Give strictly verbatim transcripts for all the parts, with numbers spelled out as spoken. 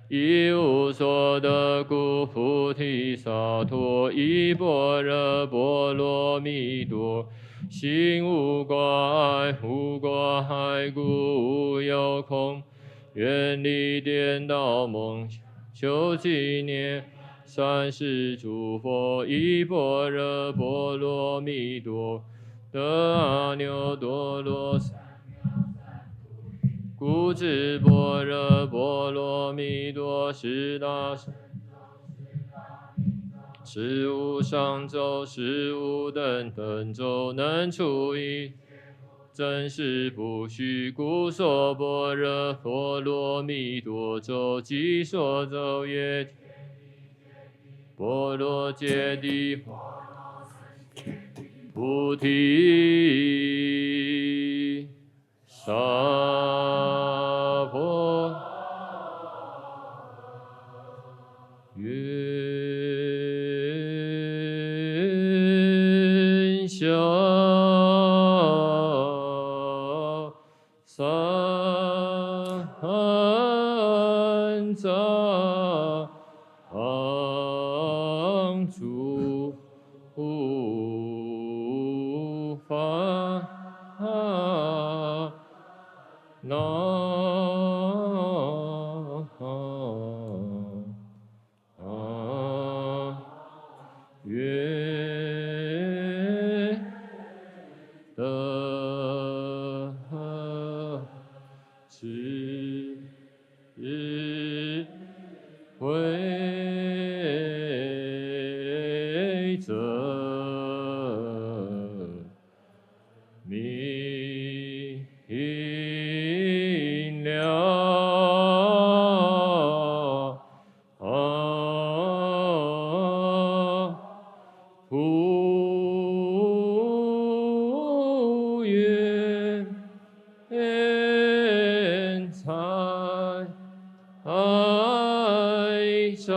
一无所得故，菩提萨埵依般若波罗蜜多。心无挂碍，无挂碍故，无有空。远离颠倒梦想，修寂念。三世诸佛依般若波罗蜜多，得阿耨多罗三藐三菩提。故知般若波罗蜜多是大乘 是无上咒，是无等等咒，能除一切苦。真实不虚。故说般若波罗蜜多咒，即说咒曰：揭谛揭谛，波罗揭谛，波罗僧揭谛，菩提 萨婆云下三藏 诸法难越得 智慧真明了。 普贤在上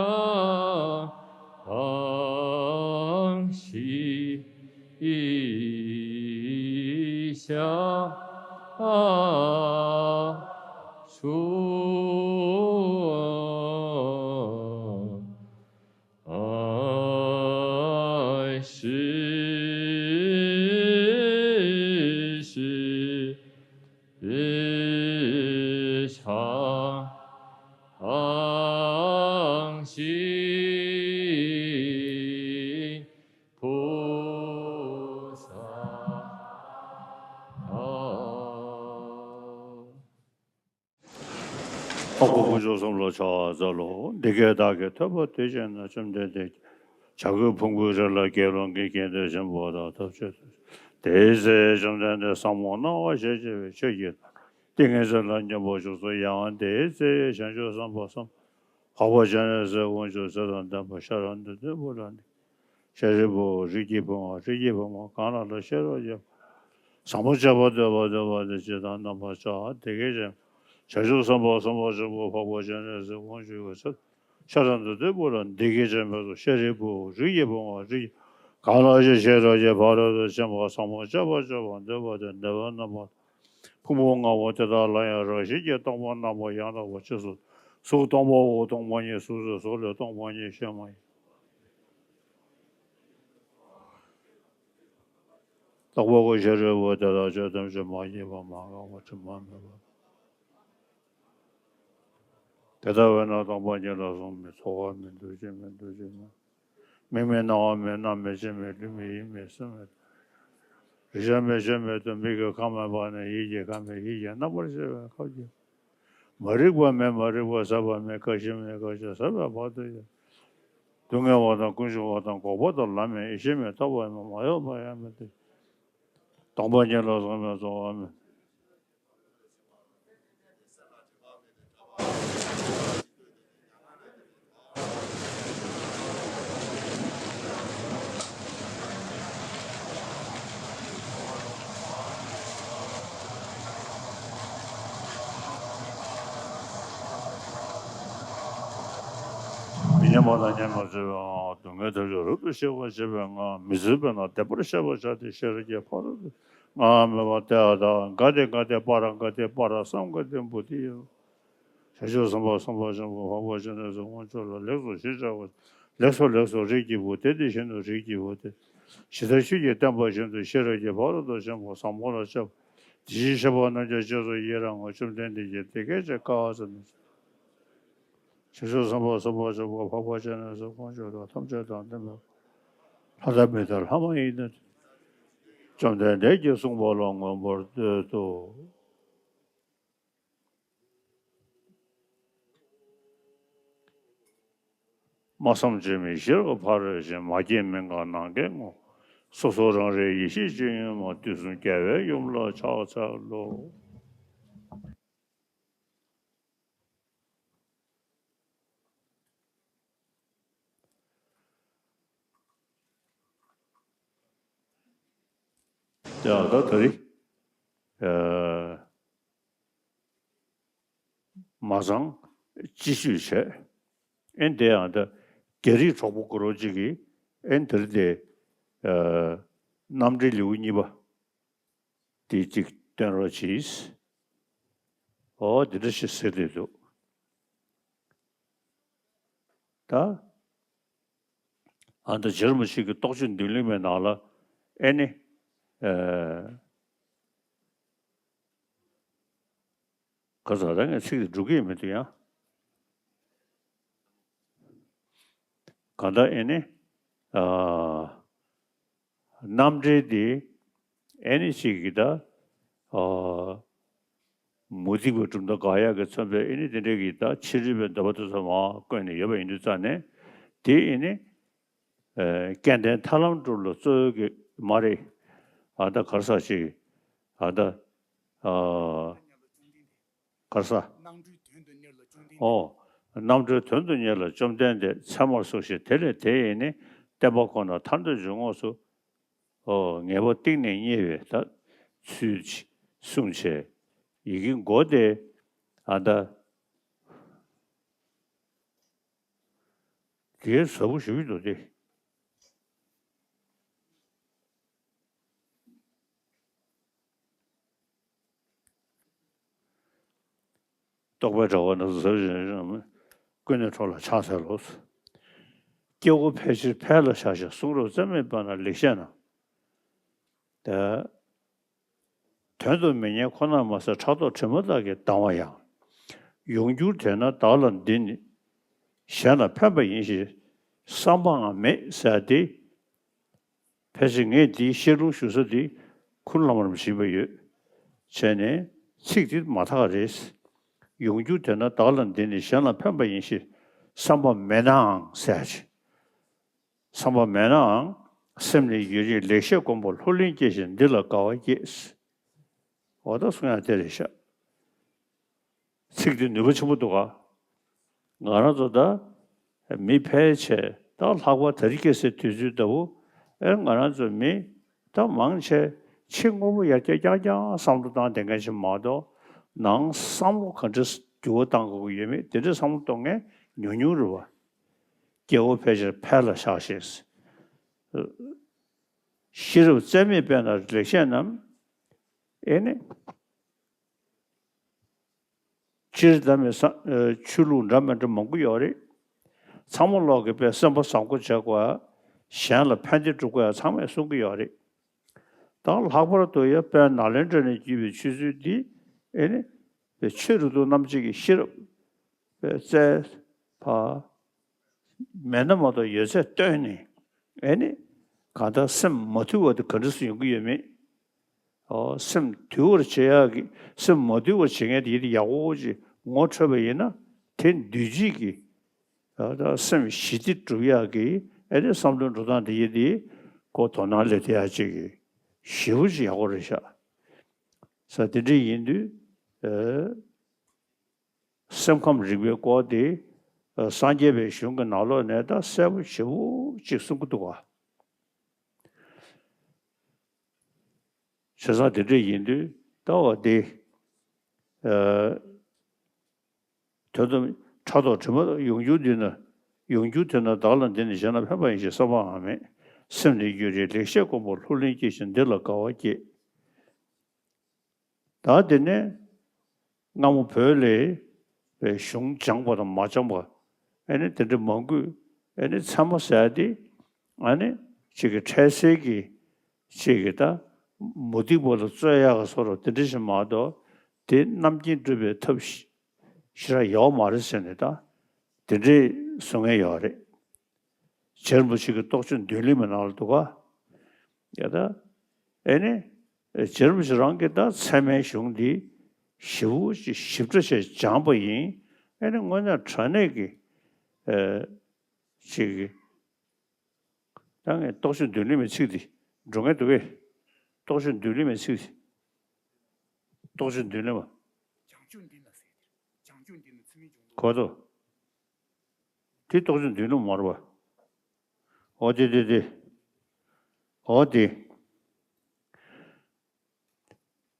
悉下 处。时时常常行 菩萨道。འཕགས་པ་དཀོན་མཆོག་གསུམ་ལ་ཕྱག་འཚལ་ལོ། འདི་སྐད་བདག་གིས་ཐོས་པ་དུས་གཅིག་ན། བཅོམ་ལྡན་འདས་ཀྱིས་བྱ་རྒོད་ཕུང་པོའི་རི་ལ་དགེ་སློང་གི་དགེ་འདུན་ཆེན་པོ་དག་ཐོབ་ཕྱིར་འདུག། དེའི་ཚེ་བཅོམ་ལྡན་འདས་ཟབ་མོ་སྣང་བ་ཞེས་བྱ་བའི་ཆོས་ཀྱི་ཏིང་ངེ་འཛིན་ལ་སྙོམས་པར་ཞུགས་སོ། ཡང་དེའི་ཚེ་བྱང་ཆུབ་སེམས་དཔའ་གསུམ། འཕགས་པ་སྤྱན་རས་གཟིགས་དབང་ཕྱུག་ཚུལ་དང་ལྡན་པ་ཤེས་རབ་འདོད་ལྡན་པོ་ལ་ནི། ཤཱ་རིའི་བུ། རིགས་ཀྱི་བུ་མོ། རིགས་ཀྱི་བུ་མོ་གང་ལ་ལ་ཤེས་རབ་ཀྱི་ཟབ་མོ་སྤྱད་པར་འདོད་པ་འདོད་པ་དེས་ཇི་ལྟར་རྣམ་པར་བྱ། དེ་སྐད་ཅེས། བྱང་ཆུབ་སེམས་དཔའ་གསུམ་པ་ཆེན་པོ་འཕགས་པ་སྤྱན་རས་གཟིགས་དབང་ཕྱུག་གི་ཚུལ་ཤེས་རབ་འདོད་ལྡན་པོ་ལ་འདི་སྐད་ཅེས་སྨྲས་སོ། ཤཱ་རིའི་བུ། རིགས་ཀྱི་བུ་མོ། རིགས་ཀྱི། གང་ལ་ཞིག་ཤེས་རབ་ཀྱི་ཕ་རོལ་ཏུ་ཕྱིན་པ་ཟབ་མོ་སྤྱད་པར་བྱ་བར་འདོད་པ་དེས་འདོད་པའི་རྣམ་པ་ཕུང་པོ་ལྔ་པོ་དེ་དག་ལ་ཡང་རང་བཞིན་གྱིས་སྟོང་པར་རྣམ་པར་ཡང་དག་པར་མཆིས་སོ། གཟུགས་སྟོང་པའོ། སྟོང་པ་ཉིད་གཟུགས་སོ། གཟུགས་ལས་སྟོང་པ་ཉིད་གཞན་མ་ཡིན། རྟག་པ་གོ་ཤཱ་རིའི་བུ། དེ་དག་ཆོས་ཐམས་ཅད་མ་སྐྱེས་པ་མ་འགགས་པ་དྲི་མ་མེད་པ། དེ་ལྟ་བས་ན་སྟོང་པ་ཉིད་ལ་སོགས་པའི་ཚོར་བ་མེད། འདུ་ཤེས་མེད། འདུ་བྱེད་མེད། མིག་མེད། རྣ་བ་མེད། སྣ་མེད། ལྕེ་མེད། ལུས་མེད། ཡིད་མེད། སེམས་མེད། རེག་བྱ་མེད། ཆོས་མེད་དོ། མིག་གི་ཁམས་མེད་པ་ནས་ཡིད་ཀྱི་ཁམས་མེད། ཡིད་ཀྱི་རྣམ་པར་ཤེས་པའི་ཁམས་ཀྱི། མ་རིག་པ་མེད། མ་རིག་པ་ཟད་པ་མེད། རྒ་ཤི་མེད། རྒ་ཤི་ཟད་པའི་བར་དུ་ཡོད། སྡུག་བསྔལ་བ་དང་ཀུན་འབྱུང་བ་དང་འགོག་པ་དང་ལམ་མེད། ཡེ་ཤེས་མེད། ཐོབ་པ་མེད། མ་ཡོང་བ་ཡང་མེད་དེ། སྟོང་པ་ཉིད་ལ་སོགས་པའི་ཚོར་བ་མེད། མི་མཉམ་པ་དང་མཉམ་པར་བྱེད་པའི་སྡུག་བསྔལ་ཐམས་ཅད་རབ་ཏུ་ཞི་བར་བྱེད་པའི་སྔགས། མི་བཟོད་པས་ན་བཟླས་པར་བྱ་བ་སྟེ། ཤེས་རབ་ཀྱི་ཕ་རོལ་ཏུ་སྔགས་མོས་པ་སྟེ། ཨ་ཏ་ག་ཏེ་ག་ཏེ་པཱ་ར་ག་ཏེ་པཱ་ར་སཾ་ག་ཏེ་བོ་དྷི་ཡ། བྱང་ཆུབ་སེམས་དཔའ་སེམས་དཔའ་ཆེན་པོ་འཕགས་པ་སྤྱན་རས་གཟིགས་དཀོན་མཆོག་ལ་ལེགས་སོ་ཞེས་བྱ་བ། ལེགས་སོ་ལེགས་སོ་རིགས་ཀྱི་བུ་དེ་དེ་བཞིན་དུ་རིགས་ཀྱི་བུ་དེ། ཇི་ལྟར་ཆོས་ཀྱི་བསྟན་པ་བཞིན་དུ་ཤེས་རབ་ཀྱི་ཕ་རོལ་ཏུ་ཕྱིན་པ་བཟང་པོ་ལ་སྤྱད་པ། དེ་བཞིན་གཤེགས་པ་རྣམས་ཀྱང་རྗེས་སུ་ཡི་རང་ངོ་། བཅོམ་ལྡན་འདས་ཀྱིས་དེ་སྐད་ཅེས་བཀའ་སྩལ་ནས། བྱང་ཆུབ་སེམས་དཔའ་སེམས་དཔའ་ཆེན་པོ་འཕགས་པ་སྤྱན་རས་གཟིགས་དཀོན་མཆོག་དང་ཐམས་ཅད་དང་ལྡན་པ། ལྷ་དང་མི་དང་ལྷ་མ་ཡིན་དང་། བཅོམ་ལྡན་འདས་ཀྱིས་གསུངས་པ་ལ་མངོན་པར་བསྟོད་དོ། སྨྲ་བསམ་བརྗོད་མེད་ཤེས་རབ་ཕ་རོལ་ཕྱིན། མ་སྐྱེས་མི་འགག་ནམ་མཁའི་ངོ་། སོ་སོ་རང་རིག་ཡེ་ཤེས་སྤྱོད་ཡུལ་མ། དུས་གསུམ་རྒྱལ་བའི་ཡུམ་ལ་ཕྱག་འཚལ་ལོ། ཡ་ད་ད་རེས་ཨ་མ་ཚང་སྤྱི་སྤྱོད་བྱས། ཨེ་འདི་ཡང་ད་རྒྱ་རིགས་གྲོགས་པོ་གུ་རོ་གཅིག་གིས་ཨེ་འདིར་དེ་ཨ་རྣམ་འགྲེལ་ལེའུ་གཉིས་པ། དེ་གཅིག་སྟོན་རོགས་གྱིས། ཨོ་འདི་འདྲ་ཞིག་ཟེར་བསྡད་འདུག་ད་ཨ་མདའ་རྗེ་རིན་པོ་ཆེ་གི་རྟོགས་བརྗོད་མདུན་ལེགས་མའི་ནང་ལ་ཨེ་ནི་ཨ་ག་ཟེར་ད་ངས་ཚིག་དེ་འགྲོ་གི་ཡོད་མི་འདུག་ཡང་། གང་ལྟར་ཨེ་ནི་ཨ། རྣམ་འགྲེལ་འདི་ཨེ་ནི་ཅིག་གི་ད་ཨ་མུ་སྟེགས་པའི་གྲུབ་མཐའ་དགག་ཡག་གི་མཚོན་པའི་ཨེ་ནི་དེ་འདྲའི་གི་ད་ཕྱི་རོལ་པའི་འདོད་པ་དེ་ཚོ་མར་བཀོད་ནས་ཡོད་པ་ཡིན་དུས་ཙང་ནས་དེ་ཨེ་ནི་ཨ་སྐལ་ལྡན་ཐར་ལམ་གྲུབ་ལ་གཙོ་བོ་གི་མ་རེད། ཨ་ད་ག་རེ་ཟེར་ཅིག་ཨ་ད་ཨ། ག་རེ་ཟེར། སྣང་གྲོལ་དོན་དུ་གཉེར་ལ་བཅོམ་ལྡན་འདས། ཨོ། རྣམ་གྲོལ་དོན་དུ་གཉེར་ལ་བཅོམ་ལྡན་འདས་ཚད་མར་གསུངས་ཤིང་དེ་ལས་དེ་ཡིས་ནི་བསྟན་པ་ཁོ་ན་ཐར་འདོད་འབྱུང་ངོ་སོ། ཨོ་ངེས་པ་གཏིང་ནས་རྙེད་པའི་ད་ཚུལ་གསུངས་བྱས། ཡི་གེ་མགོ་དེ་ཨ་ད་དེ་ཟབ་པོ་ཞེ་པོ་འདུག་སྟེ། རྟོག་པའི་དྲ་བ་ན་ཟབ་ཞིང་རིང་ཀུན་ནས་ཁྲོ་ལ་ཕྱག་འཚལ་ལོ། སྐྱེ་བོ་ཕལ་ཆེར་ཕལ་ལ་བཞག་ཅིང་གསུང་རབ་རྩོལ་མེད་པ་ན་ལེགས་བཤད་རྣམས། ད་དོན་དུ་མི་གཉེར་ཁོ་ནར་མ་ཟད་ཕྲག་དོག་དྲི་མ་དག་གིས་སྡང་བ་ཡང་། ཡོངས་གྱུར་དེ་ན་བདག་ལ་འདི་ནི་གཞན་ལ་ཕན་པ་ཡིན་ཞེས་བསམ་པའང་མེད་ཟེར་ཏེ། ཕལ་ཆེར་ངས་འདིའི་བཤད་ལུང་ཞུ་ས་འདི་ཁུངས་ལམ་རམ་བྱིན་པ་ཡོད། བྱས་ནས་ཚིག་འདི་མ་དག་རེད། ཡོངས་གྱུར་དེ་ན་བདག་ལ་འདི་ནི་གཞན་ལ་ཕན་པ་ཡིན་ཞེས་བསམ་པ་མེད་ནའང་ཟེར་ཅིག་བསམ་པ་མེད་ནའང་སེམས་ནི་ཡུན་རིང་ལེགས་བཤད་སྒོམ་པ་ལྷུར་ལེན་སྐྱེས་ཤིང་འདི་ལ་དགའ་བ་སྐྱེས། འོ་ད་གསུང་ཡག་དེ་རེད་ཤག་ཚིག་འདི་ནུས་པ་ཆེན་པོ་འདུག་ག་ང་རང་ཚོ་ད་མི་ཕལ་ཆེར་ད་ལྷག་པར་དེ་རིང་ཁ་སང་དུས་ཚོད་ལྟ་བུ་ཨེ་ང་རང་ཚོ་མི་ད་མང་ཆེ་ཕྱི་དངོས་པོ་ཡར་རྒྱས་རྐྱང་རྐྱང་བསམ་བློ་བཏང་བསྡད་མཁན་ཞིག་མ་གཏོགས་ནང་བསམ་བློ་ག་འདྲ་འགྱུར་བ་བཏང་དགོས་ཀྱི་ཡོད་མེད་དེ་འདྲ་བསམ་བློ་གཏོང་མཁན་ཉུང་ཉུང་རེད་བ། སྐྱེ་བོ་ཕལ་ཆེར་ཕལ་ལ་བཞག་ཤེས། ཤེས་རབ་རྩལ་མེད་པས་ན་ལེགས་བཤད་རྣམས། ཨེ་ནི། སྤྱིར་བདག་མེད་ས་ཆོས་ལུགས་འདྲ་མི་འདྲ་མང་པོ་ཡོད་རེད། ཚང་མ་ལོག་གི་དཔེ་སེམས་པ་བཟང་པོ་བྱེད་དགོས་ཡ། གཞན་ལ་ཕན་བདེ་སྒྲུབ་དགོས་ཡ་ཚང་མས་གསུང་གི་ཡོད་རེད། ད་ལྷག་པར་དུ་ཡ་དཔལ་ནཱ་ལེནྡྲ་ནས་བརྒྱུད་པའི་ཆོས་ཚུལ་འདི་ཨེ་ནི། དཔེ་ཆོས་རིག་ཏུ་རྣམ་འབྱེད་ཀྱི་ཤེས་རབ་དཔེ་རྩལ་ཕ་མེད་ན་མ་གཏོགས་ཡོད་ཚད་བཏོན་ནས་ཨེ་ནི། གང་ལྟར་སེམས་མ་དུལ་བ་དེ་ག་འདྲ་སེ་ཡོང་གི་ཡོད་མེད། ཨོ་སེམས་དུལ་བར་བྱེད་ཡག་གི་སེམས་མ་དུལ་བར་བྱེད་མཁན་དེ་ཡིན་ཏེ་ཡག་པོ་ཅིག་ངོ་འཕྲོད་པ་ཡིན་ན་དེ་འདུས་བྱས་ཀྱི་ཨ་ད་སེམས་ཞི་བདེ་སྒྲུབ་ཡག་གི་ཨེ་ནི་བསམ་བློའི་འགྲོ་སྟངས་དེ་ཡིན་ཏེ་ཁོ་དོ་སྣང་སླེབས་བསྡད་ཡག་ཅིག་གི་ཞེ་པོ་ཅིག་ཡག་པོ་རེད་ཤག་ས་དེ་འདྲ་ཡིན་དུས་ཨེ་སེམས་ཁམས་རིག་པའི་སྐོར་དེ་ཨེ་སངས་རྒྱས་པའི་གཞུང་གི་ནང་ལོགས་ནས་ད་གསལ་པོ་ཞེ་པོ་ཅིག་གསུང་གི་འདུག་ག་བྱས་ཙང་དེ་འདྲ་ཡིན་དུས་ལྟ་བ་འདི། ཨ། དོན་དུ་ཕྲག་དོག་དྲི་མ་ཡོངས་གྱུར་འདི་ན། ཡོངས་གྱུར་དེ་ན་བདག་ལ་འདི་ནི་གཞན་ལ་ཕན་པ་ཡིན་ཞེས་བསམ་པའང་མེད། སེམས་ནི་ཡུན་རིང་ལེགས་བཤད་སྒོམ་པ་ལྷུར་ལེན་སྐྱེས་ཤིང་འདི་ལ་དགའ་བ་སྐྱེས། ད་དེ་ནས་སྔ་མོ་བོད་ལས་ པའི་གཞུང་སྦྱངས་པ་དང་མ་སྦྱངས་པ། ཨ་ནི་དེ་འདྲ་མང་པོས་ཨ་ནི་ཚད་མ་ཟེར་ཡ་དེ་ཨ་ནི་གཅིག་གི་འཕྲལ་སེལ་གྱི་གཅིག་གི་ད་མུ་སྟེགས་པ་ལ་རྩོད་ཡག་གི་བཟོ་འདྲ་དེ་འདྲ་ཞིག་མ་གཏོགས། དེ་རྣམ་མཁྱེན་སྒྲུབ་པའི་ཐབས་ཤི་ཤི་ར་ཡོད་མ་རེད་ཟེར་ནས་ད་དེ་འདྲའི་གསུང་མཁན་ཡོད་རེད། རྗེ་རིན་པོ་ཆེ་གི་རྟོགས་བརྗོད་མདུན་ལེགས་མའི་ནང་ལ་འདུག་ག་ཡ་ད། ཨེ་ནི། རྗེ་རིན་པོ་ཆེ་རང་གིས་ད་ཚད་མའི་གཞུང་འདི་ཞེ་པོ་ཅིག་ཞིབ་ཕྲ་ཞིག་སྦྱངས་པ་ཡིན། ཨེ་ནི་དངོས་གནས་དྲང་གནས་ཀྱི། ཨེ། ཅིག་ད་ངས་རྟོགས་བརྗོད་མདུན་ལེགས་མའི་ཚིག་འདི་འགྲོ་མཁན་འདུག་གས། རྟོགས་བརྗོད་མདུན་ལེགས་མའི་ཚིག་འདི། རྟོགས་བརྗོད་མདུན་ལེགས་མ། བྱང་ཆུབ་འདི་ན་ཟེར། བྱང་ཆུབ་འདི་ན་ཚུལ་མིན་སྦྱོང་དུ། གོ་ཐོས། དེ་རྟོགས་བརྗོད་མདུན་ལེགས་མ་རེད་པ། འོ་དེ་དེ་དེ། འོ་དེ།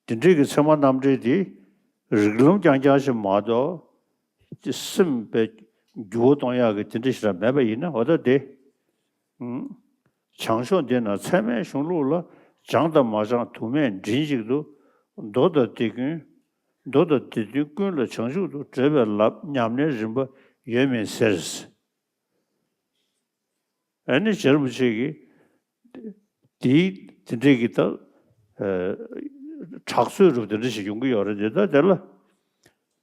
དེ་འདྲའི་གི་ཚད་མ་རྣམ་འགྲེལ་དེ་རིགས་ལམ་རྐྱང་རྐྱང་ཞིག་མ་གཏོགས། སེམས་པའི་འགྱུར་བ་གཏོང་ཡག་གི་དེ་འདྲ་ཞིག་ར་མེད་པ་ཡིན་ན་འོ་ད་དེ། ཨང་། བྱང་ཕྱོགས་འདི་ན་ཚད་མའི་གཞུང་ལུགས་ལ་སྦྱངས་དང་མ་སྦྱངས་དུ་མས་མགྲིན་གཅིག་ཏུ། མདོ་དང་སྡེ་ཀུན། མདོ་དང་སྡེ་བདུན་ཀུན་ལ་བྱང་ཆུབ་ཏུ། འགྲེལ་པའི་ལམ་ཉམས་ལེན་རིམ་པ་ཡོད་མིན་ཟེར། ཨ་ནི་རྗེ་རིན་པོ་ཆེ་གིས་དེའི་དེ་འདྲའི་གི་ད་ཨ་གྲགས་ཚོད་རུ་དེ་འདྲ་ཞིག་ཡོང་གི་ཡོད་རེད་དེ། ད་དེ་ལ་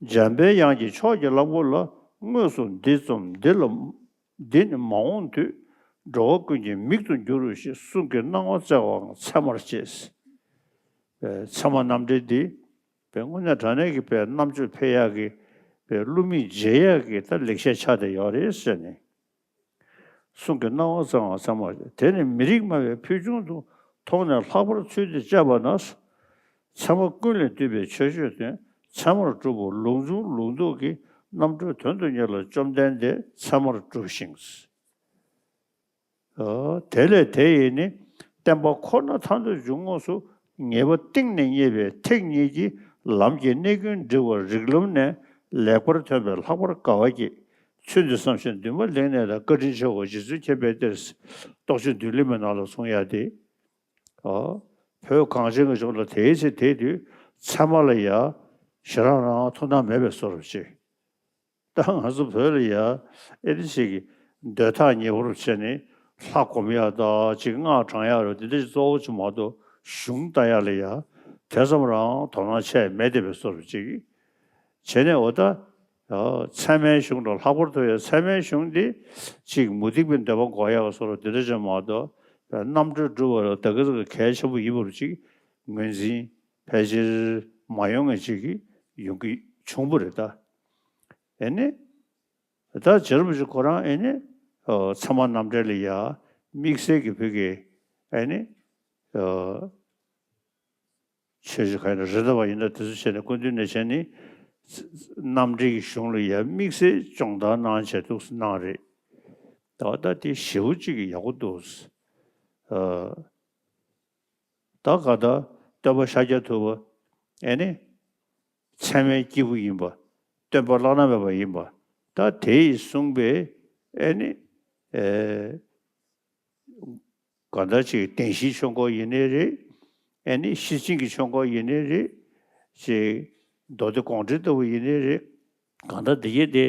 འཇམ་པའི་དབྱངས་ཀྱིས་ཕྱོགས་ཀྱི་གླང་པོ་ལ། དངོས་སུ་འདི་རྩོམ་འདི་ལ། འདི་ནི་མ་འོངས་དུས། འགྲོ་བ་ཀུན་གྱི་མིག་ཏུ་འགྱུར་རོ་ཞེས། གསུང་གི་སྣང་བ་བཙལ་བའང་ཚད་མར་བྱེད། ཨ་ཚད་མ་རྣམ་འགྲེལ་འདི་དཔེ་དངོས་གནས་དྲང་གནས་ཀྱི་དཔེ་རྣམ་དཔྱོད་འཕེལ་ཡག་གི་དཔེ་བསླུ་མེད་འབྱེད་ཡག་གི་ད་ལེགས་བཤད་ཆགས་བསྡད་ཡོད་རེད་ཟེར་ནས། གསུང་གི་སྣང་བ་བཙལ་བའང་ཚད་མར། དེ་ནི་མི་རིགས་སྨྲ་བའི་ཕུལ་བྱུང་དུ། མཐོང་ནས་ལྷག་པར་ཚུལ་འདི་དཔྱད་པ་ན། ཚད་མ་ཀུན་ལས་བཏུས་པའི་ཆོས་སྤྱོད་དོན། ཚད་མར་གྲུབ་པོ་ལུགས་འབྱུང་ལུགས་ལྡོག་གི། རྣམ་གྲོལ་དོན་དུ་གཉེར་ལ་བཅོམ་ལྡན་འདས། ཚད་མར་གྲུབ་ཤིང་། ཨོ། དེ་ལས་དེ་ཡིས་ནི། བསྟན་པ་ཁོ་ན་ཐར་འདོད་འབྱུང་ངོགས་སུ། ངེས་པ་གཏིང་ནས་རྙེད་པའི་ཐེག་གཉིས་ཀྱི། ལམ་གྱི་གནད་ཀུན་འདྲིལ་བ་རིགས་ལམ་ནས། ལེགས་པར་ཐོན་པས་ལྷག་པར་དགའ་བ་སྐྱེས། ཚུལ་འདི་བསམ་ཞིང་འདུན་པ་ལེགས་གནས་དང་། བཀའ་དྲིན་ཆེའོ་རྗེ་བཙུན་མཁྱེན་པའི་གཏེར། རྟོགས་བརྗོད་མདུན་ལེགས་མའི་ནང་ལ་གསུང་ཡ་དེ། ཨོ། བོད་གངས་ཅན་གྱི་ལྗོངས་ལ་དེའི་ཚེ་དེ་དུས་ཚད་མ་ལ་ཡ་ཞེ་དྲག་རང་ཐུགས་སྣང་མེད་པའི་བཟོ་འདྲ་ཅིག་ད་ང་ཚོ་བོད་ལ་ཡ་ཨེ་འདི་ཞིག་གི་འདོད་ཐག་ཉེ་པོར་བྱས་ནས་ལྷ་སྒོམ་ཡག་དང་ཅིག་སྔགས་བགྲང་ཡག་རེད་དེ་འདྲ་ཞིག་གཙོ་བོ་ཅིག་མ་གཏོགས་གཞུང་ལྟ་ཡག་ལ་ཡ་དེ་ཙམ་རང་དོ་སྣང་བྱས་མེད་བསྡད་པའི་བཟོ་འདྲ་ཅིག་བྱས་ནས། འོ་ད་ཚད་མའི་གཞུང་ལ་ལྷག་པར་དུ་ཡ་ཚད་མའི་གཞུང་འདི་ཅིག་མུ་སྟེགས་པའི་འདོད་པ་འགོག་ཡག་བཟོ་འདྲ་དེ་འདྲ་ཅིག་མ་གཏོགས་རྣམ་གྲོལ་སྒྲུབ་པ་ལ་ད་ག་ཙམ་གལ་ཆེན་པོ་ཡིན་པ་ཅིག་ངོས་འཛིན་ཕལ་ཆེར་མ་ཡོང་མཁན་ཅིག་གི་ཡོང་གི་བྱུང་བ་རེད་ད། ཨེ་ནི། ད་རྗེ་རིན་པོ་ཆེ་ཁོ་རང་ཨེ་ནི། ཨོ། ཚད་མ་རྣམ་འགྲེལ་ལ་ཡ་དམིགས་བསལ་གྱི་བོད་ཀྱི་ཨེ་ནི། ཨོ། ཆོས་ཀྱི་ག་ཡིན་ན་རི་ཟླ་བ་ཡིན་ན་དེ་ཚོ་བྱས་ནས་སྐུ་མདུན་ནས་བྱས་ནས་རྣམ་འགྲེལ་གྱི་གཞུང་ལ་ཡ་དམིགས་བསལ་སྦྱོང་བརྡར་གནང་བྱས་འདུག་གནང་རེད། ད་ད་དེ་ཞེ་པོ་ཅིག་ཡག་པོ་འདུག་ཨོ། ད་ག་ད་སྟོན་པ་ཤཱཀྱ་ཐུབ་པ་ཨེ་ནི་ཚད་མའི་སྐྱེས་བུ་ཡིན་པ། སྟོན་པ་བླ་ན་མེད་པ་ཡིན་པ། ད་དེ་ཡིས་གསུངས་པའི་ཨེ་ནི་ཨེ་ག་ད་ཅིག་བདེན་བཞིའི་ཆོས་འཁོར་ཡིན་ནའི་རེད། ཨེ་ནི་ཤེར་ཕྱིན་གྱི་ཆོས་འཁོར་ཡིན་ནའི་རེད། ཅིག་མདོ་སྡེ་དགོངས་འགྲེལ་ལྟ་བུ་ཡིན་ནའི་རེད། གང་ལྟར་འདི་གས་དེ་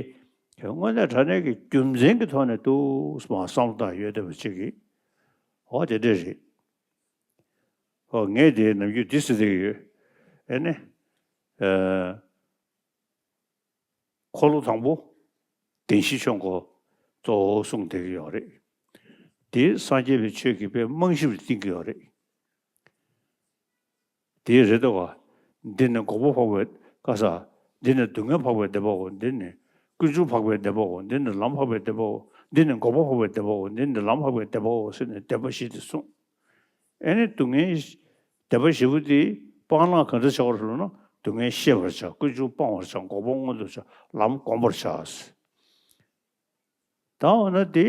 དངོས་གནས་དྲང་གནས་ཀྱི་རྒྱུ་མཚན་གྱི་ཐོག་ནས་འདུག་མ་བསམ་བློ་བཏང་ཡོད་བསྡད་པ་ཅིག་གིས། འོ་དེ་འདྲ་རེད། ཨོ། ངས་དེ་ནམ་རྒྱུན་འདི་ཟེར་བསྡད་ཀྱི་ཡོད། ཨེ་ནི། ཨ། འཁོར་ལོ་དང་པོ། བདེན་བཞིའི་ཆོས་འཁོར་གཙོ་བོ་གསུངས་བསྡད་ཀྱི་ཡོད་རེད། དེ་སངས་རྒྱས་པའི་ཆོས་ཀྱི་དཔེ་རྨང་གཞི་རུ་བཏིང་གི་ཡོད་རེད། དེ་རེད་དོ་ག་འདི་ནི་འགོག་པ་འཕགས་པའི་བཀའ་ས། འདི་ནི་སྡུག་བསྔལ་འཕགས་པའི་བདེན་པའོ། འདི་ནི་ཀུན་འབྱུང་འཕགས་པའི་བདེན་པའོ། འདི་ནི་ལམ་འཕགས་པའི་བདེན་པའོ། འདི་ནི་འགོག་པ་འཕགས་པའི་བདེན་པའོ། འདི་ནི་ལམ་འཕགས་པའི་བདེན་པའོ་ཟེར་ནས་བདེན་པ་བཞི་དེ་གསུངས། ཨེ་ནི་སྡུག་བསྔལ་བདེན་པ་བཞི་པོ་དེ་སྤང་བླང་ག་འདྲ་བྱ་བར་ལབ་ན། སྡུག་བསྔལ་ཤེས་པར་བྱ། ཀུན་འབྱུང་སྤང་བར་བྱ། འགོག་པ་མངོན་དུ་བྱ། ལམ་བསྒོམ་པར་བྱ། ད་འོ་ན་དེ་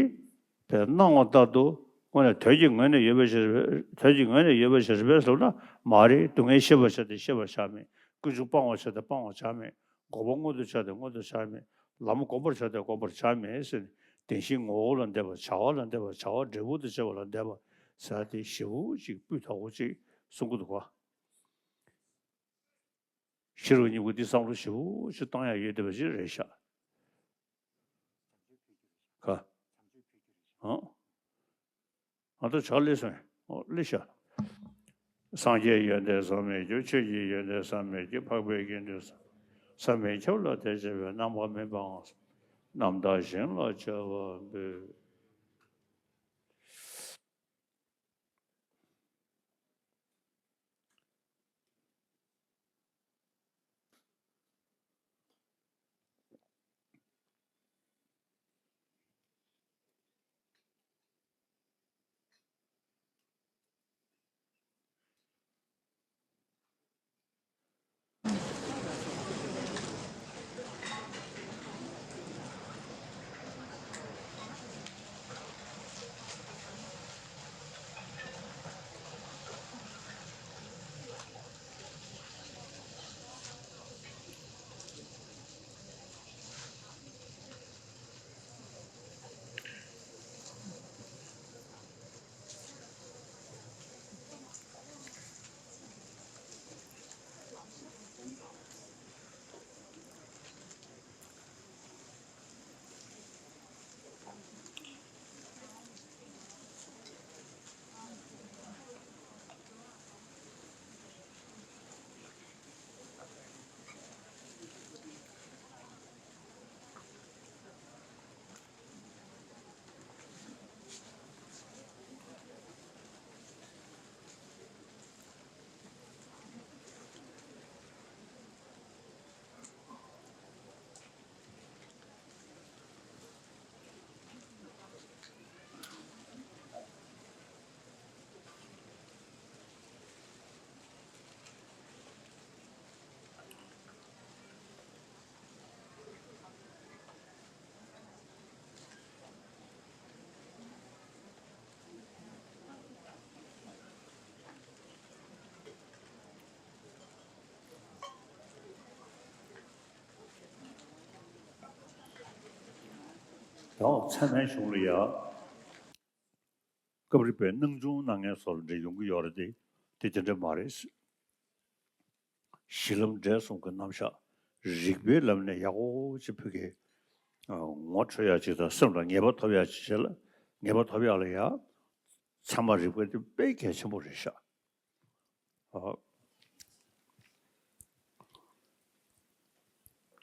སྣང་བ་ལྟར་དུ་དངོས་གནས་དོན་གྱི་ངོས་ནས་ཡོད་པ་ཞིག་རེད་པས། དོན་གྱི་ངོས་ནས་ཡོད་པ་ཞིག་རེད་པས་ཟེར་ན་མ་རེད། སྡུག་བསྔལ་ཤེས་པར་བྱ་སྟེ་ཤེས་པར་བྱ་མེད། ཀུན་འབྱུང་སྤང་བར་བྱ་སྟེ་སྤང་བར་བྱ་མེད། འགོག་པ་མངོན་དུ་བྱ་སྟེ་མངོན་དུ་བྱ་མེད། ལམ་བསྒོམ་པར་བྱ་སྟེ་བསྒོམ་པར་བྱ་མེད་ཟེར་ནས། བདེན་བཞིའི་ངོ་བོ་ལ་འདས་པ། བྱ་བ་ལ་འདས་པ། བྱ་བ་འབྲས་བུ་དང་བཅས་པ་ལ་འདས་པ་ཟེར་ཏེ་ཞེ་པོ་ཅིག་སྤུས་དག་པོ་ཅིག་གསུང་གི་འདུག་ག་སྤྱི་རུ་སྙིང་པོ་འདི་བསམ་བློ་ཞིབ་པོ་ཞིག་བཏང་ཡ་ཡོད་བསྡད་པ་ཞིག་རེད་ཤག་ཁ། ཨང་། ཨ་ད་ཇ་སླེབས་སོང་། ཨོ་སླེབས་ཤག་སངས་རྒྱས་ཡོན་ཏན་བསམ་མི་ཁྱབ། ཆོས་ཀྱི་ཡོན་ཏན་བསམ་མི་ཁྱབ། འཕགས་པའི་དགེ་འདུན་བསམ་མི་ཁྱབ་ལ་དད་བྱས་པས། རྣམ་པར་སྨིན་པའང་རྣམ་དག་གཞན་ལ་བྱ་བ་འབད། ཡང་ཚད་མའི་གཞུང་ལ་ཡ། སྐབས་རིག་པའི་སྣང་ཆུང་སྣང་ངན་སོགས་ལ་འདྲེ་ཡོང་གི་ཡོད་རེད་དེ། དེ་དེ་འདྲ་མ་རེད། གཞི་ལམ་འབྲས་གསུམ་གྱི་རྣམ་གཞག་རིགས་པའི་ལམ་ནས་ཡག་པོ་ཅིག་ཕ་གི་ངོ་འཕྲོད་ཡ་ཅིག་དང་། སེམས་ལ་ངེས་པ་ཐོབ་ཡ་ཅིག་བྱས་ལ། ངེས་པ་ཐོབ་ཡ་ལ་ཡ། ཚད་མ་རིག་པ་དེ་དཔེ་གལ་ཆེན་པོ་རེད་ཤག་ཨ།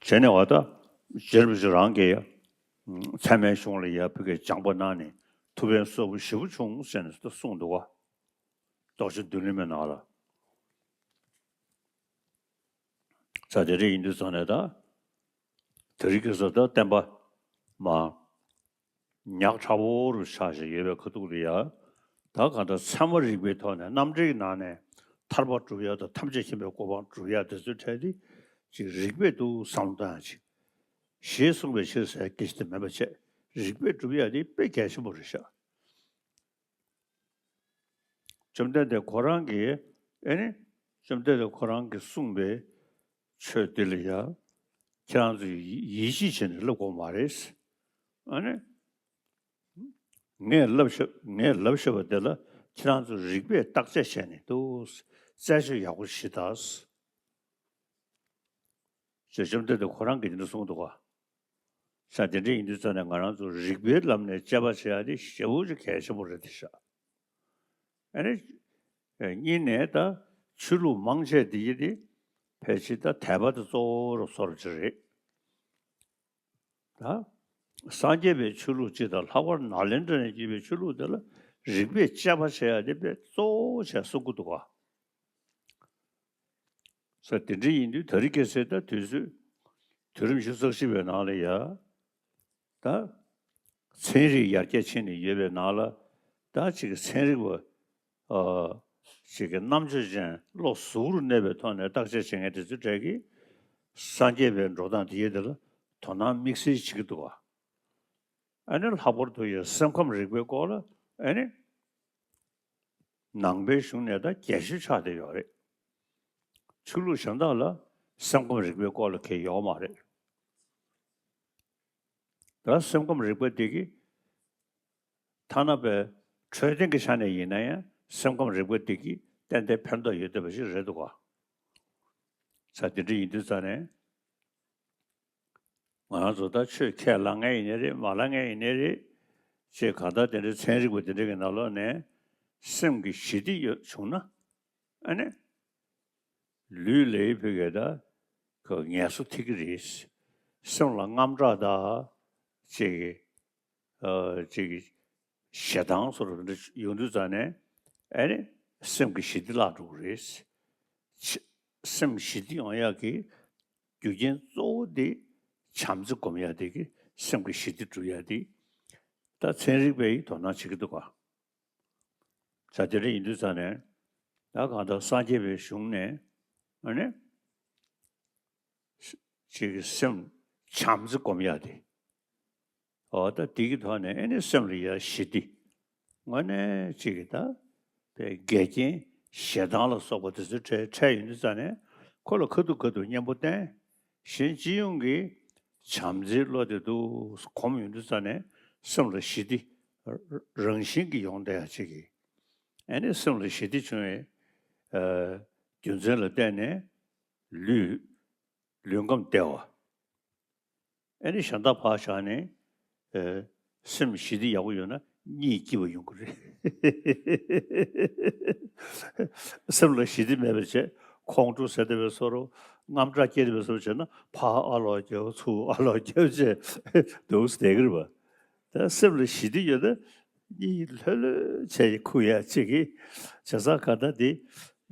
བྱས་ནས་བ་ད། རྗེ་རིན་པོ་ཆེ་རང་གིས་ཚད་མའི་གཞུང་ལ་ཡ་ཕ་གི་སྦྱངས་པ་གནང་ནས་ཐུགས་ཕན་གསོས་པོ་ཞེ་པོ་བྱུང་ཟེར་ནས་ད་གསུངས་འདུག་བ། རྟོགས་བརྗོད་མདུན་ལམ་མའི་ནང་ལ། ས་དེ་འདྲ་ཡིན་དུས་ཙང་ནས་ད། དེ་རིང་ཁ་སང་ད་བསྟན་པ་མ་ཉག་ཕྲ་བོ་རུ་ཆགས་བཞིན་ཡོད་པའི་ཁ་ཐུག་ལ་ཡ། ད་གང་ལྟར་ཚད་མ་རིག་པའི་ཐོག་ནས་རྣམ་འགྲེལ་གྱི་ནང་ནས་ཐར་པ་སྒྲུབ་ཡ་དང་ཐམས་ཅད་མཁྱེན་པའི་གོ་འཕང་སྒྲུབ་ཡ་དེ་ཚོའི་གྲས་དེ་ཅིག་རིགས་པས་འདུག་བསམ་བློ་བཏང་ཡ་ཅིག་ཞེས་གསུངས་པའི་ཕྱིར་ཟེར་སྐད་ཆ་དེ་མིན་པ་བྱས། རིགས་པས་སྒྲུབ་ཡ་དེ་དཔེ་གལ་ཆེན་པོ་རེད་ཤག་བཅོམ་ལྡན་འདས་ཁོ་རང་གིས། ཨེ་ནི། བཅོམ་ལྡན་འདས་ཁོ་རང་གིས་གསུངས་པའི་ཆོས་འདི་ལ་ཡ། ཁྱེད་རང་ཚོས་ཡིད་ཆེས་བྱས་ནས་ལབ་དགོས་མ་རེད། ཨ་ནི། ངས་ལབ་ཤེས། ངས་ལབ་ཤེས་པ་དེ་ལ་ཁྱེད་རང་ཚོས་རིགས་པས་བརྟག་དཔྱད་བྱས་ནས་འདུག་རྩད་གཅོད་ཡག་པོ་བྱེད་དང་། ཅེས་བཅོམ་ལྡན་འདས་ཁོ་རང་གིས་འདི་འདྲ་གསུངས་འདུག་ག་ས་དེ་འདྲ་ཡིན་དུས་ཙང་ནས་ང་རང་ཚོ་རིགས་པའི་ལམ་ནས་དཔྱད་པ་བྱེད་ཡ་དེ་ཞེ་པོ་ཅིག་གལ་ཆེན་པོ་རེད་དེ་ཤག་ཨ་ནི། གཉིས་ནས་ད་ཆོས་ལུགས་མང་ཆེ་འདི་ཡི་དེ་ཕལ་ཆེར་ད་དད་པ་དེ་གཙོ་བོ་རུ་བཟོ་འདྲ་ཅིག་རེད། ད་སངས་རྒྱས་པའི་ཆོས་ལུགས་སྤྱི་དང་ལྷག་པར་ནཱ་ལེནྡྲ་ནས་སྐྱེས་པའི་ཆོས་ལུགས་དེ་ལ་རིགས་པས་དཔྱད་པ་བྱེད་ཡ་དེ་དཔེ་གཙོ་བོ་བྱས་གསུང་གི་འདུག་ག་ས་དེ་འདྲ་ཡིན་དུས་ད་རེས་ཁ་སང་ད་དུས་ཚོད་དུས་རིམ་བཞི་བཅུ་རྩ་བཞི་པའི་ནང་ལ་ཡ། ད་ཚན་རིག་ཡར་རྒྱས་ཕྱིན་ནས་ཡོད་པའི་ནང་ལ། ད་ཅིག་གི་ཚན་རིག་པ། ཨ། ཅིག་གི་རྣམ་དཔྱོད་ཅན་བློ་གཟུ་བོར་གནས་པའི་ཐོག་ནས་བརྟག་དཔྱད་བྱེད་མཁན་དེ་ཚོའི་གྲས་ཀྱིས་སངས་རྒྱས་པའི་འགྲོ་སྟངས་དེ་ཡི་དེ་ལ་དོ་སྣང་དམིགས་བསལ་བྱེད་ཀྱི་འདུག་ག་ཨ་ནི་ལྷག་པར་དུ་ཡང་སེམས་ཁམས་རིག་པའི་སྐོར་ལ་ཨ་ནི། ནང་པའི་གཞུང་ནས་ད་རྒྱས་ཤོས་ཆགས་བསྡད་ཡོད་རེད། ཆོས་ལུགས་གཞན་དག་ལ་སེམས་ཁམས་རིག་པའི་སྐོར་ལ་གང་ཡང་ཡོད་མ་རེད། ད་སེམས་ཁམས་རིག་པ་འདི་གིས་ཐ་ན་པའི་འཕྲོད་བསྟེན་གྱི་ཆ་ནས་ཡིན་ན་ཡང་སེམས་ཁམས་རིག་པ་འདི་གིས་ཏན་ཏན་ཕན་ཐོགས་ཡོད་བསྡད་པ་ཞིག་རེད་འདུག་ག་ས་དེ་འདྲ་ཡིན་དུས་ཙང་ནས། ང་རང་ཚོ་ད་ཆོས་ཁས་བླངས་མཁན་ཡིན་ནའི་རེད། མ་བླངས་མཁན་ཡིན་ནའི་རེད། ཅེས་གང་ལྟར་དེ་འདྲའི་ཚན་རིག་པ་དེ་འདྲ་གི་ནང་ལོགས་ནས་སེམས་ཀྱི་ཞི་བདེ་ཡོད་བྱུང་ན། ཨ་ནི། ལུས་ལ་ཡི་ཕི་གེ་ད་ག་ངལ་གསོ་ཐེབས་ཀྱི་རེད། སེམས་ལ་དངངས་སྐྲག་དང་། ཅེས་ཀྱི། ཨ། ཅིག་གི་ཞེ་སྡང་སོགས་འདི་ཡོང་དུས་ཙང་ནས། ཨ་ནི་སེམས་ཀྱི་ཞི་བདེ་བརླག་འགྲོ་གི་རེད། ཆ། སེམས་ཞི་བདེ་ཡོང་ཡག་གི་རྒྱུ་རྐྱེན་གཙོ་བོ་དེ་བྱམས་བརྩེ་སྒོམ་ཡག་དེ་གི་སེམས་ཀྱི་ཞི་བདེ་སྒྲུབ་ཡག་དེ། ད་ཚན་རིག་པས་དོ་སྣང་བྱེད་ཀྱི་འདུག་ག། ད་དེ་འདྲ་ཡིན་དུས་ཙང་ནས། ད་གང་ལྟར་སངས་རྒྱས་པའི་གཞུང་ནས། ཨ་ནི། ཅིག་གི་སེམས་བྱམས་བརྩེ་སྒོམ་ཡག་དེ། འོ་ད་དེ་གི་ཐོག་ནས་ཨེ་ནི་སེམས་ལ་ཡ་ཞི་བདེ། དངོས་གནས་ཅིག་གི་ད། པའི་འགལ་རྐྱེན་ཞེ་སྡང་ལ་སོགས་པ་དེ་ཚོའི་གྲས་འཕྲད་ཡོང་དུས་ཙང་ནས། ཁོ་ལ་ཁ་ཐུག་ཁ་ཐུག་གཉེན་པོ་བསྟེན། གཞན་སྤྱི་ཡོངས་ཀྱི་བྱམས་བརྩེའི་བློ་དེ་འདུག་སེ་གོམས་ཡོང་དུས་ཙང་ནས། སེམས་ལ་ཞི་བདེ་རང་བཞིན་གྱིས་ཡོང་བསྡད་ཡག་ཅིག་གི། ཨེ་ནི་སེམས་ལ་ཞི་བདེ་བྱུང་བའི། ཨ། རྒྱུ་མཚན་ལ་བརྟེན་ནས། ལུས། ལུས་ཁམས་བདེ་བ། ཨེ་ནི་གཞན་དག་ཕར་བཞག་ནས། ཨེ། སེམས་ཞི་བདེ་ཡག་པོ་ཡོད་ན་གཉིད་སྐྱིད་པ་ཡོང་གི་རེད། སེམས་ལ་ཞི་བདེ་མེད་པ་བྱས། ཁོང་ཁྲོ་ཟེར་བསྡད་པའི་བཟོ་འདྲ། དངངས་སྐྲག་སྐྱེས་བསྡད་པའི་བཟོ་འདྲ་བྱས་ན། ཕར་ཨ་ལོག་རྒྱབ། ཚུར་ཨ་ལོག་རྒྱབ་བྱས་འདུག་སེ་བསྡད་ཀྱི་རེད་པ། ད་སེམས་ལ་ཞི་བདེ་ཡོད་ན་གཉིད་ལྷོད་ལྷོད་བྱས་ཁུག་ཡག་ཅིག་གི། བྱས་ཙང་གང་ལྟར་འདི་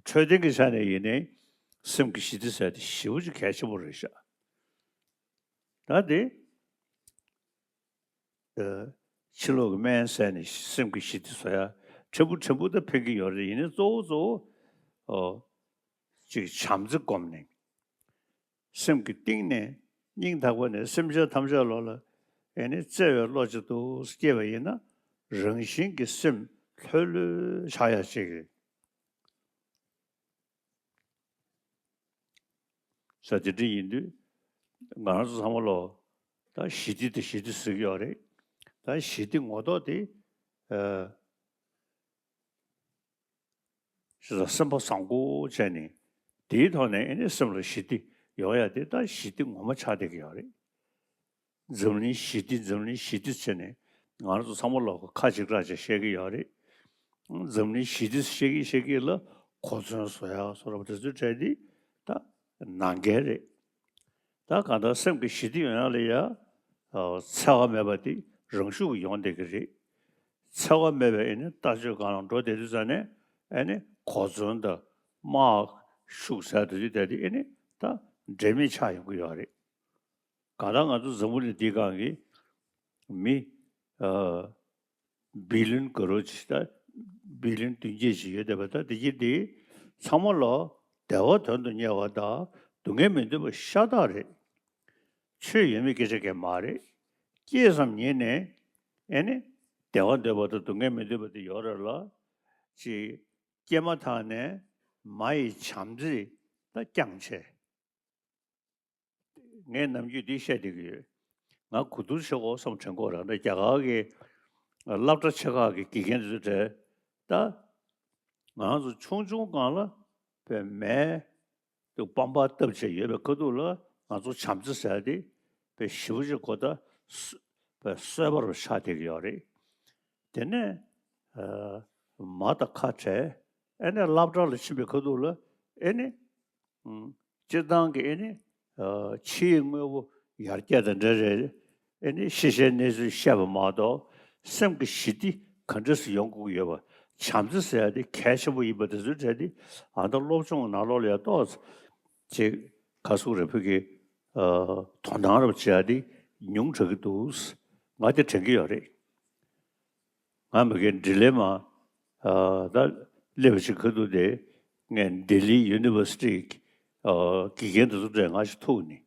འཕྲོད་བསྟེན་གྱི་ཆ་ནས་ཡིན་ནའི་སེམས་ཀྱི་ཞི་བདེ་ཟེར་དེ་ཞེ་པོ་ཅིག་གལ་ཆེན་པོ་རེད་ཤག། ད་དེ། ཨ། ཕྱི་ལོགས་ཀྱི་སྨན་ཟས་ནས་སེམས་ཀྱི་ཞི་བདེ་བཟོ་ཡ་ཕྲན་བུ་ཕྲན་བུ་ད་ཕན་གྱི་ཡོད་རེད། ཡིན་ནའི་གཙོ་བོ་གཙོ་བོ། ཨོ། ཅིག་བྱམས་བརྩེ་སྒོམ་ནས། སེམས་ཀྱི་གཏིང་ནས་སྙིང་ཐག་པ་ནས་སེམས་ཅན་ཐམས་ཅད་ལོགས་ལ་ཨེ་ནི་བརྩེ་བའི་བློ་ཅིག་འདུག་སྐྱེས་པ་ཡིན་ན། རང་བཞིན་གྱིས་སེམས་ལྷོད་ལྷོད་ཆགས་ཡ་ཅིག་རེད། ས་དེ་འདྲ་ཡིན་དུས། ང་རང་ཚོ་ཚང་མ་ལོ། ད་ཞི་བདེ་དང་ཞི་བདེ་ཟེར་གྱི་ཡོད་རེད། ད་ཞི་བདེ་ངོ་ཐོག་དེ། ཨ། ཞེ་དྲག་སེམས་པ་བཟང་པོ་བྱས་ནས། དེའི་ཐོག་ནས་ཨེ་ནི་སེམས་ལ་ཞི་བདེ་ཡོང་ཡ་དེ། ད་ཞི་བདེ་ངོ་མ་ཆགས་བསྡད་ཀྱི་ཡོད་རེད། འཛམ་གླིང་ཞི་བདེ། འཛམ་གླིང་ཞི་བདེ་བྱས་ནས། ང་རང་ཚོ་ཚང་མ་ལོག་ཁ་ཅིག་ར་ཅིག་བཤད་ཀྱི་ཡོད་རེད། འཛམ་གླིང་ཞི་བདེ་བཤད་ཀྱི་བཤད་ཀྱི་ལ། གོ་མཚོན་བཟོ་ཡག་བཟོ་འདྲ་པོ་དེ་ཚོའི་གྲས་འདི་ད་ནང་འགལ་རེད། ད་གང་ལྟར་སེམས་ཀྱི་ཞི་བདེ་ཡོང་ཡག་ལ་ཡ། ཨ། འཚེ་བ་མེད་པ་དེ་རང་ཤུགས་ཀྱིས་ཡོང་བསྡད་ཀྱི་རེད། འཚེ་བ་མེད་པའི་ཨེ་ནི་ལྟ་སྤྱོད་སྒང་ལ་འགྲོ་བསྡད་དུས་ཙང་ནས། ཨེ་ནི་གོ་མཚོན་དང་དམག་ཤུགས་ཟེར་དེ་ཚོ་དེ་དེ་ཨེ་ནི་ད་འབྲལ་མེད་ཆགས་ཡོང་གི་ཡོད་རེད། གང་ལྟར་ང་ཚོ་འཛམ་བུ་གླིང་འདིའི་སྒང་གི་མི། ཨ། བི་ལིན་ག་རོ་ཅིག་ད། བི་ལིན་བདུན་བརྒྱད་ཅིག་ཡོད་བསྡད་པ། ད་དེ་གྱད་དེ་ཚང་མ་ལ་བདེ་བ་དོན་དུ་གཉེར་བ་དང་སྡུག་བསྔལ་མི་འདོད་པ་ཤ་སྟག་རེད། ཆོས་ཡོད་མེད་སྐད་ཆ་གང་ཡང་མ་རེད། སྐྱེས་ཙམ་ཉིད་ནས་ཨེ་ནི་བདེ་བ་འདོད་པ་དང་སྡུག་བསྔལ་མི་འདོད་པ་དེ་ཡོད་རེད་ལ། ཅིག་སྐྱེས་མ་ཐག་ནས་མ་ཡི་བྱམས་བརྩེ་ད་བསྐྱངས་བྱས། ངས་ནམ་རྒྱུན་འདི་བཤད་བསྡད་ཀྱི་ཡོད། ང་གོ་བསྡུར་བྱེད་དགོས་བསམ་དྲན་གྱི་ཡོད་རེད། ད་རྒྱ་གར་གྱི་སློབ་གྲྭ་ཆེ་ཁག་གི་དགེ་རྒན་དེ་ཚོ་གྲས། ད་ང་རང་ཚོ་ཆུང་ཆུང་སྒང་ལ་བའི་མལ་དུ་པང་པར་བཏབ་བྱས་ཡོད་པའི་ཁ་ཐུག་ལ། ང་ཚོ་བྱམས་བརྩེ་ཟེར་དེ་བའི་ཞེ་པོ་ཅིག་གོ་ད་སོ། བའི་གསོད་པ་རུ་ཆགས་བསྡད་ཀྱི་ཡོད་རེད། དེ་ནས། ཨ། མ་དང་ཁ་བྲལ། ཨེ་ནས་སློབ་གྲྭ་ལ་ཕྱིན་པའི་ཁ་ཐུག་ལ། ཨེ་ནས། ཨུམ། སྤྱིར་བཏང་གི་ཨེ་ནས། ཨ། ཕྱིའི་དངོས་པོ་ཡར་རྒྱས་དང་འདྲ་རེད། ཨེ་ནས་ཤེས་བྱའི་གནས་ཚུལ་བཤད་པ་མ་གཏོགས། སེམས་ཀྱི་ཞི་བདེ་ག་འདྲ་སེ་ཡོང་དགོས་ཀྱི་ཡོད་པ། བྱམས་བརྩེ་ཟེར་ཡ་དེ་གལ་ཆེན་པོ་ཡིན་པ་དེ་ཚོའི་གྲས་དེ། ཨ། ད་སློབ་སྦྱོང་ནང་ལོགས་ལ་ཡ་ཏོག་ཙམ་ཅིག་ག་ཟེར་དགོས་རེད། བོད་ཀྱི། ཨ། དོ་སྣང་རབ་བྱེད་ཡ་དེ་ཉུང་དྲགས་ཀྱི་འདུག། ང་དེ་དྲན་གྱི་ཡོད་རེད། ང་མ་གི་ལྡི་ལི་མ། ཨ། ད་སླེབས་པ་ཅིག་ཁ་ཐུག་དེ་ངས་ལྡི་ལི་ཡུ་ནི་ཝར་སི་ཊི། ཨ། དགེ་རྒན་དེ་ཚོ་གྲས་ང་ཞིག་ཐུག་ནས།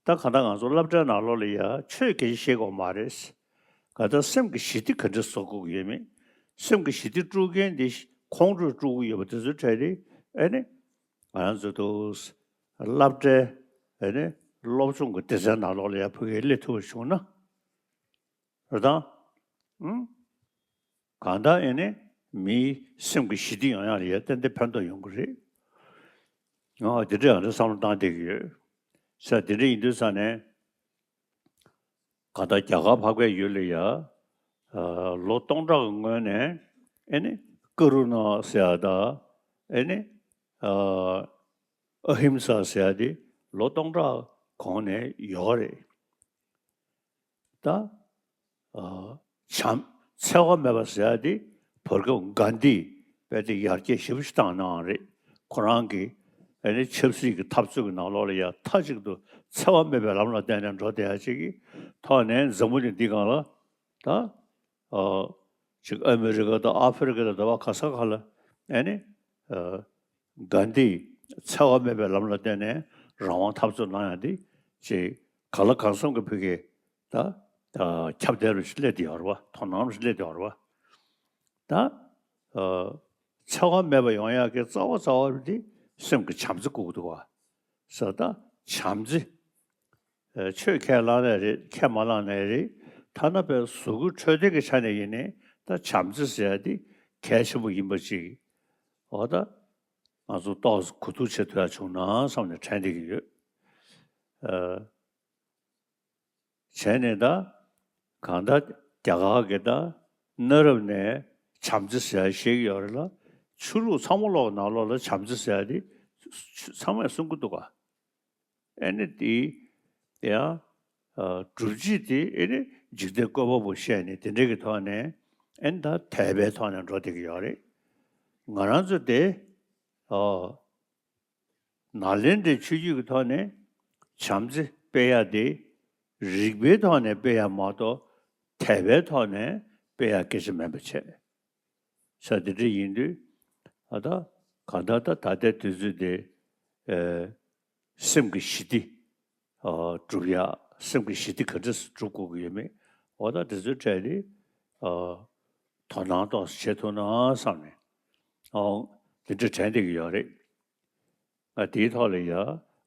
ད་གང་ལྟར་ང་ཚོ་སློབ་གྲྭའི་ནང་ལོགས་ལ་ཡ་ཆོས་སྐད་ཆ་བཤད་དགོས་མ་རེད། གང་ལྟར་སེམས་ཀྱི་ཞི་བདེ་ག་འདྲ་བཟོ་དགོས་ཀྱི་ཡོད་མེད། སེམས་ཀྱི་ཞི་བདེ་དཀྲུག་མཁན་དེ་ཁོང་ཁྲོས་དཀྲུག་གི་ཡོད་པ་དེ་ཚོའི་གྲས་དེ། ཨེ་ནི་ང་རང་ཚོ་དུ་སློབ་གྲྭའི། ཨེ་ནི་སློབ་སྦྱོང་གི་སྡེ་ཚན་ནང་ལོགས་ལ་ཡ་ཕ་གིར་སླེབས་ཐུབ་པ་བྱུང་ན། རེད་དང་། ཨང་། གང་ལྟར་ཨེ་ནི་མིའི་སེམས་ཀྱི་ཞི་བདེ་ཡོང་ཡག་ལ་ཡ་ཏན་ཏན་ཕན་ཐོགས་ཡོང་གི་རེད། ང་དེ་འདྲ་ཡང་བསམ་བློ་བཏང་བསྡད་ཀྱི་ཡོད། ས་དེ་འདྲ་ཡིན་དུས་ས་ནས་གང་ལྟར་རྒྱ་གར་འཕགས་པའི་ཡུལ་ལ་ཡ། ལོ་སྟོང་ཕྲག་གི་སྔོན་ནས་ཨེ་ནི་ཀ་རུ་ཎ་ཟེར་ཡ་དང་ཨེ་ནི་ཨ་ཧིམ་ས་ཟེར་ཡ་དེ་ལོ་སྟོང་ཕྲག་གོང་ནས་ཡོད་རེད། ད། བྱམས། འཚེ་བ་མེད་པ་ཟེར་ཡ་དེ་བར་སྐབས་གྷན་དྷིས་དཔེ་དེ་ཡར་རྒྱས་ཞེ་པོ་ཞིག་བཏང་གནང་བ་རེད། ཁོ་རང་གིས་ཨ་ནི་ཆབ་སྲིད་ཀྱི་འཐབ་རྩོད་ཀྱི་ནང་ལོགས་ལ་ཡང་མཐའ་གཅིག་ཏུ་འཚེ་བ་མེད་པའི་ལམ་ལ་བརྟེན་ནས་འགྲོ་བསྡད་ཡ་ཅིག་གི་ཐོག་ནས་འཛམ་བུ་གླིང་འདི་སྒང་ལ་ད་ཅིག་ཨ་མི་རི་ཀ་དང་ཨ་ཧྥེ་རི་ཀ་དང་ད་བ་ག་ས་ག་ལ་ཨ་ནི། གྷན་དྷིས་འཚེ་བ་མེད་པའི་ལམ་ལ་བརྟེན་ནས་རང་དབང་འཐབ་རྩོད་གནང་ཡ་འདི་ཅིག་གང་ལ་གང་འཚམ་གྱི་ཕ་གིའི་ད་ཁྱབ་གདལ་རུ་ཞིག་སླེབས་བསྡད་ཡོད་རེད་བ། དོ་སྣང་རུ་ཞིག་སླེབས་བསྡད་ཡོད་རེད་བ། ད་འཚེ་བ་མེད་པ་ཡོང་ཡག་གི་རྩ་བ་རྩ་བ་འདི་སེམས་ཀྱི་བྱམས་བརྩེ་དགོས་ཀྱི་འདུག་བ། ས་ད་བྱམས་བརྩེ། ཆོས་ཁས་བླངས་ནའི་རེད། ཁས་མ་བླངས་ནའི་རེད། ཐ་ན་པའི་གཟུགས་པོའི་འཕྲོད་བསྟེན་གྱི་ཆ་ནས་ཡིན་ནའི་ད་བྱམས་བརྩེ་ཟེར་ཡ་འདི་གལ་ཆེན་པོ་ཡིན་པ་ཅིག་འོ་ད་ང་ཚོ་ཏོག་ཙམ་གོ་བསྡུར་བྱེད་ཐུབ་ཡ་བྱུང་ན་བསམ་ནས་དྲན་བསྡད་ཀྱི་ཡོད། བྱས་ནས་ད་གང་ལྟར་རྒྱ་གར་གྱི་ད་གནའ་རབས་ནས་བྱམས་བརྩེ་ཟེར་ཡ་ཤེས་ཀྱི་ཡོད་རེད་ལ། ཆོས་ལུགས་ཚང་མ་ལོག་ནང་ལོགས་ལ་བྱམས་བརྩེ་ཟེར་ཡ་དེ་ཚང་མས་གསུང་གི་འདུག་ག་ཨེ་ནི་དེ་ཡང་སྒྲུབ་བྱེད་དེ་ཨེ་ནི་འཇིག་རྟེན་བཀོད་པ་པོ་བཤད་ནས་དེ་འདྲ་གི་ཐོག་ནས་ཨེ་ནི་ད་དད་པའི་ཐོག་ནས་འགྲོ་བསྡད་ཀྱི་ཡོད་རེད། ང་རང་ཚོ་དེ་ཨོ། ནཱ་ལེནྡྲའི་ཆོས་བརྒྱུད་ཀྱི་ཐོག་ནས་བྱམས་བརྩེ་སྤེལ་ཡ་དེ་རིག་པའི་ཐོག་ནས་སྤེལ་ཡ་མ་གཏོགས་དད་པའི་ཐོག་ནས་སྤེལ་ཡ་སྐད་ཆ་མིན་པ་བྱས། ས་དེ་འདྲ་ཡིན་དུས་ཨ་ད་གང་ལྟར་ད་ད་ལྟའི་དུས་ཚོད་དེ་ཨེ་སེམས་ཀྱི་ཞི་བདེ་ཨ་སྒྲུབ་ཡ། སེམས་ཀྱི་ཞི་བདེ་ག་འདྲས་སེ་སྒྲུབ་དགོས་ཀྱི་ཡོད་མེད་འོ་ད་དེ་ཚོའི་གྲས་དེ་ཨ་དོ་སྣང་ཏོག་ཙམ་བྱེད་ཐུབ་ན་བསམ་ནས་ཨོ་དེ་འདྲ་དྲན་བསྡད་ཀྱི་ཡོད་རེད། ང་དེའི་ཐོག་ལ་ཡ་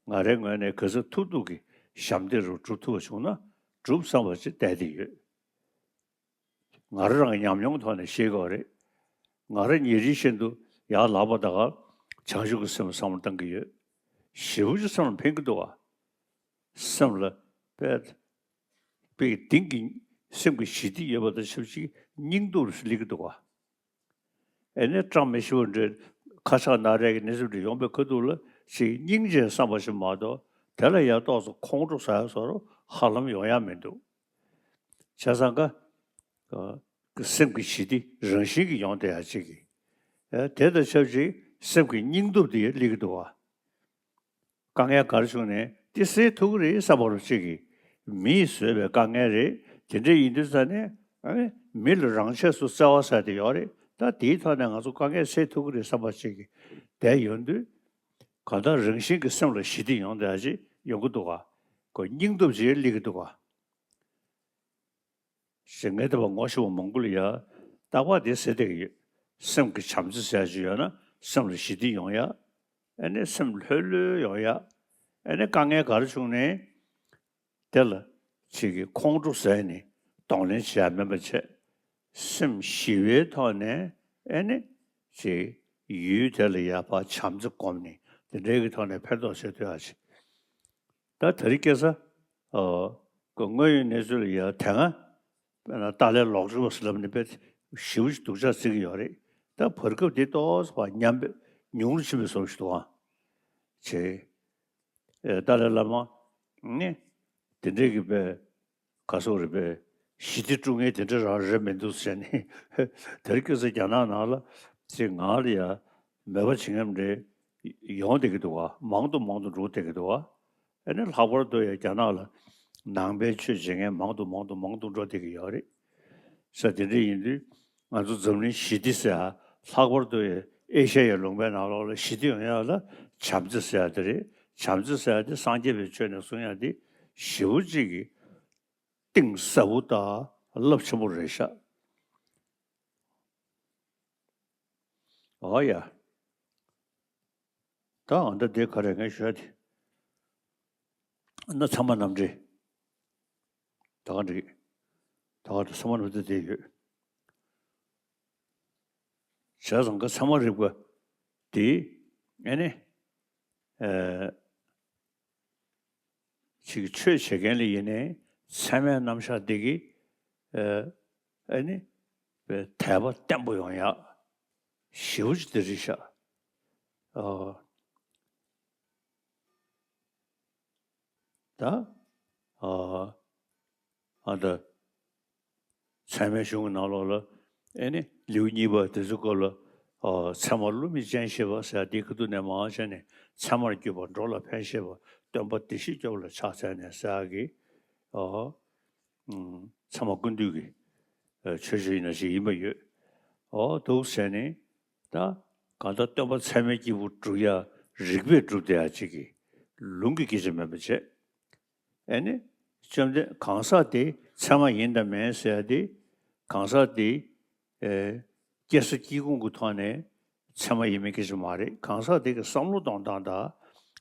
ང་རའི་ངོས་ནས་ག་ཚོད་ཐུབ་ཐུབ་ཀྱིས་ཞབས་འདེགས་རུ་སྒྲུབ་ཐུབ་པ་བྱུང་ན་སྒྲུབ་བསམ་པ་ཅིག་བསྡད་བསྡད་ཡོད། ང་རང་རང་གི་ཉམས་མྱོང་ཐོག་ནས་བཤད་དགོས་རེད། ང་རང་ཉིན་རེ་བཞིན་དུ་ཡར་ལངས་པ་དང་བྱང་ཆུབ་ཀྱི་སེམས་བསམ་བློ་བཏང་གི་ཡོད། ཞེ་པོ་ཅིག་སེམས་ལ་ཕན་གྱི་འདུག་བ། སེམས་ལ་དཔེ་དཔེ་གཏིང་གི་སེམས་ཀྱི་ཞི་བདེ་ཡོད་པ་དང་ཆབས་ཅིག་སྙིང་སྟོབས་སླེབས་ཀྱི་འདུག་བ། ཨེ་ནས་བཀྲ་མི་ཤིས་པ་འདྲ་ཁ་ཆག་སྣ་རལ་གྱི་གནས་ཚུལ་འདྲ་ཡོང་པའི་ཁ་ཐུག་ལ་ཞིག་སྙིང་རྗེ་བསམ་པ་ཞིག་མ་གཏོགས་དེ་ལ་ཡ་ཏོག་ཙམ་ཁོང་ཁྲོ་ཟ་ཡ་བཟོ་འདྲ་ཧ་ལམ་ཡོང་ཡ་མི་འདུག་བྱས་ཙང་ཀ་སེམས་ཀྱི་ཞི་བདེ་རང་བཞིན་གྱིས་ཡོང་བསྡད་ཡ་ཅིག་གིས་ཨེ་དེ་དང་ཆབས་ཅིག་སེམས་ཀྱི་སྙིང་སྟོབས་དེ་སླེབས་ཀྱི་འདུག་བ། དཀའ་ངལ་ག་རེ་བྱུང་ནའི་དེ་སེལ་ཐུབ་ཀྱི་རེད་བསམ་པ་རུ་གཅིག་གིས་མིས་བཟོས་པའི་དཀའ་ངལ་རེད། དེ་འདྲ་ཡིན་དུས་ཙ་ནས་ཨ་ནི་མི་ལ་རང་ཆས་སུ་བརྩེ་བ་ཟེར་དེ་ཡོད་རེད། ད་དེའི་ཐོག་ནས་ང་ཚོ་དཀའ་ངལ་སེལ་ཐུབ་ཀྱི་རེད་བསམ་པ་གཅིག་གིས་བསྡད་ཡོང་དུས་གང་ལྟར་རང་བཞིན་གྱི་སེམས་ལ་ཞི་བདེ་ཡོང་བསྡད་ཅིག་ཡོང་གི་འདུག་ག་ཁོ་སྙིང་སྟོབས་ཅིག་སླེབས་ཀྱི་འདུག་ག་ཞེས་ངས་བལྟས་པ་ངོ་ཤེས་པ་མང་པོ་ལ་ཡ་རྟག་པར་དེ་ཟེར་བསྡད་ཀྱི་ཡོད། སེམས་ཀྱི་བྱམས་བརྩེ་ཟེར་ཡ་ཅིག་ཡོད་ན་སེམས་ལ་ཞི་བདེ་ཡོང་ཡ། ཨ་ནི་སེམས་ལྷོད་ལྷོད་ཡོང་ཡ། ཨ་ནི་དཀའ་ངལ་ག་རེ་བྱུང་ནའི་དེ་ལ་ཅིག་གི་ཁོང་ཁྲོ་ཟ་ནས་གདོང་ལེན་བྱེད་ཡ་མིན་པ་བྱས། སེམས་ཞི་བའི་ཐོག་ནས་ཨ་ནི་ཅིག་ཡུལ་དེ་ལ་ཡ་ཕར་བྱམས་བརྩེ་སྒོམ་ནས་དེ་འདྲའི་གི་ཐོག་ནས་ཕན་ཐོགས་བྱེད་ཐུབ་ཡ་ཅིག་ད་དེ་རིང་ཁ་སང་གི་དངོས་ཡོད་གནས་ཚུལ་ལ་ཡ་དེ་སྔ་དཔེར་ན་ཏཱ་ལའི་ལོག་སྤྱོད་པ་ཟེར་ལབ་ནས་དཔེ་ཞེ་པོ་ཞིག་སྡུག་ཅག་བརྩི་གི་ཡོད་རེད། ད་བར་སྐབས་འདི་ཏོག་ཙམ་ཕར་ཉམས་པའི་ཉུང་རུ་ཕྱིན་པའི་བཟོ་ཞིག་འདུག་ཨང་། ཅེས། ཨེ་ཏཱ་ལའི་བླ་མ་ནི་དེ་འདྲའི་གི་དཔེ་ག་སོགས་རེད་པས། ཞི་བདེ་དཀྲུག་མཁན་དེ་འདྲ་རང་རེད་མི་འདུག་ཟེར་ནས་དེ་རིང་ཁ་སང་རྒྱ་ནག་ནང་ལ་ཅིག་ང་ལ་ཡ་མོས་པ་བྱེད་མཁན་རེ་ཡོང་བསྡད་ཀྱི་འདུག་བ། མང་དུ་མང་དུ་འགྲོ་བསྡད་ཀྱི་འདུག་བ། ཨ་ནི་ལྷག་པར་དུ་ཡ་རྒྱ་ནག་ལ་ནང་པའི་ཆོས་བྱེད་མཁན་མང་དུ་མང་དུ་མང་དུ་འགྲོ་བསྡད་ཀྱི་ཡོད་རེད། ས་དེ་འདྲ་ཡིན་དུས་ང་ཚོ་འཛམ་གླིང་ཞི་བདེ་ཟེར་ཡ་ལྷག་པར་དུ་ཡ་ཨེ་ཤ་ཡའི་ལུང་པའི་ནང་ལོགས་ལ་ཞི་བདེ་ཡོང་ཡ་ལ་བྱམས་བརྩེ་ཟེར་ཡ་དེ་རེད། བྱམས་བརྩེ་ཟེར་ཡ་དེ་སངས་རྒྱས་པའི་ཆོས་ནས་གསུང་ཡ་དེ་ཞེ་པོ་ཅིག་གི་གཏིང་ཟབ་པོ་དང་རླབས་ཆེན་པོ་རེད་ཤག་ཨོ་ཡ། ད་ཨ་ད་དེ་ག་རེ་ངས་ཞུ་ཡ་དེ། ན་ཚང་མ་གནམ་འདྲེ། ད་ག་འདྲེ། ད་ག་ད་ཚང་མ་གནམ་འདྲེ་དེ་ཡོད། བྱས་ཙང་ག་ཚང་མ་རིག་པ་དེ་ཨེ་ནི། ཨ་ཅིག་ཆོས་བྱེད་མཁན་ལ་ཡིན་ནའི་ཚད་མའི་རྣམ་གཞག་འདི་གིས་ཨ་ཨ་ནི་དད་པ་བརྟན་པོ་ཡོང་ཡག་ཞེ་པོ་ཅིག་འདི་རེད་ཤག་ཨ་ད་ཨ་ཨ་ད་ཚད་མའི་གཞུང་གི་ནང་ལོགས་ལ་ཨེ་ནི་ལེའུ་གཉིས་པ་དེ་ཚོའི་སྐོར་ལ་ཨ་ཚད་མར་བསླུ་མེད་སྤྱན་ཤེས་པ་ཟེར་ཡ་དེའི་ཁ་ཐུག་ནས་མར་བྱས་ནས་ཚད་མར་གྱུར་པ་འགྲོ་ལ་ཕན་ཤེས་པ་སྟོན་པ་བདེ་གཤེགས་སྐྱོབ་པ་ལ་ཕྱག་འཚལ་ནས་ཟེར་ཡ་གི་ཨ་ཚད་མ་ཀུན་བཏུས་ཀྱི་ཨ་མཆོད་བརྗོད་ཡིན་ན་ཞིག་ཡིན་པ་ཡོད། ཨོ་འདུག་ཟེར་ནས་ད་གང་ལྟར་སྟོན་པ་ཚད་མའི་སྐྱེས་བུ་སྒྲུབ་ཡ་རིགས་པས་སྒྲུབ་བསྡད་ཡ་ཅིག་གི་ལུང་གི་སྐད་ཆ་མིན་པ་བྱས། ཨེ་ནི་བཅོམ་ལྡན་གང་ཟག་དེ་ཚད་མ་ཡིན་དང་མིན་ཟེར་ཡ་དེ་གང་ཟག་དེ་ཨེ་སྐྱེ་ས་སྐྱེ་ཁུངས་ཀྱི་ཐོག་ནས་ཚད་མ་ཡིན་མིན་སྐད་ཆ་མ་རེད། གང་ཟག་དེ་གི་བསམ་བློ་གཏོང་སྟངས་དང་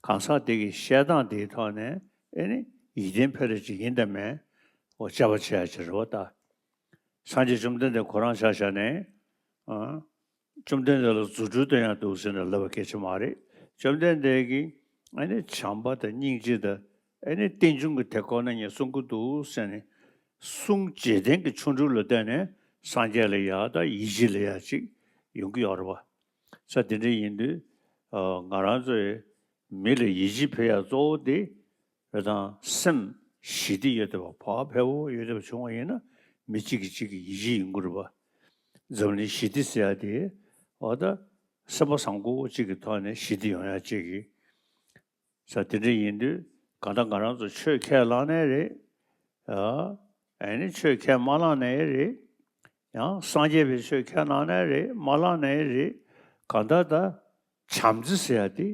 གང་ཟག་དེ་གི་བཤད་སྟངས་དེའི་ཐོག་ནས་ཨེ་ནི་ཡིད་བརྟན་ཕེབས་རེ་ཅིག་ཡིན་དང་མིན་འོ་དཔྱད་པ་བྱེད་ཡ་ཅིག་རེད་བ་ད། སངས་རྒྱས་བཅོམ་ལྡན་འདས་ཁོ་རང་ཆ་བཞག་ནས་ཨ་བཅོམ་ལྡན་འདས་ལ་རྫུ་འཕྲུལ་སྟོན་ཡག་འདུག་ཟེར་ནས་ལབ་པ་སྐད་ཆ་མ་རེད། བཅོམ་ལྡན་འདས་ཀྱིས་ཨ་ནི་བྱམས་པ་དང་སྙིང་རྗེ་དང་ཨ་ནི་རྟེན་འབྱུང་གི་དེ་ཁོ་ན་ཉིད་གསུང་གི་འདུག་ཟེར་ནས་གསུང་རྗེས་བསྟན་གྱི་ཆོ་འཕྲུལ་ལ་བརྟེན་ནས་སངས་རྒྱས་ལ་ཡག་དང་ཡིད་ཆེས་ལ་ཡག་ཅིག་ཡོང་གི་ཡོད་རེད་བ། ས་དེ་འདྲ་ཡིན་དུས་ཨ་ང་རང་ཚོའི་མི་ལ་ཡིད་ཆེས་འཕེལ་ཡག་གཙོ་བོ་དེ་རེད་དང་སེམས་ཞི་བདེ་ཡོད་བསྡད་པ་བག་ཕེབས་པོ་ཡོད་བསྡད་པ་བྱུང་བ་ཡིན་ན་མི་གཅིག་གིས་གཅིག་གི་ཡིད་ཆེས་ཡོང་གི་རེད་པ། འཛམ་གླིང་ཞི་བདེ་ཟེར་ཡ་དེ་འོ་ད་སེམས་པ་བཟང་པོ་གཅིག་གི་ཐོག་ནས་ཞི་བདེ་ཡོང་ཡག་གཅིག་གི་ས་དེ་འདྲ་ཡིན་དུས་གང་ལྟར་ང་རང་ཚོ་ཆོས་ཁས་བླངས་ནའི་རེད། ཨ་ནི་ཆོས་ཁས་མ་བླངས་ནའི་རེད། ཡང་སངས་རྒྱས་པའི་ཆོས་ཁས་བླངས་ནའི་རེད་མ་བླངས་ནའི་རེད། གང་ལྟར་ད་བྱམས་བརྩེ་ཟེར་ཡ་དེ།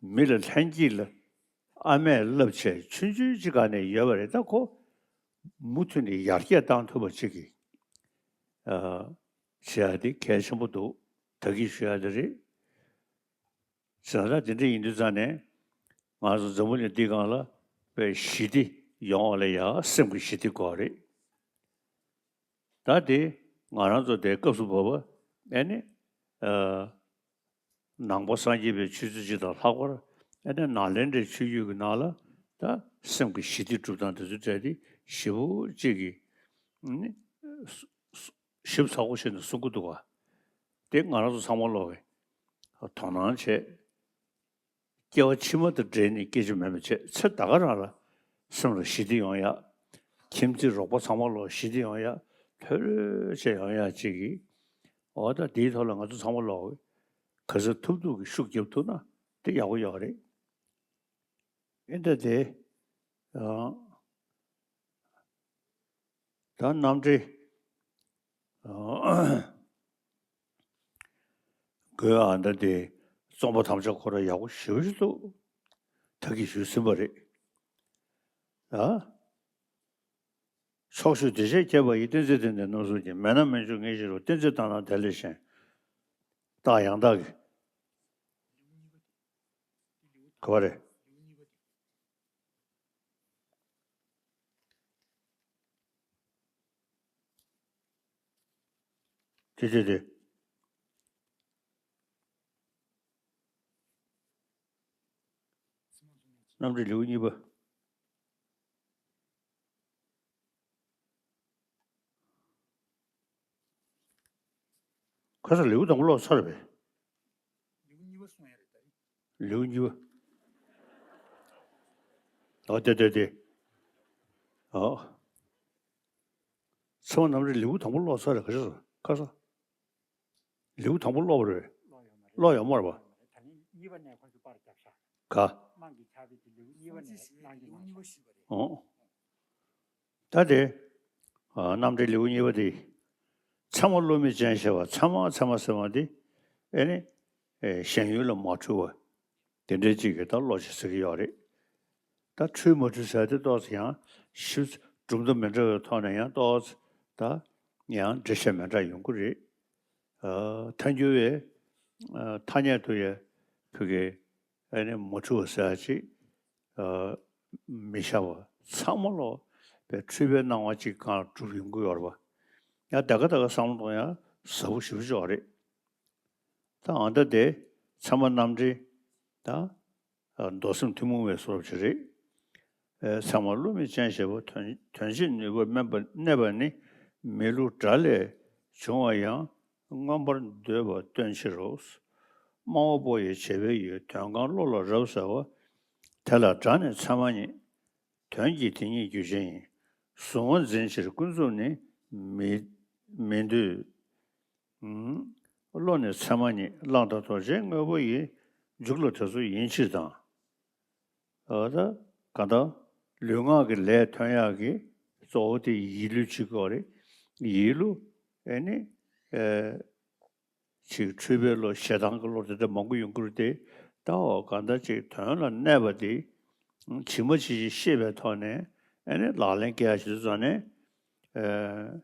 མི་ལ་ལྷན་སྐྱེས་ལ་ཨ་མས་བསླབ་བྱས་ཆུང་ཆུང་ཅིག་ག་ནས་ཡོད་པ་རེད། ད་ཁོ་མུ་མཐུད་ནས་ཡར་རྒྱས་བཏང་ཐུབ་པ་ཅིག་གི་ཨ་བྱེད་ཡ་དེ་གལ་ཆེན་པོ་འདུག་ད་གིན་ཞུ་ཡ་དེ་རེད། བྱས་ཙང་དེ་འདྲ་ཡིན་དུས་ཙང་ནས་ང་ཚོ་འཛམ་བུ་གླིང་འདི་སྒང་ལ་དཔེ་ཞི་བདེ་ཡོང་བ་ལ་ཡ་སེམས་ཀྱི་ཞི་བདེ་དགོས་རེད། ད་དེ་ང་རང་ཚོ་དེ་སྐབས་སུ་བབ་པ་ཨེ་ནི་ཨ་ནང་པ་སངས་རྒྱས་པའི་ཆོས་ཚུལ་སྤྱི་དང་ལྷག་པར་ཨེ་ནི་ནཱ་ལེནྡྲའི་ཆོས་བརྒྱུད་ཀྱི་ནང་ལ་ད་སེམས་ཀྱི་ཞི་བདེ་སྒྲུབ་སྟངས་དེ་ཚོའི་གྲས་དེ་ཞེ་པོ་ཅིག་གི་ཨ་ནི་ཞིབ་ཚགས་པོ་བྱས་ནས་གསུང་གི་འདུག་ག་དེ་ང་རང་ཚོ་ཚང་མ་ལོག་གི་དོ་སྣང་བྱས། སྐྱེ་བ་ཕྱི་མ་དང་འབྲེལ་ནས་སྐད་ཆ་མེད་པ་བྱས་ཚེ་ད་ག་རང་ལ་སེམས་ལ་ཞི་བདེ་ཡོང་ཡག་ཁྱིམ་མཚེས་རོགས་པ་ཚང་མ་ལོ་ཞི་བདེ་ཡོང་ཡག་ལྷོད་ལྷོད་བྱས་ཡོང་ཡག་ཅིག་གིས་འོ་ད་དེའི་ཐོག་ལ་ང་ཚོ་ཚང་མ་ལོ་ག་ཚོད་ཐུབ་ཐུབ་ཀྱི་ཤུགས་རྒྱབ་ཐུབ་ན་དེ་ཡག་པོ་ཡོད་རེད། ཨེ་འདྲ་དེ་ཨ། ད་རྣམ་འགྲེལ་དགོས་ཨ་འདྲ་དེ་རྩོམ་པ་ཐམས་ཅད་ཁོ་ར་ཡག་པོ་ཞེ་པོ་ཞིག་འདུག་ད་གིན་ཞུས་ཟིན་པ་རེད། ཨ། ཕྱོགས་བཅུའི་བདེ་གཤེགས་ཁྱབ་པ་ཡི། བསྟན་འཛིན་དོན་ལྡན་རྣམ་གསུམ་གྱི། མེད་ན་མི་འབྱུང་ངེས་ཤེས་རབ། བསྟན་འཛིན་ལྟར་སྣང་དེ་ལས་གཞན། རྟགས་ཡང་དག་གི། ག་བ་རེད། དེ་དེ་དེ། རྣམ་འགྲེལ་ལེའུ་གཉིས་པ། ཁ་སང་ལེའུ་དང་པོ་ཀློག་ཚར་བས། ལེའུ་གཉིས་པ་གསུང་ཡ་རེད་ད་རེད། ལེའུ་གཉིས་པ། ཨོ་དེ་དེ་དེ། ཨོ། ཚང་མ་རྣམ་འགྲེལ་ལེའུ་དང་པོ་ཀློག་ཚར་རེད་ག་ཅི་སོ་ཁ་སང་། ལེའུ་དང་པོ་ཀློག་པ་རེད། ཀློག་ཡོད་མ་རེད་པ། ད་ནི་གཉིས་པ་ནས་ཁོ་ཚོས་པར་བརྒྱབ་ཤག་ག་དམངས་ཀྱི་ཕྱག་དཔེ་དེ་ལེའུ་གཉིས་པ་ནས་གནང་གི་མ་རེད། ཨོ། ད་དེ། ཨ། རྣམ་འགྲེལ་ལེའུ་གཉིས་པ་དེ། ཚད་མ་བསླུ་མེད་སྤྱན་ཤེས་པ། ཚད་མ་ཚད་མ་ཟེར་བ་དེ། ཨེ་ནི། ཨེ། ཞེན་ཡུལ་ལ་མ་འཁྲུལ་བ། དེ་འདྲའི་ཅིག་གི་ད་བློ་ཅིག་ཟེར་གི་ཡོད་རེད། ད་འཁྲུལ་མ་འཁྲུལ་ཟེར་དེ་ཏོག་ཙམ་ཡང་ཞིབ་གྲུབ་མཐའ་མི་འདྲ་བའི་ཐོག་ནས་ཡང་ཏོག་ཙམ་ད་ཡང་འགྲེལ་བཤད་མི་འདྲ་ཡོང་གི་རེད། ཨ། ཐལ་འགྱུར་བའི་ཨ་ཐ་སྙད་དུ་ཡང་བོད་སྐད་ཨ་ནི་མ་འཁྲུལ་བ་ཟེར་ཡ་ཅིག་ཨ་མི་བཞག་པ་ཚང་མ་ལོག་པའི་འཁྲུལ་པའི་སྣང་བ་ཅིག་གང་གྲུབ་ཡོང་གི་ཡོད་རེད་པ། ཡང་ད་ག་ད་ག་བསམ་བློ་གཏོང་ཡ་ཟབ་པོ་ཞེ་པོ་ཅིག་ཡོད་རེད། ད་ཨ་ད་དེ་ཚད་མ་རྣམ་འགྲེལ་ད། མདོ་སེམས་ཐུན་མོང་བའི་བཟོ་འདྲ་ཅིག་རེད། ཚད་མར་བསླུ་མེད་ཅན་ཞེས་པ་དོན་དོན་བྱེད་ནུས་པ་དམན་པ་གནས་པ་ནི་མི་བསླུ་སྒྲ་ལས་བྱུང་བ་ཡང་མངོན་པར་འདོད་པ་སྟོན་ཕྱིར་རོ། སྨྲ་བ་པོ་ཡི་བྱེད་པའི་ཡུལ་དོན་གང་བློ་ལ་རབ་གསལ་བ། དེ་ལ་སྒྲ་ནི་ཚད་མ་ཉིད། དོན་གྱི་དེ་ཉིད་རྒྱུ་ཅན་ཡིན། གཟུང་བ་འཛིན་ཕྱིར་ཀུན་རྫོབ་ནི་མི་མི་འདོད། བློ་ནི་ཚད་མ་ཉིད་བླང་དང་དོར་བྱའི་དངོས་པོ་ཡི་མཇུག་ལ་དེ་ཚོ་ཡིན་ཕྱིར་དང་། ཨ་ད་ག་ད་ལུས་ངག་གི་ལས་ཐོན་ཡག་གི་གཙོ་བོ་དེ་ཡིད་བློ་གཅིག་པོ་རེད། ཡིད་བློ་ཨེ་ནི་ཨེ་ཅིག་འཁྲུལ་པའི་བློ་ཞེ་སྡང་གི་བློ་དེ་འདྲ་མང་པོ་ཡོང་གི་རེད་དེ། ད་འོ་ག་འདྲ་ཅིག་དོན་ལ་གནས་པ་དེ་ཇི་མ་ཇི་བཞིན་ཤེས་པའི་ཐོག་ནས་ཨེ་ནི་ལག་ལེན་བཀལ་ཡག་ཞིག་ཙང་ནས་ཨེ།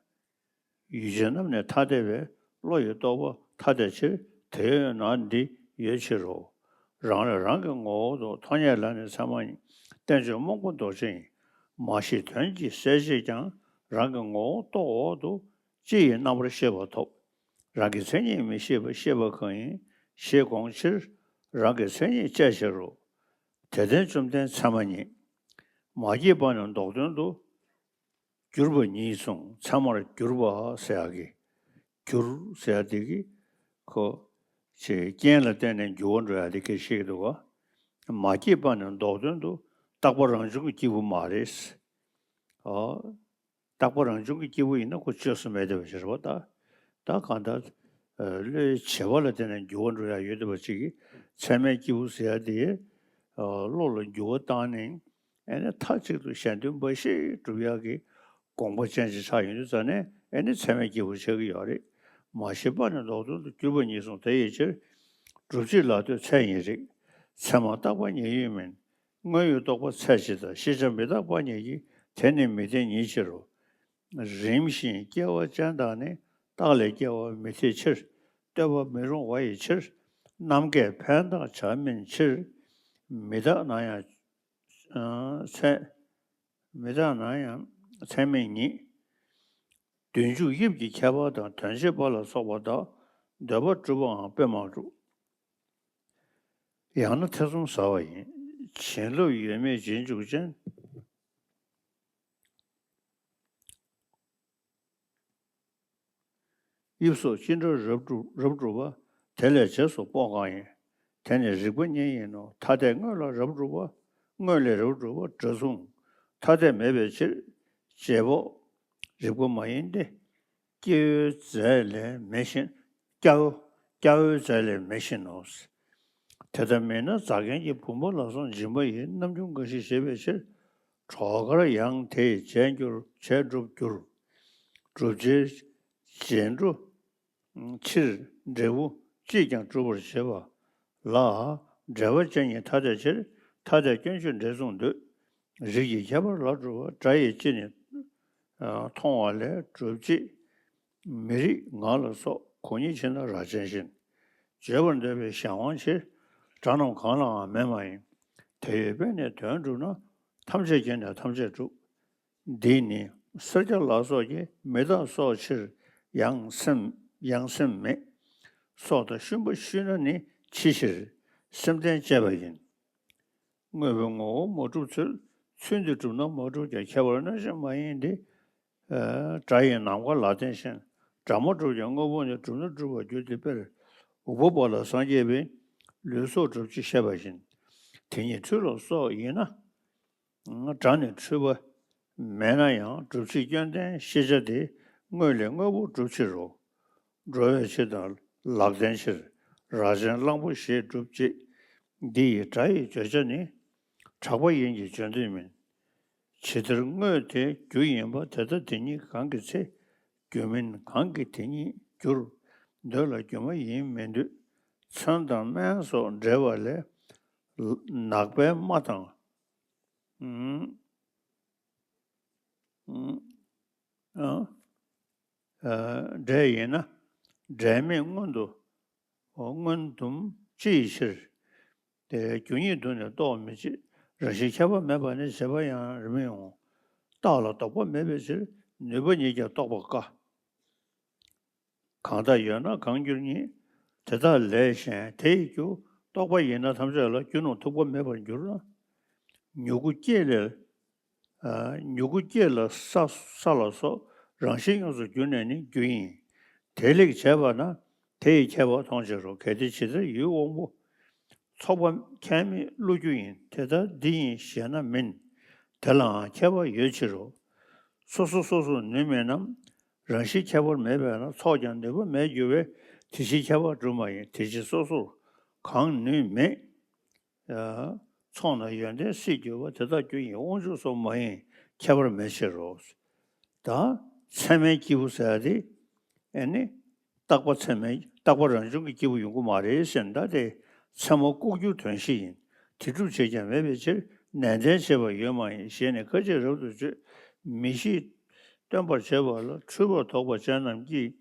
ཡུལ་ཅན་རྣམས་ནི་ཐ་དད་པའི་བློ་ཡི་རྟོག་པ་ཐ་དད་ཕྱིར་དེ་ཡོད་ན་འདི་ཡོད་ཕྱིར་རོ། རང་ལས་རང་གི་ངོ་བོ་རྟོགས་ཐོག་མཉེས་ལ་ནི་ཚད་མ་ཡིན། བསྟན་བཅོས་རྨོངས་པ་མདོག་ཅན་ཡིན། མ་ཤེས་དོན་གྱི་གསལ་བྱེད་ཀྱང་རང་གི་ངོ་བོ་རྟོགས་འོག་ཏུ་སྤྱི་ཡི་རྣམ་པར་ཤེས་པ་ཐོབ། རང་གི་མཚན་ཉིད་མི་ཤེས་པ་ཤེས་པ་གང་ཡིན་ཞེས་དགོངས་ཕྱིར་རང་གི་མཚན་ཉིད་དཔྱད་བྱེད་རོ། དེ་ལྟར་བཅོམ་ལྡན་ཚད་མ་ཉིད། མ་སྐྱེས་པ་ནི་ལྡོག་དོན་དུ། གྱུར་པ་ཉིད་གསུངས། ཚད་མར་གྱུར་པ་ཟེར་ཡག་གི་གྱུར་ཟེར་ཡག་དེ་གི་ཁོ་ཅེས་རྐྱེན་ལ་བརྟེན་ནས་འགྱུར་བ་འགྲོ་ཡག་དེ་སྐད་བཤད་ཀྱི་འདུག་ག་མ་སྐྱེས་པ་ནི་ལྡོག་དོན་དུ་རྟག་པ་རང་བྱུང་གི་སྐྱེས་བུ་མ་རེད། ཨོ། རྟག་པ་རང་བྱུང་གི་སྐྱེས་བུ་ཡིན་ན་ཁོ་བཅོས་སུ་མེད་བསྡད་པ་ཞིག་རེད་པ། ད་ད་གང་ལྟར་བློའི་བྱེད་པ་ལ་བརྟེན་ནས་འགྱུར་བ་འགྲོ་ཡག་ཡོད་བསྡད་པ་ཅིག་གིས་ཚད་མའི་སྐྱེས་བུ་ཟེར་ཡག་དེ་བློ་ལ་འགྱུར་བ་བཏང་ནས། ཨེ་ནས་མཐའ་གཅིག་ཏུ་གཞན་དོན་འབའ་ཞིག་སྒྲུབ་ཡག་གི་དགོངས་པ་ཅན་ཅིག་ཆགས་ཡོང་དུས་ཙ་ནས་ཨེ་ནས་ཚད་མའི་སྐྱེས་བུ་ཆགས་ཀྱི་ཡོད་རེད། མ་ཤེས་པ་ནི་ལྡོག་དོན་དུ་གྱུར་པ་ཉིད་གསུངས། དེ་ཡི་ཕྱིར་སྒྲུབ་བྱེད་ལ་ལྟོས་ཚད་ཡིན་རིགས། ཚད་མ་རྟག་པ་ཉིད་ཡོད་མིན། དངོས་ཡོད་རྟོག་པ་ཚད་གཅིག་དང་ཤེས་བྱ་མི་རྟག་པ་ཉིད་ཀྱིས་དེ་ནི་མི་བརྟེན་ཉིད་ཕྱིར་རོ། རིམ་བཞིན་སྐྱེ་བ་ཅན་དག་ནི་རྟགས་ལས་སྐྱེ་བ་མི་འཐད་ཕྱིར། ལྟོས་པ་མི་རུང་བ་ཡི་ཕྱིར། རྣམ་གྲངས་ཕན་བཏགས་བྱ་མིན་ཕྱིར། མི་རྟག་ན་ཡང་། ཚད། མི་རྟག་ན་ཡང་ཚད་མས་ཉིད། བདུན་ཅུ་དབྱིབས་ཀྱི་ཁྱད་པར་དང་དོན་བྱེད་པ་ལ་སོགས་པ་དག་འདོད་པ་གྲུབ་པའང་དཔེ་མ་གྲུབ། ཡང་ན་ཐེ་ཚོམ་ཟ་བ་ཡིན། བྱིན་རླབས་ཡོད་མེད་རྗེས་འཇུག་ཅན། དབྱིབས་སོགས་ཅི་འདྲ་རབ་གྲུབ་རབ་གྲུབ་པ། དེ་ལས་རྗེས་སུ་དཔོག་གང་ཡིན། དེ་ནི་རིགས་པ་གཉིས་ཡིན་ནོ། ཐ་དད་དངོས་ལ་རབ་གྲུབ་པ། དངོས་ལས་རབ་གྲུབ་པ་འདྲ་མཚུངས། ཐ་དད་མེད་པའི་ཕྱིར། བྱེད་པོ། རིགས་པ་མ་ཡིན་ཏེ། སྐྱེ་བོའི་རྫས་ལས་མེད་བཞིན། སྐྱ་བོ། སྐྱ་བོའི་རྫས་ལས་མེད་བཞིན་ནོ། དེ་ལྟ་མིན་ན་རྫ་མཁན་གྱི་བུམ་པ་ལ་སོགས་འབྱིན་པ་ཡི་རྣམ་འཇོམས་འགའ་ཞིག་བཞེད་པའི་ཕྱིར། གྲོགས་མཁར་ཡང་དེས་བྱས་འགྱུར་བྱས་གྲུབ་འགྱུར། གྲུབ་བྱེད་རྗེས་འགྲོ་ཕྱིར་འབྲས་བུ་གཅིག་ཀྱང་གྲུབ་པར་བྱེད་པ་ལ། འབྲེལ་བ་ཅན་ཉིད་ཐ་དད་ཕྱིར། ཐ་དད་སྐྱོན་བརྗོད་འདྲ་མཚུངས་འདོད། རིགས་ཀྱི་ཁྱད་པར་ལ་གྲུབ་པ། སྒྲ་ཡི་སྤྱི་ནི་མཐོང་བ་ལས་གྲུབ་བྱེད་མི་རིགས་ངག་ལ་སོགས་གོ་ཉིད་ཕྱིར་ན་རྭ་ཅན་བཞིན། བརྗོད་པར་འདོད་པའི་གཞན་དབང་ཕྱིར། སྒྲ་རྣམས་གང་ལའང་མེད་མ་ཡིན། དེ་ཡོད་པས་ནི་དོན་གྲུབ་ན། ཐམས་ཅད་ཀྱིས་ནི་ཐམས་ཅད་གྲུབ། འདིས་ནི་སེར་སྐྱ་ལ་སོགས་ཀྱི་མི་རྟག་སོགས་ཕྱིར་ཡང་སེམས་ཡང་སེམས་མེད། སྲོག་དང་ཤུན་པ་ཤུལ་ན་ནི་འཆི་ཕྱིར་སེམས་ལྡན་བཅས་པ་ཡིན། དངོས་པོའི་ངོ་བོ་མ་གྲུབ་ཚུལ། ཚུལ་འདི་གྲུབ་ན་མ་གྲུབ་ཀྱང་། ཁྱད་པར་སྣོད་བཞི་མ་ཡིན་ཏེ། སྒྲ་ཡི་ནམ་མཁའ་ལ་བརྟེན་བཞིན། སྒྲ་མ་གྲུབ་ཀྱང་དངོས་པོ་ནི། གྲུབ་ན་གྲུབ་པར་འགྱུར་ཏེ་དཔེར། འུག་པ་པ་ལ་སངས་རྒྱས་པའི། ལུས་སྲོག་གྲུབ་ཅེས་བཤད་པ་བཞིན། དེ་ཉིད་འཁྲུལ་ལ་སོགས་ཡིན་ན། སྒྲ་ནི་འཁྲུལ་པ་མེད་ན་ཡང་། གྲུབ་བྱེད་སྐྱོན་ལྡན་ཤེས་བྱ་དེ། དངོས་ལས་དངོས་པོ་གྲུབ་ཕྱིར་རོ། འགྲོ་བའི་ཕྱིར་དང་ལག་ལྡན་ཕྱིར། རྭ་ཅན་གླང་པོ་ཞེས་གྲུབ་ཅེས། འདི་ཡི་སྒྲ་ཡི་བརྗོད་བྱ་ནི། གྲགས་པ་ཡིན་གྱི་བརྗོད་འདོད་མིན། ཇི་ལྟར་དངོས་དེ་རྒྱུ་ཡིན་པ། དེ་ལྟ་དེ་ཉིད་གང་གི་ཚེ། རྒྱུ་མིན་གང་གིས་དེ་ཉིད་འགྱུར། འདོད་ལ་སྒྱུ་མ་ཡིན་མི་འདོད། མཚོན་དང་སྨན་སོགས་འབྲེལ་བ་ལས། ནག་པའི་རྨ་དང་། ཨ། འབྲས་ཡིན་ན། འབྲས་མེད་སྔོན་དུ། སྔོན་དུམ་ཅི་ཡི་ཕྱིར། དེ་རྒྱུ་ཉིད་དུ་ནི་རྟོགས་མི་བྱེད། རང་བཞིན་ཁྱད་པར་མེད་པ་ནི། བྱས་པ་ཡང་རིགས་མི་འོང་། རྟགས་ལ་ལྡོག་པ་མེད་པའི་ཕྱིར། ནུས་པ་ཉིད་ཀྱང་རྟོགས་པ་དཀའ། གང་དག་ཡོད་ན་གང་འགྱུར་ཉིད། དེ་དག་ལས་གཞན་དེ་ཡི་རྒྱུ། རྟོག་པ་ཡིན་ན་ཐམས་ཅད་ལ་རྒྱུ་རྣམས་ཐུག་པ་མེད་པར་འགྱུར་ན། མྱུ་གུ་སྐྱེས་ལས། མྱུ་གུ་སྐྱེས་ལ་ས་ས་ལ་སོགས་རང་བཞིན་ཡོངས་སུ་གྱུར་ནས་ནི་རྒྱུ་ཡིན། དེ་ལེགས་བྱས་པ་ན་དེ་ཡི་ཁྱད་པར་མཐོང་ཕྱིར་རོ། གལ་ཏེ་ཇི་ལྟར་ཡུལ་དབང་པོ་ཚོགས་པ་ཁྱད་མེད་བློ་རྒྱུ་ཡིན། དེ་ལྟར་འདི་ཡིན་ཞེ་ན་མིན། དེ་ལའང་ཁྱད་པར་ཡོད་ཕྱིར་རོ། སོ་སོ་སོ་སོར་ནུས་མེད་རྣམས་རང་བཞིན་ཁྱད་པར་མེད་པས་ན་ཚོགས་ཀྱང་ནུས་པ་མེད་འགྱུར་བས་དེ་ཕྱིར་ཁྱད་པར་གྲུབ་མ་ཡིན། དེ་ཕྱིར་སོ་སོར་གང་ནུས་མེད། ཚོགས་ན་ཡོན་ཏན་སྲིད་འགྱུར་བ་དེ་དག་རྒྱུ་ཡིན། དབང་ཕྱུག་སོགས་མ་ཡིན་ཁྱད་པར་མེད་ཕྱིར་རོ། ད་ཚད་མའི་སྐྱེས་བུ་ཟེར་ཡ་དེ་ཨེ་ནི་རྟག་པ་ཚད་མའི་རྟག་པ་རང་བྱུང་གི་སྐྱེས་བུ་ཡོང་གི་མ་རེད་ཟེར། ད་དེ་ཚད་མ་ལྐོག་གྱུར་དོན་བཞི་ཡིན། དེ་སྒྲུབ་བྱེད་ཀྱང་མེད་པའི་ཕྱིར། ནན་ཏན་བྱེད་པ་ཡོད་མ་ཡིན་ཞེས་ནི་ཁ་ཅིག་རབ་ཏུ་བརྗོད། མི་ཤེས་སྟོན་པར་བྱེད་པ་ལ་འཁྲུལ་པར་དོགས་པ་ཅན་རྣམས་ཀྱིས་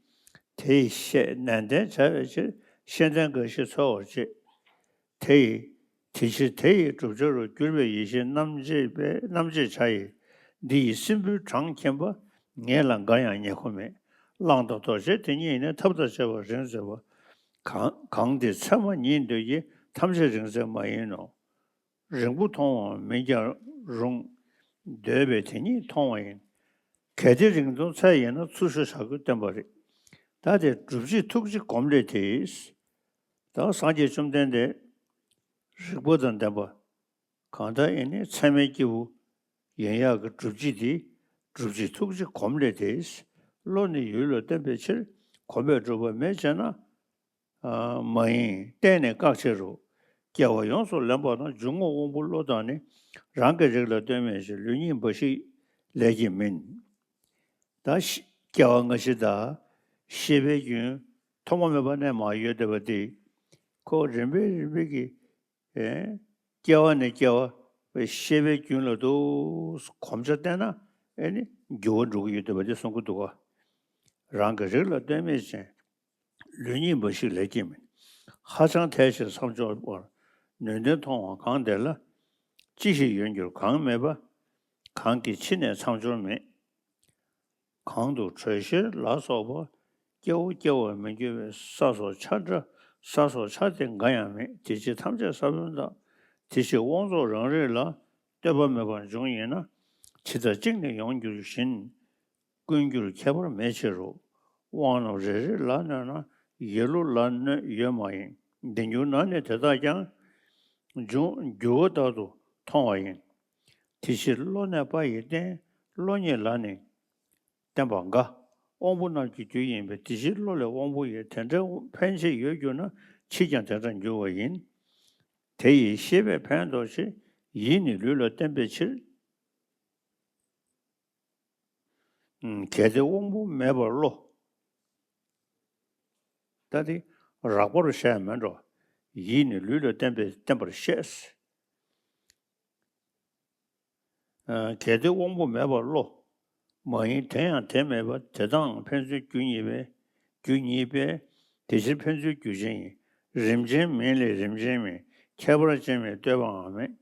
དེ་ཡི་ཤེས་ནན་ཏན་བྱ་བའི་ཕྱིར་ཤེས་ལྡན་འགའ་ཞིག་འཚོལ་བར་བྱེད། དེ་ཡི་དེ་ཕྱིར་དེ་ཡི་བསྒྲུབ་བྱ་རུ་གྱུར་པའི་ཡེ་ཤེས་རྣམ་འབྱེད་པས་རྣམ་འབྱེད་བྱ་ཡི། འདི་ཡི་སྲིན་བུའི་གྲངས་མཁྱེན་པ། ངེད་ལ་འགའ་ཡང་ཉེ་ཁོ་མེད། གླང་དང་རྡོ་རྗེ་དེ་ཉིད་ནི་ཐབས་དང་བཅས་པ་རིང་ཟེར་བ། གང་གང་དེ་ཚད་མ་ཉིད་འདོད་ཀྱི་ཐམས་ཅད་རིང་ཚད་མ་ཡིན་ནོ། རིང་པོ་མཐོང་བའང་མིན་ཀྱང་རུང་། འདོད་པས་དེ་ཉིད་མཐོང་བ་ཡིན། གལ་ཏེ་རིང་ཐུང་ཚད་ཡིན་ན་ཚུར་ཤོག་བྱ་རྒོད་བསྟན་པ་རེད། ད་དེ་སྒྲུབ་བྱེད་ཐུགས་རྗེ་གོམས་ལས་དེ། ད་སངས་རྒྱས་བཅོམ་ལྡན་འདས་རིག་པ་དང་ལྡན་པ། གང་ལྟར་ཨེ་ནི་ཚད་མའི་སྐྱེས་བུ་ཡིན་ཡག་གི་སྒྲུབ་བྱེད་དེ། སྒྲུབ་བྱེད་ཐུགས་རྗེ་གོམས་ལས་དེ། བློ་ནི་ཡུལ་ལ་བརྟེན་པའི་ཕྱིར། གོམས་པས་གྲུབ་པ་མེད་ཅེ་ན། མ་ཡིན་བརྟེན་ནས་བཀག་ཕྱིར་རོ། སྐྱེ་བ་ཡོངས་སུ་ལེན་པ་དང་འཇུག་ངོགས་དབང་པོ་བློ་དང་ནི། རང་གི་རིགས་ལ་ལྟོས་མེད་ཅིང་ལུས་གཉིས་འབའ་ཞིག་ལས་ཀྱིས་མིན། ད་ཤི་སྐྱེ་བ་སྔ་ཕྱི་དང་ཤེས་པའི་རྒྱུན་ཐོག་མ་མེད་པ་ནས་མར་ཡོད་བསྡད་པ་དེ། ཁོ་རིམ་པས་རིམ་པས་ཀྱིས་ཨེ། སྐྱེ་བ་ནས་སྐྱེ་བ་ཤེས་པའི་རྒྱུན་ལ་འདུག་གོམས་ཆ་བསྟེན་ན་ཨེ་ནི་འགྱུར་བ་འགྲོ་གི་ཡོད་བསྡད་པ་དེ་གསུང་གི་འདུག་ག་རང་གི་རིགས་ལ་ལྟོས་མེད་ཅིང་། ལུས་གཉིས་འབའ་ཞིག་ལས་ཀྱིས་མིན། ཧ་ཅང་ཐལ་ཕྱིར་མཚམས་སྦྱོར་བར། ནུས་ལྡན་མཐོང་བ་གང་དེ་ལ། ཅི་ཞིག་ཡོད་འགྱུར་གང་མེད་པ། གང་གི་ཕྱི་ནས་མཚམས་སྦྱོར་མེད། གང་དུ་དྲོད་གཤེར་ལ་སོགས་པ། སྐྱེ་བོ་སྐྱེ་བར་མི་འགྱུར་བའི་ས་སོགས་ཆ་འདྲ་ས་སོགས་ཆ་དེ་འགའ་ཡང་མེད། དེ་ཕྱིར་ཐམས་ཅད་ས་བོན་དག་དེ་ཕྱིར་དབང་རྫོགས་རང་རིག་ལ། ལྟོས་པ་མེད་པར་འབྱུང་ཡིན་ན། ཇི་ལྟར་གཅིག་ནི་ཡོངས་འགྱུར་བཞིན། ཀུན་འགྱུར་ཁྱད་པར་མེད་ཕྱིར་རོ། དབང་རྣམས་རེ་རེ་ལ་གནོད་ན་ཡེ་བློ་ལ་གནོད་ཡོད་མ་ཡིན། འདི་འགྱུར་ན་ནི་དེ་དག་ཀྱང་། འབྱུང་འགྱུར་བ་ལྟར་དུ་མཐོང་བ་ཡིན། དེ་ཕྱིར་བློ་གནས་པ་ཡིས་བརྟེན་བློ་ཉིད་ལ་ནི། བརྟེན་པ་འགའ། དབང་པོ་རྣམས་ཀྱི་རྒྱུ་ཡིན་པས་དེ་ཕྱིར་བློ་ལས་དབང་པོ་ཡིན། དེ་འདྲའི་ཕན་ཆད་ཡོད་གྱུར་ན་ཕྱིས་ཀྱང་དེ་འདྲར་འགྱུར་བ་ཡིན། དེ་ཡི་ཤེས་པས་ཕན་འདོགས་ཕྱིར། ཡིད་ནི་ལུས་ལ་བརྟེན་པའི་ཕྱིར། གལ་ཏེ་དབང་པོ་མེད་པར་བློ། ད་དེ་རགས་པ་རུ་བཤད་ཡ་མེད་འགྲོ། ཡིད་ནི་ལུས་ལ་བརྟེན་པའི་བརྟེན་པར་བཤད། གལ་ཏེ་དབང་པོ་མེད་པར་བློ། མ་ཡིན་དེ་ཡང་དེ་མེད་པ་དེ་དག་ཕན་ཚུན་རྒྱུ་གཉིས་པས། རྒྱུ་གཉིས་པས། དེ་ཕྱིར་ཕན་ཚུན་རྒྱུ་ཅན་ཡིན། རིམ་ཅན་མིན་ལས་རིམ་ཅན་མིན། ཁྱད་པར་ཅན་མིན་ལྟོས་པའང་མེད།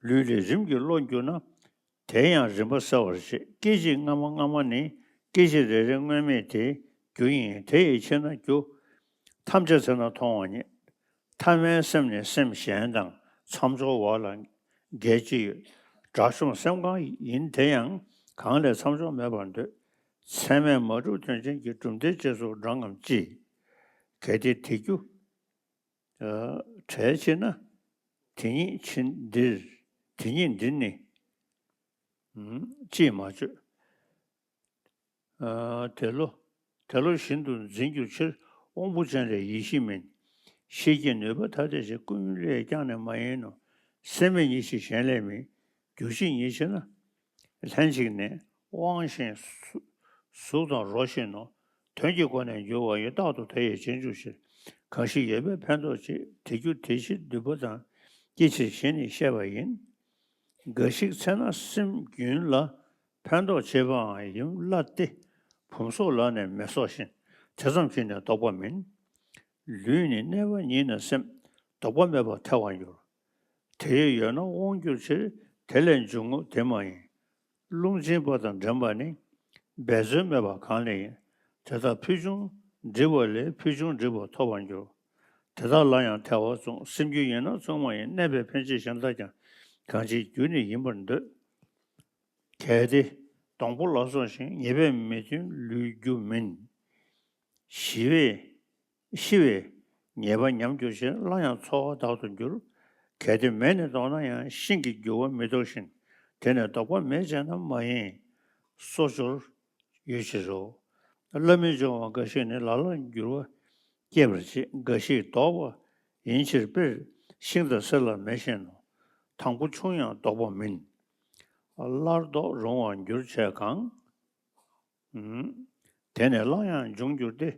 ལུས་ལས་རིམ་གྱིས་བློ་འགྱུར་ན། དེ་ཡང་རིམ་པ་གསལ་བར་བྱེད། སྐད་ཅིག་སྔ་མ་སྔ་མ་ནི། སྐད་ཅིག་རེ་རེ་སྔོན་མེད་དེ། རྒྱུ་ཡིན་དེ་ཡི་ཕྱིར་ན་རྒྱུ། ཐམས་ཅད་ཚེ་ན་མཐོང་བ་ཉིད། ཐ་མལ་སེམས་ནི་སེམས་གཞན་དང་མཚམས་སྦྱོར་བ་ལ་འགལ་ཅི་ཡོད། དགྲ་བཅོམ་སེམས་གང་ཡིན་དེ་ཡང་གང་ལས་མཚམས་སྦྱོར་མེད་པར་འདོད། ཚད་མས་མ་གྲུབ་དོན་ཅན་གྱི་གྲུབ་མཐའི་རྗེས་སུ་འབྲང་ངམ་ཅི། གལ་ཏེ་དེ་རྒྱུ་བྲལ་ཕྱིར་ན། དེ་ཉིད་ཕྱིར་འདིར་དེ་ཉིད་འདིར་ནི་ཅིས་མ་བརྗོད། དེ་བློ་དེ་བློ་བཞིན་དུ་འཛིན་གྱུར་ཕྱིར། དབང་པོ་ཅན་ལས་ཡེ་ཤེས་མིན། ཤེས་ཀྱི་ནུས་པ་ཐ་དད་ཅིག་ཀུན་ལས་ཀྱང་ནི་མ་ཡིན་ནོ། སེམས་མེད་ཉིད་ཕྱིར་གཞན་ལས་མིན། རྒྱུ་ཤེས་ཉིད་ཕྱིར་ན། ལྷན་ཅིག་ནས་དབང་ཞིང་གཟུགས་དང་རོ་བཞིན་ནོ། དོན་གྱི་སྒོ་ནས་འགྱུར་བ་ཡི། རྟག་ཏུ་དེ་ཡི་རྗེས་འཇུག་ཕྱིར། གང་ཞིག་ཡོད་པས་ཕན་འདོགས་བྱེད། དེ་རྒྱུ་དེ་ཕྱིར་འདུས་པ་དང་། སྐྱེ་ཕྱིར་ཞེས་ནི་བཤད་པ་ཡིན། འགའ་ཞིག་ཚེ་ན་སེམས་རྒྱུན་ལ་ཕན་འདོགས་བྱེད་པའང་ཡིན་སླ་སྟེ། བུམ་སོགས་ལ་ནི་མེ་སོགས་བཞིན། དེ་ཙམ་གྱིས་ནི་ལྡོག་པ་མིན། ལུས་ནི་གནས་པ་ཉིད་ན་སེམས་ལྡོག་པ་མེད་པར་ཐལ་བར་འགྱུར། དེ་ཡོད་ཡོད་ན་དབང་གྱུར་ཕྱིར། དེ་ལས་འབྱུང་ངོ་དེ་མ་ཡིན། རླུང་འབྱིན་པ་དང་འགྲན་པ་ནི། འབད་རྩོལ་མེད་པ་གང་ལས་ཡིན། དེ་དག་ཕུལ་བྱུང་ འདྲིས་པ་ལས་ཕུལ་བྱུང་འདྲིས་པ་ཐོབ་པར་འགྱུར། དེ་དག་ལ་ཡང་ཐལ་བར་གསུངས། སེམས་རྒྱུད་ཡིན་ན་མཚུངས་པ་ཡིན། གནས་པའི་འཕེན་བྱེད་གཞན་དག་ཀྱང་། གང་ཕྱིར་རྒྱུ་ནི་ཡིན་པར་འདོད། གལ་ཏེ་སྡོང་པོ་ལ་སོགས་ཤིང་། ཉེས་པས་མི་མཐུན་ལུས་རྒྱུ་མིན། ཞི་བས་ཤི་བས་ཉེས་པ་ཉམས་འགྱུར་ཕྱིར། སླར་ཡང་འཚོ་བ་དག་ཏུ་འགྱུར། གལ་ཏེ་མེ་ནི་ལྡོག་ན་ཡང་། ཤིང་གི་རྒྱུ་བ་མི་ལྡོག་བཞིན། དེ་ནི་ལྡོག་པ་མེད་ཅེ་ན། མ་ཡིན་སོ་སྦྱོར་ཡོད་ཕྱིར་རོ། བླ་མེད་སྦྱོར་བ་འགའ་ཞིག་ནི། ལ་ལར་འགྱུར་བ་སྐྱེད་པར་བྱེད། འགའ་ཞིག་ལྡོག་པ་ཡིན་ཕྱིར། དཔེར་ཤིང་དང་གསེར་ལ་མེ་བཞིན་ནོ། དང་པོ་ཆུང་ཡང་ལྡོག་པ་མིན། སླར་ལྡོག་རུང་བར་འགྱུར་བྱས་གང་། དེ་ནི་སླར་ཡང་འབྱུང་འགྱུར་ཏེ།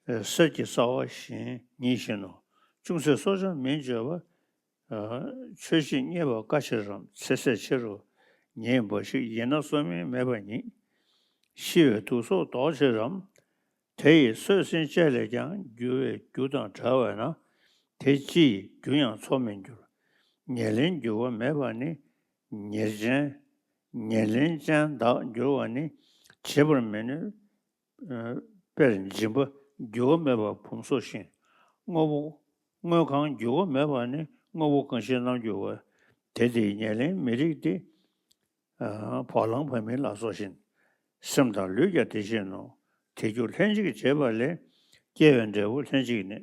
གསེར་གྱི་སྲ་བ་བཞིན་ཉིད་བཞིན་ནོ། ཅུང་ཟད་སྲོག་ཆགས་མིན་བརྗོད་པ། ཆོས་བཞིན་རྙེད་པ་དཀའ་ཕྱིར་རམ། ཚེ་ཟད་ཕྱི་རུ་ཉེ་བ་ཞིག་ཡིན་ན་སྲོག་མིན་མེད་པ་ཉིད། ཤི་བའི་དུག་སོགས་ལྡོག་ཕྱིར་རམ། དེ་ཡི་སོས་ཟིན་བཅས་ལས་ཀྱང་། རྒྱུ་བའི་རྒྱུ་དང་བྲལ་བས་ན། དེ་ཅི་ཡི་རྒྱུ་ཡང་འཚོ་མི་འགྱུར། ཉེར་ལེན་འགྱུར་བ་མེད་པ་ནི། ཉེར་ཅན། ཉེར་ལེན་ཅན་དག་འགྱུར་བ་ནི། བྱེད་པར་མི་ནུས། དཔེར་སྦྱིན་པ་འགྱུར་བ་མེད་པར་བུམ་སོགས་བཞིན། དངོས་པོ་དངོས་གང་འགྱུར་བ་མེད་པ་ནི། དངོས་པོ་གང་ཞིག་རྣམ་འགྱུར་བ། དེ་དེའི་ཉེར་ལེན་མི་རིགས་ཏེ། བ་ལང་བ་མིན་ལ་སོགས་བཞིན། སེམས་དང་ལུས་ཀྱང་དེ་བཞིན་ནོ། དེ་རྒྱུ་ལྷན་ཅིག་བྱེད་པ་ལས། སྐྱེ་བའི་འབྲས་བུ་ལྷན་ཅིག་ནི།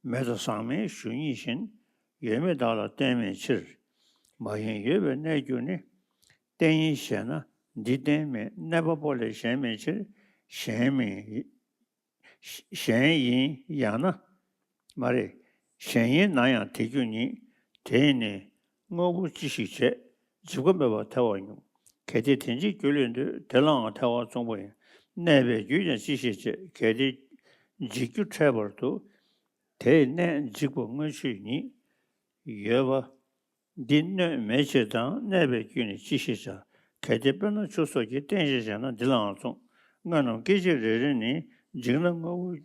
མེ་དང་ཟག་མེད་ཞུ་ཉིད་བཞིན། ཡོད་མེད་དག་ལ་བརྟེན་མེད་ཕྱིར། མ་ཡིན་ཡོད་པའི་གནས་རྒྱུ་ནི། རྟེན་ཡིན་ཞེ་ན། འདི་རྟེན་མེད་གནས་པ་པོ་ལས་གཞན་མེད་ཕྱིར། གཞན་མིན། གཞན་ཡིན་ཡང་ན། མ་རེད། གཞན་ཡིན་ན་ཡང་དེ་རྒྱུ་ཉིད། དེས་ནི་དངོས་པོ་ཅི་ཞིག་བྱེད། འཇིག་པ་མེད་པར་ཐལ་བར་འགྱུར། གལ་ཏེ་དེ་འཇིག་རྒྱུ་ལས་འདོད། དེ་ལའང་ཐལ་བ་མཚུངས་པ་ཡིན། གནས་པའི་རྒྱུ་ཀྱང་ཅི་ཞིག་བྱེད། གལ་ཏེ་འཇིག་རྒྱུ་འཕྲད་པར་འདུག། དེས་གནས་འཇིག་པ་དངོས་ཆོས་ཉིད། ཡོད་པ་འདི་སྣོད་མེད་ཕྱིར་དང་། གནས་པའི་རྒྱུ་ནི་ཅི་ཞིག་བྱ། གལ་ཏེ་དཔེར་ན་ཆུ་སོགས་ཀྱི། རྟེན་ཅིང་བྱས་ན་འདི་ལའང་མཚུངས། དངོས་རྣམས་སྐད་ཅིག་རེ་རེ་ནི། འཇིག་ན་དངོས་པོ་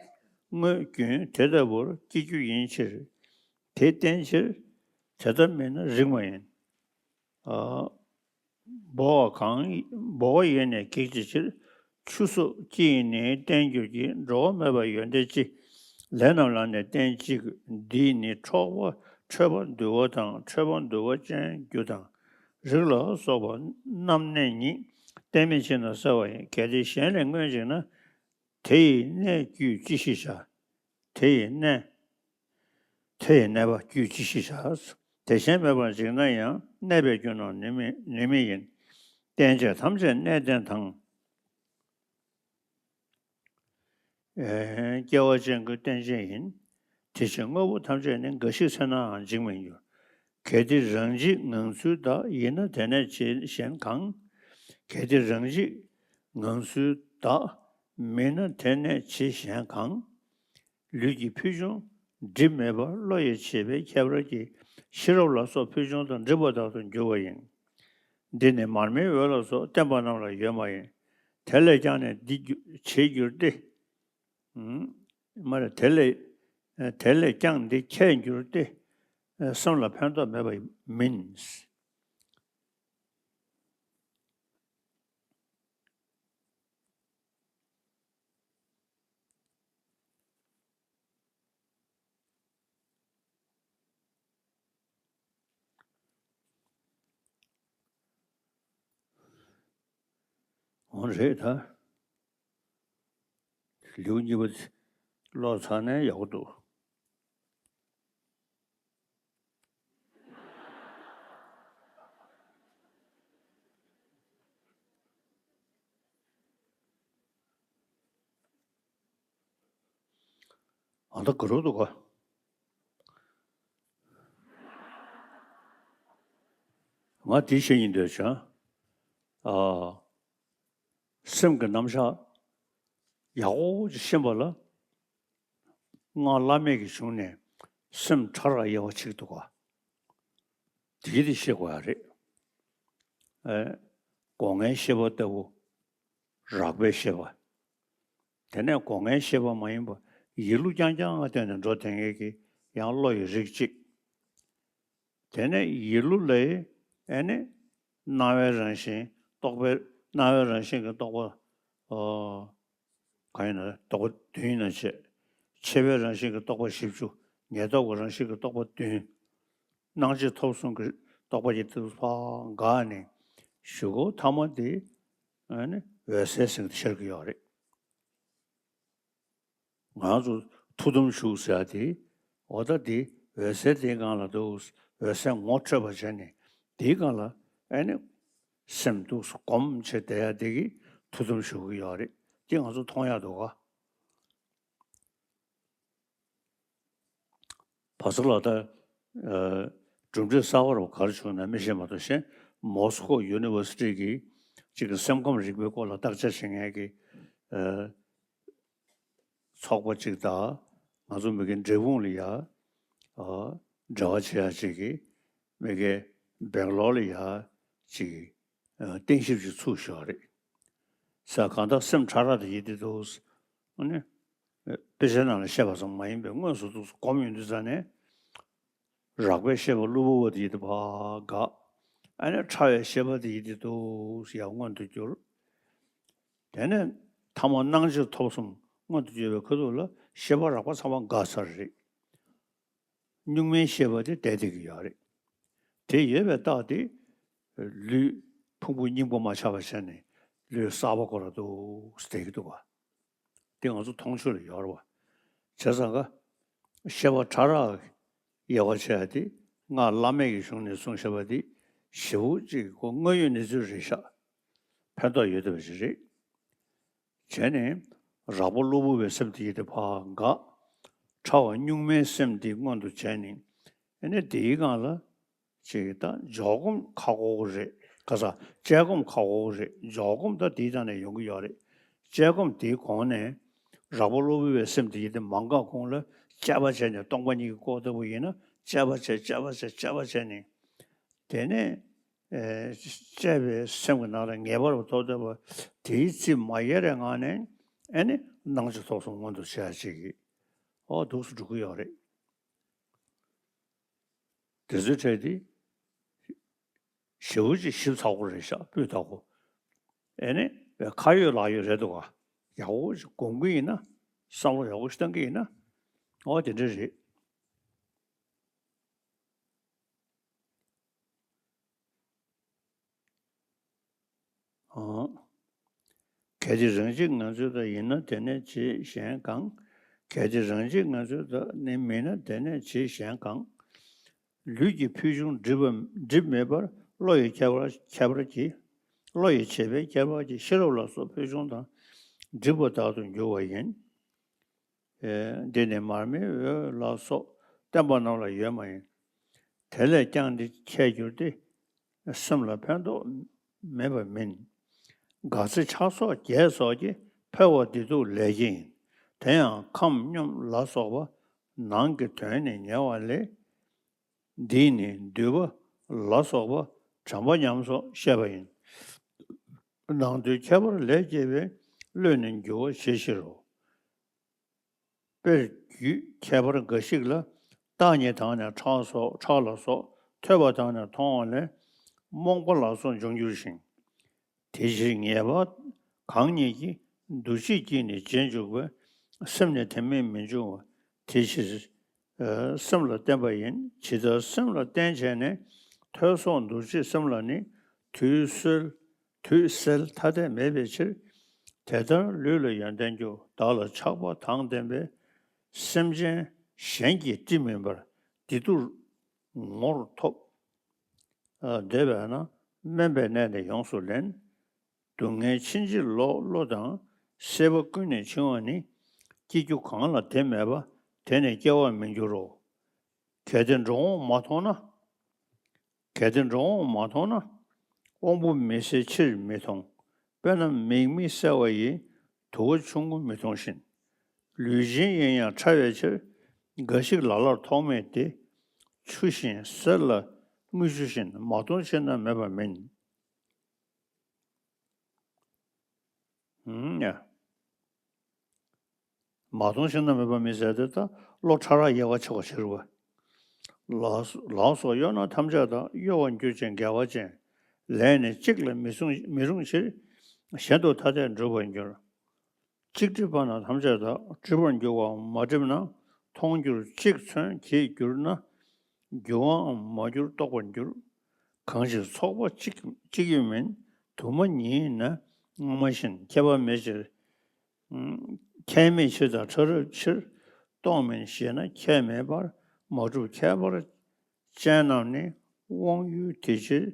དངོས་རྒྱུན་དེ་ལྟ་བུར། སྐྱེ་རྒྱུ་ཡིན་ཕྱིར་དེ་བརྟེན་ཕྱིར། དེ་ལྟ་མིན་ན་རིགས་མ་ཡིན། ཨ། སྦོ་བ་གང་སྦོ་བ་ཡོད་ནས་གེགས་བྱེད་ཕྱིར། ཆུ་སོགས་ཅི་ཡིས་ནི་བརྟེན་འགྱུར་གྱི། འགྲོ་བ་མེད་པ་ཡོན་ཏན་ཅི། ལས་རྣམས་ལ་ནི་བརྟེན་ཅི་དགོས། འདིས་ནི་འཕྲོག་པ་འཕྲོད་པ་འདུལ་བ་དང་། འཕྲོད་པ་འདུལ་བ་ཅན་རྒྱུ་དང་། རིགས་ལ་སོགས་པ་རྣམ་གནས་ཉིད། རྟེན་མེད་ཕྱིར་ན་བསལ་བ་ཡིན། གལ་ཏེ་གཞན་ལས་དངོས་འཇིག་ན། དེ་ཡི་གནས་རྒྱུ་ཅི་ཞིག་བྱ། དེ་ཡི་གནས། དེ་ཡི་གནས་པ་རྒྱུ་ཅི་ཞིག་བྱ། དེ་གཞན་མེད་པར་འཇིག་ན་ཡང་། གནས་པའི་རྒྱུ་རྣམས་ནི་མི་ནི་མི་ཡིན། རྟེན་བྱེད་ཐམས་ཅད་གནས་བརྟན་དང་། ཨེ། སྐྱེ་བ་ཅན་གྱི་རྟེན་ཅན་ཡིན། དེ་ཕྱིར་དངོས་པོ་ཐམས་ཅད་ནི། འགའ་ཞིག་ཚེ་ནའང་འཇིག་མི་འགྱུར། གལ་ཏེ་རང་འཇིག་ངང་ཚུལ་བདག་ཡིན་ན། དེ་གནས་བྱེད་གཞན་གང་། གལ་ཏེ་རང་འཇིག་ངང་ཚུལ་བདག་མིན་ན། དེ་གནས་བྱེད་གཞན་གང་། ལུས་ཀྱི་ཕུལ་བྱུང་སྒྲིབ་མེད་པ། བློ་ཡི་བྱེད་པའི་ཁྱད་པར་གྱིས། ཤེས་རབ་ལ་སོགས་ཕུལ་བྱུང་དང་། འདྲིས་པ་དག་ཏུ་འགྱུར་བ་ཡིན། འདི་ནི་མར་མེའི་འོད་ལ་སོགས། བརྟེན་པ་རྣམས་ལ་ཡོད་མ་ཡིན། དེ་ལས་ཀྱང་ནི་འདི་རྒྱུ་བྱེད་འགྱུར་ཏེ། མ་རེད། དེ་ལས་དེ་ལས་ཀྱང་འདི་ཁྱད་འགྱུར་ཏེ། སེམས་ལ་ཕན་ཐོགས་མེད་པ་མིན། འོ་རེད་ད། ལེའུ་གཉིས་པ་ཀློག་ཚར་ནས་ཡག་པོ་འདུག། ཨ་ད་ག་རུ་འདུག་ག། ང་དེ་བཤད་སྙིང་འདོད་བྱུང་། ཨ། སེམས་ཀྱི་རྣམ་གཞག་ཡག་པོ་ཅིག་ཤེས་པ་ལ། སྔགས་བླ་མེད་ཀྱི་གཞུང་ནས་སེམས་ཕྲ་རགས་དབྱེ་བ་ཕྱེ་གི་འདུག་ག། དེ་གི་དེ་ཤེས་དགོས་ཡ་རེད། ཨེ། སྒོ་ལྔའི་ཤེས་པ་ལྟ་བུ། རགས་པའི་ཤེས་པ། དེ་ནས་སྒོ་ལྔའི་ཤེས་པ་མ་ཡིན་པ། ཡིད་བློ་རྐྱང་རྐྱང་ལ་བརྟེན་ནས་འགྲོ་བསྡད་མཁན་གྱི་ཡང་བློ་ཡི་རིགས་གཅིག། དེ་ནས་ཡིད་བློ་ལས་ཨེ་ནི་སྣང་བའི་རང་བཞིན་རྟོག་པའི་སྣང་བའི་རང་བཞིན་གྱི་རྟོག་པ། ཨོ། གང་ཡིན་ན་རྟོག་པ་བདུན་ཡིན་ན་བྱས། ཆད་པའི་རང་བཞིན་གྱི་རྟོག་པ་བཞི་བཅུ། ཉེར་ཐོབ་ཀྱི་རང་བཞིན་གྱི་རྟོག་པ་བདུན། སྣང་མཆེད་ཐོབ་གསུམ་གྱི་རྟོག་པ་ཡི་དུས་ཕར་འགག་ནས་གཞུག་གུ་ཐ་མ་དེ་ཨ་ནི་འོད་གསལ་ཟེར་གྱི་ཤར་གྱི་ཡོད་རེད། ང་ཚོ་ཐུགས་དམ་བཞུགས་ཟེར་ཡ་དེ། འོ་ད་དེ་འོད་གསལ་དེའི་སྒང་ལ་འདུག་འོད་གསལ་ངོ་འཕྲོད་པ་བྱས་ནས་དེའི་སྒང་ལ་ཨ་ནི་སེམས་འདུག་སྒོམ་བྱས་བསྡད་ཡ་དེ་གིས་ཐུགས་དམ་བཞུགས་ཀྱི་ཡོད་རེད། དེ་ང་ཚོ་མཐོང་ཡ་འདུག་ག་བ་ཚ་ལགས་ད། ཨ། གྲུབ་འབྲས་གསར་པ་རུ་ག་རེ་བྱུང་ན་མི་ཤེས་མ་གཏོགས། གཞན་མོ་སི་ཀོ་ཡུ་ནི་ཝར་སི་ཊི་གི་གཅིག་གི་སེམས་ཁམས་རིག་པའི་སྐོར་ལ་བརྟག་དཔྱད་བྱེད་མཁན་གྱི། ཨ། ཚོགས་པ་གཅིག་དང་། ང་ཚོ་མི་གི་འབྲས་སྤུངས་ལ་ཡ། ཨ། འབྲེལ་བ་བྱེད་ཡ་གཅིག་གི་མི་གི་སྦེང་ལོར་ལ་ཡ་གཅིག་གི། ཨ། རྟེན་གཞི་ཅིག་ཚུགས་ཤག་རེད། ས་གང་ལྟར་སེམས་ཕྲ་རགས་དེ་ཡིན་དེ་འདུག་ཨ་ནི། དཔེ་ཆའི་ནང་ལ་བཤད་པ་ཙམ་མ་ཡིན་པའི་དངོས་སུ་འདུག་སྒོམ་ཡོང་དུས་ཙ་ནས། རགས་པའི་ཤེས་པ་གློ་བུར་བ་དེ་ཡིན་དེ་ཕར་འགག་ཨ་ནི་ཕྲ་བའི་ཤེས་པ་དེ་ཡིན་དེ་འདུག་ཡང་མངོན་དུ་གྱུར། དེ་ནས་ཐ་མ་སྣང་མཆེད་ཐོབ་གསུམ་མངོན་དུ་གྱུར་བའི་ཁ་ཐུག་ལ་ཤེས་པ་རགས་པ་ཚང་མ་འགག་ཚར་རེད། གཉུག་མའི་ཤེས་པ་དེ་བསྡད་བསྡད་ཀྱི་ཡོད་རེད། དེ་ཡོད་པའི་རྟགས་དེ། ལུས་ཕུང་པོ་སྙིང་པོ་མ་ཆགས་པ་བྱས་ནས་ལུས་གསར་པ་ཁོ་རང་འདུག་སེ་བསྡད་ཀྱི་འདུག་ག་དེ་ང་ཚོ་མཐོང་ཆོས་ལ་ཡོད་རེད་བ། བྱས་ཙང་ཀ་ཤེས་པ་ཕྲ་རགས་དབྱེ་བ་ཕྱེ་ཡ་དེ་སྔགས་བླ་མེད་ཀྱི་གཞུང་ནས་གསུངས་བཞག་པ་དེ་ཞེ་པོ་ཅིག་ཁོ་དངོས་ཡོད་གནས་ཚུལ་རེད་ཤག་ཕན་ཐོགས་ཡོད་བསྡད་པ་ཞིག་རེད། བྱས་ནས་རགས་པ་གློ་བུར་བའི་སེམས་དེ་ཡིན་དེ་ཕར་འགག་ཕྲ་བ་གཉུག་མའི་སེམས་དེ་མངོན་དུ་བྱས་ནས་ཨ་ནི་དེའི་སྒང་ལ་ཅིག་ད་འཇོག་སྒོམ་ཁག་པོ་རེད། ག་ས་དཔྱད་སྒོམ་ཁག་པོ་རེད། འཇོག་སྒོམ་ད་དེའི་སྒང་ནས་ཡོང་གི་ཡོད་རེད། དཔྱད་སྒོམ་དེའི་གོང་ནས་རགས་པ་གློ་བུར་བའི་སེམས་དེ་ཡིན་དེ་མ་འགག་གོང་ལ་དཔྱད་པ་བྱས་ནས་སྟོང་པ་ཉིད་ཀྱི་སྐོར་ལྟ་བུ་ཡིན་ན་དཔྱད་པ་བྱས་དཔྱད་པ་བྱས་དཔྱད་པ་བྱས་ནས་དེ་ནས། ཨེ། དཔྱད་པའི་སེམས་ཀྱི་ནང་ལ་ངེས་པར་དུ་ཐོབ་བསྡད་པ་དེའི་རྩིས་མ་ཡལ་བའི་ངང་ནས་ཨེ་ནི་སྣང་མཆེད་ཐོབ་གསུམ་མངོན་དུ་བྱེད་ཡ་ཅིག་གི་འོ་འདུག་སེ་འགྲོ་གི་ཡོད་རེད། དེ་ཚོའི་གྲས་དེ་ཞེ་པོ་ཅིག་ཞིབ་ཚགས་པོ་རེད་ཤག་སྤུས་དག་པོ། ཨེ་ནི་ཁ་ཡོད་ལག་ཡོད་རེད་འདུག་ག་ཡག་པོ་ཅིག་སྒོམ་གི་ཡིན་ན། བསམ་བློ་ཡག་པོ་ཞིག་བཏང་གི་ཡིན་ན། འོ་དེ་འདྲ་རེད། གལ་ཏེ་རང་བཞིན་ངང་ཚུལ་དག་ཡིན་ན་དེ་ནས་ཅི་གཞན་གང་། གལ་ཏེ་རང་བཞིན་ངང་ཚུལ་དག་ནི་མིན་ན་དེ་ནས་ཅི་གཞན་གང་། ལུས་ཀྱི་ཕུལ་བྱུང་སྒྲིབ་པ་སྒྲིབ་མེད་པར་བློ་ཡི་ཁྱད་པར་ཁྱད་པར་གྱིས། བློ་ཡི་བྱེད་པས་ཁྱད་པར་གྱིས་ཤེས་རབ་ལ་སོགས་ཕུལ་བྱུང་དང་། སྒྲིབ་པ་དག་ཏུ་འགྱུར་བ་ཡིན། འདི་ནི་མར་མེའི་འོད་ལ་སོགས་བསྟན་པ་རྣམས་ལ་ཡོད་མ་ཡིན། དེ་ལས་ཀྱང་འདི་ཁྱད་གྱུར་ཏེ། སེམས་ལ་ཕན་ཐོགས་མེད་པ་མིན། དགའ་ཚལ་ཆགས་སོགས་རྒྱས་སོགས་ཀྱིས་འཕེལ་བ་བདེ་སྡུག་ལས་ཀྱི་ཡིན། དེ་ཡང་ཁམས་སྙོམས་ལ་སོགས་པ་ནང་གི་དོན་ནི་ཉེ་བ་ལས། འདིས་ནི་འདུས་པ་ལ་སོགས་པ་དྲན་པ་ཉམས་སོགས་བཤད་པ་ཡིན། ནང་དུ་ཁྱད་པར་ལས་སྐྱེས་པའི་བློས་ནི་འགྱུར་བ་ཞེས་ཕྱིར་རོ། དཔེར་རྒྱུད་ཁྱད་པར་འགའ་ཞིག་ལ་བརྟག་གཉིས་དང་ནི་ཁྲག་སོགས་ཁྲག་ལ་སོགས་ཐོས་པ་དང་ནི་མཐོང་བ་ལས་རྨོངས་པ་ལ་སོགས་འབྱུང་འགྱུར་ཞིང་། དེ་ཕྱིར་ངེས་པ་གང་ཉིད་ཀྱིས་འདུ་བྱེད་ཀྱིས་ནི་རྗེས་འཇུག་པའི་སེམས་ནི་དེ་མིན་མི་འབྱུང་བ། དེ་ཕྱིར་སེམས་ལ་བརྟེན་པ་ཡིན། ཇི་ལྟར་སེམས་ལ་བརྟེན་བྱས་ནས་ཐོས་སོགས་འདུ་བྱེད་སེམས་ལ་ནི་དུས་གསལ། དུས་གསལ་ཐ་དད་མེད་པའི་ཕྱིར། དེ་ལྟར་ལུས་ལ་ཡོན་ཏན་རྒྱུ་བདག་ལ་ཆགས་པ་དང་ལྡན་པའི་སེམས་ཅན་གཞན་གྱིས་དྲི་མིན་པར་བདེ་སྡུག་ངོར་ཐོབ། འདོད་པས་ན་དམན་པའི་གནས་འདི་ཡོངས་སུ་ལེན། སྡུག་བསྔལ་ཕྱིན་ཅི་ལོག་བློ་དང་སྲེད་པ་ཀུན་ནས་འཆིང་བ་ནི། སྐྱེ་རྒྱུ་གང་ལ་དེ་མེད་པ་དེ་ནི་སྐྱེ་བར་མི་འགྱུར་རོ། གལ་ཏེ་འགྲོ་འོང་མ་མཐོང་ན། གལ་ཏེ་འགྲོ་འོང་མ་མཐོང་ན། དབང་པོ་མི་གསལ་ཕྱིར་མི་མཐོང་། དཔེར་ན་མིག་མི་གསལ་བ་ཡིས་དུ་བ་ཆུང་ངུ་མི་མཐོང་བཞིན། ལུས་ཅན་ཡིན་ཡང་ཕྲ་བའི་ཕྱིར། འགའ་ཞིག་ལ་ལར་མཐོང་མེད་དེ། ཆུ་བཞིན་གསེར་ལ་དངུལ་ཆུ་བཞིན་མ་མཐོང་ཕྱིར་ན་མེད་པ་མིན། ཧུམ་ཡ། མ་མཐོང་ཕྱིར་ན་མེད་པ་མིན་ཟེར་དེ་ད་བློ་ཕྲ་རགས་དབྱེ་བ་ཕྱེ་བ་ཕྱིར་བ། ལ་ལ་སོགས་གཡོ་ན་ཐམས་ཅད་དང་གཡོ་བར་འགྱུར་ཅིང་འགལ་བ་ཅན། ལས་ནི་གཅིག་ལ་མི་གསུང་མི་རུང་ཕྱིར། གཞན་དུ་ཐ་དད་འགྲུབ་པར་འགྱུར། གཅིག་སྒྲིབ་པ་ན་ཐམས་ཅད་དག། སྒྲིབ་པར་འགྱུར་བའམ་མ་སྒྲིབ་ན། མཐོང་འགྱུར་གཅིག་མཚོན་གྱིས་གྱུར་ན། འགྱུར་བའམ་མ་གྱུར་རྟོགས་པར་འགྱུར། གང་ཞིག་ཚོགས་པ་གཅིག་གཅིག་ཡོད་མིན། དུ་མ་ཉིད་ན་སྔ་མ་བཞིན། ཁྱད་པར་མེད་ཕྱིར། ཁྱད་མེད་ཕྱིར་དང་ཕྲ་རབ་ཕྱིར། རྟོག་མིན་ཞེ་ན་ཁྱད་མེད་པར། མ་གྲུབ་ཁྱད་པར་ཅན་རྣམས་ནི། དབང་ཡུལ་དེ་ཕྱིར་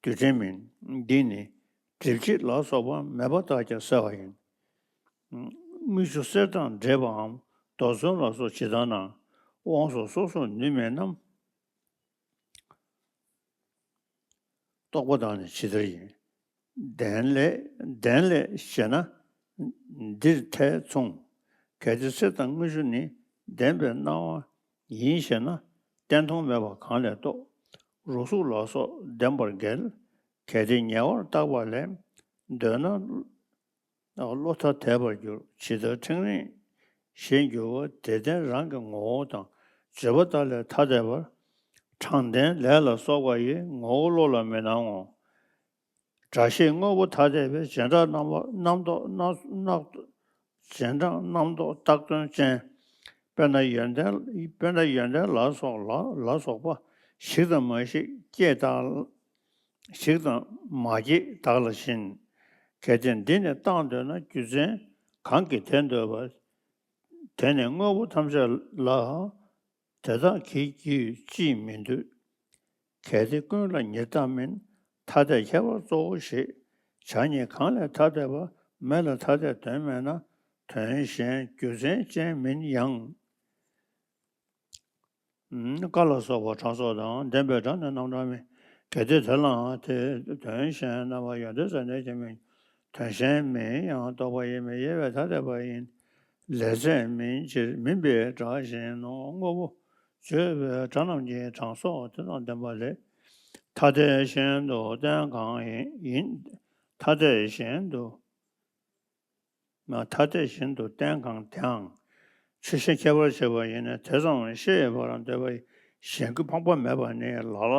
རྡུལ་ཕྲན་མིན། འདི་ནི་སྒྲིབ་བྱེད་ལ་སོགས་པ། མེད་པ་དག་ཀྱང་བསལ་བ་ཡིན། དངུལ་ཆུ་གསེར་དང་འདྲེས་པའམ། རྡོ་ཚོན་ལ་སོགས་ཇི་ལྟར་ན། དབང་སོགས་སོ་སོར་ནུས་མེད་རྣམས། རྟོག་པ་དང་ནི་ཇི་ལྟར་ཡིན། ལྡན་ལས་ལྡན་ལས་ཞེ་ན། འདིར་ཐལ་མཚུངས། གལ་ཏེ་གསེར་དང་དངུལ་ཆུ་ནི། ལྡན་པའི་སྣང་བ་ཡིན་ཞེ་ན། བརྟན་མཐོང་མེད་པ་གང་ལས་རྟོགས། རོ་གཟུགས་ལ་སོགས་ལྡན་པར་འགལ། གལ་ཏེ་ཉེ་བར་བརྟགས་པ་ལས། འདོད་ན། བློ་ཐ་དད་པར་འགྱུར། ཇི་ལྟར་ཕྲེང་རིང་ཞེས་འགྱུར་བ། དེ་ལྡན་རང་གི་ངོ་བོ་དང་། བརྗོད་པ་དག་ལས་ཐ་དད་པར། དྲང་བདེན་ལས་ལ་སོགས་པ་ཡི། ངོ་བོ་བློ་ལ་མི་སྣང་ངོ་། སྒྲ་ཤེས་དངོས་པོ་ཐ་དད་པའི། བྱེ་བྲག་རྣམ་པ་རྣམ་རྟོག་རྣམ་རྣམ་རྟོག་བྱེ་བྲག་རྣམ་རྟོག་བཏགས་དོན་ཅན། དཔེར་ན་ཡོན་ཏན་དཔེར་ན་ཡོན་ཏན་ལ་སོགས་ལ་ལ་སོགས་པ། ཞིག་དང་མ་ཞིག་སྐྱེས་དག་ཞིག་དང་མ་སྐྱེས་དག་ལ་བཞིན། གལ་ཏེ་འདི་ནི་བཏང་འདོད་ན། རྒྱུ་མཚན་གང་གིས་དེ་འདོད་པ། དེ་ནི་དངོས་པོ་ཐམས་ཅད་ལ། དེ་དག་གི་རྒྱུད་ཅིས་མི་འདོད། གལ་ཏེ་ཀུན་ལ་ཉེར་བརྟགས་མིན། ཐ་དད་ཁྱད་པར་གཙོ་བོ་ཞེས། བྱ་ཉིད་གང་ལས་ཐ་དད་པ། མེ་ལ་ཐ་དད་དོན་མེད་ན། དོན་གཞན་རྒྱུ་མཚན་ཅན་མིན་ཡང་། ཀ་ལ་སོགས་པ་གྲངས་སོགས་དང་། ལྡན་པའི་སྒྲ་ནི་རྣམ་གྲངས་མིན། གལ་ཏེ་དེ་ལའང་དེ་དོན་གཞན་རྣམ་པ་ཡོན་ཏན་ཟད་ནས་ཀྱང་མིན། དོན་གཞན་མིན་ཡང་རྟོག་པ་ཡིན་མིན། དབྱེ་བས་ཐ་དད་པ་ཡིན། ལས་ཚད་མིན་ཕྱིར་མིན་པའི་སྒྲ་གཞན་ནོ། དངོས་པོ་བརྗོད་པའི་སྒྲ་རྣམས་ཀྱི་གྲངས་སོགས་དེ་དང་ལྡན་པ་ལས། ཐ་དད་བཞིན་དུ་བསྟན་གང་ཡིན། ཐ་དད་བཞིན་དུ། ཐ་དད་བཞིན་དུ་བསྟན་གང་དེའང་། ཆོས་གཞན་ཁྱད་པར་བྱས་པ་ཡིན་ན། དེ་ཙམ་ཤེས་པར་འདོད་པ་ཡི། གཞན་ཀུན་ཕངས་པ་མེད་པ་ནི། ལ་ལ་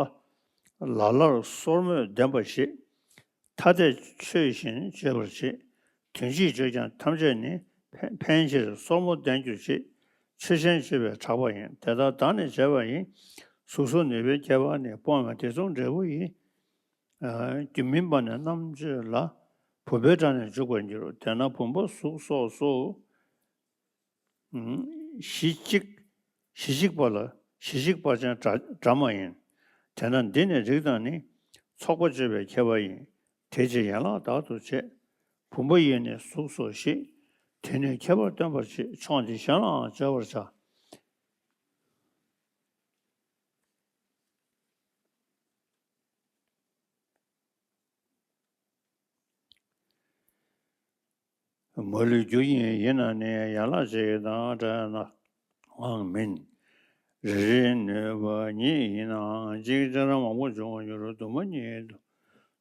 ལ་ལར་སོར་མོས་ལྡན་པ་ཞེས། ཐ་དད་ཆོས་བཞིན་བརྗོད་པར་བྱེད། དོན་སྤྱིར་བརྗོད་ཀྱང་ཐམས་ཅད་ནི། ཕན་ཕན་ཕྱིར་སོར་མོ་ལྡན་གྱུར་ཅིག། ཆོས་ཅན་སྤྱོད་པའི་གྲགས་པ་ཡིན། དེ་ལྟར་བདག་ནི་བྱས་པ་ཡིན། གཟུགས་སོགས་ནུས་པའི་ཁྱད་པར་ནི། སྤོང་བའི་དེ་མཚུངས་འབྲས་བུ་ཡིན། རྒྱུ་མིན་པ་ནི་རྣམ་དཔྱོད་ལ། བུམ་པའི་སྒྲ་ནི་འཇུག་པར་འགྱུར། དེས་ན་བུམ་པ་གཟུགས་སོགས་སུ། གཞི་གཅིག་གཞི་གཅིག་པ་ལ་གཞི་གཅིག་པ་ཅན་སྒྲ་སྒྲ་མ་ཡིན། དེས་ན་འདི་ནི་རིགས་དང་ནི། ཚོགས་པ་སྤྱོད་པའི་ཁྱད་པར་ཡིན། དེ་ཕྱིར་ཡན་ལག་དག་ཏུ་བྱས། བུམ་པ་ཡི་ནི་གཟུགས་སོགས་གཞི། དེ་ནི་ཁྱད་པར་སྟོན་པར་བྱེད། ཕྱོགས་འདི་གཞན་ལའང་བརྗོད་པར་བྱ། མ་ལུས་རྒྱུ་ཡིན་ཡིན་ན་ནི། ཡན་ལག་གཅིག་དང་བྲལ་ནའང་མིན། རེ་རེའི་ནུས་པ་ཉིད་ཡིན་ནའང་། ཅིག་ཅར་མང་པོ་འབྱུང་བར་འགྱུར། དུ་མ་ཉིད་དུ་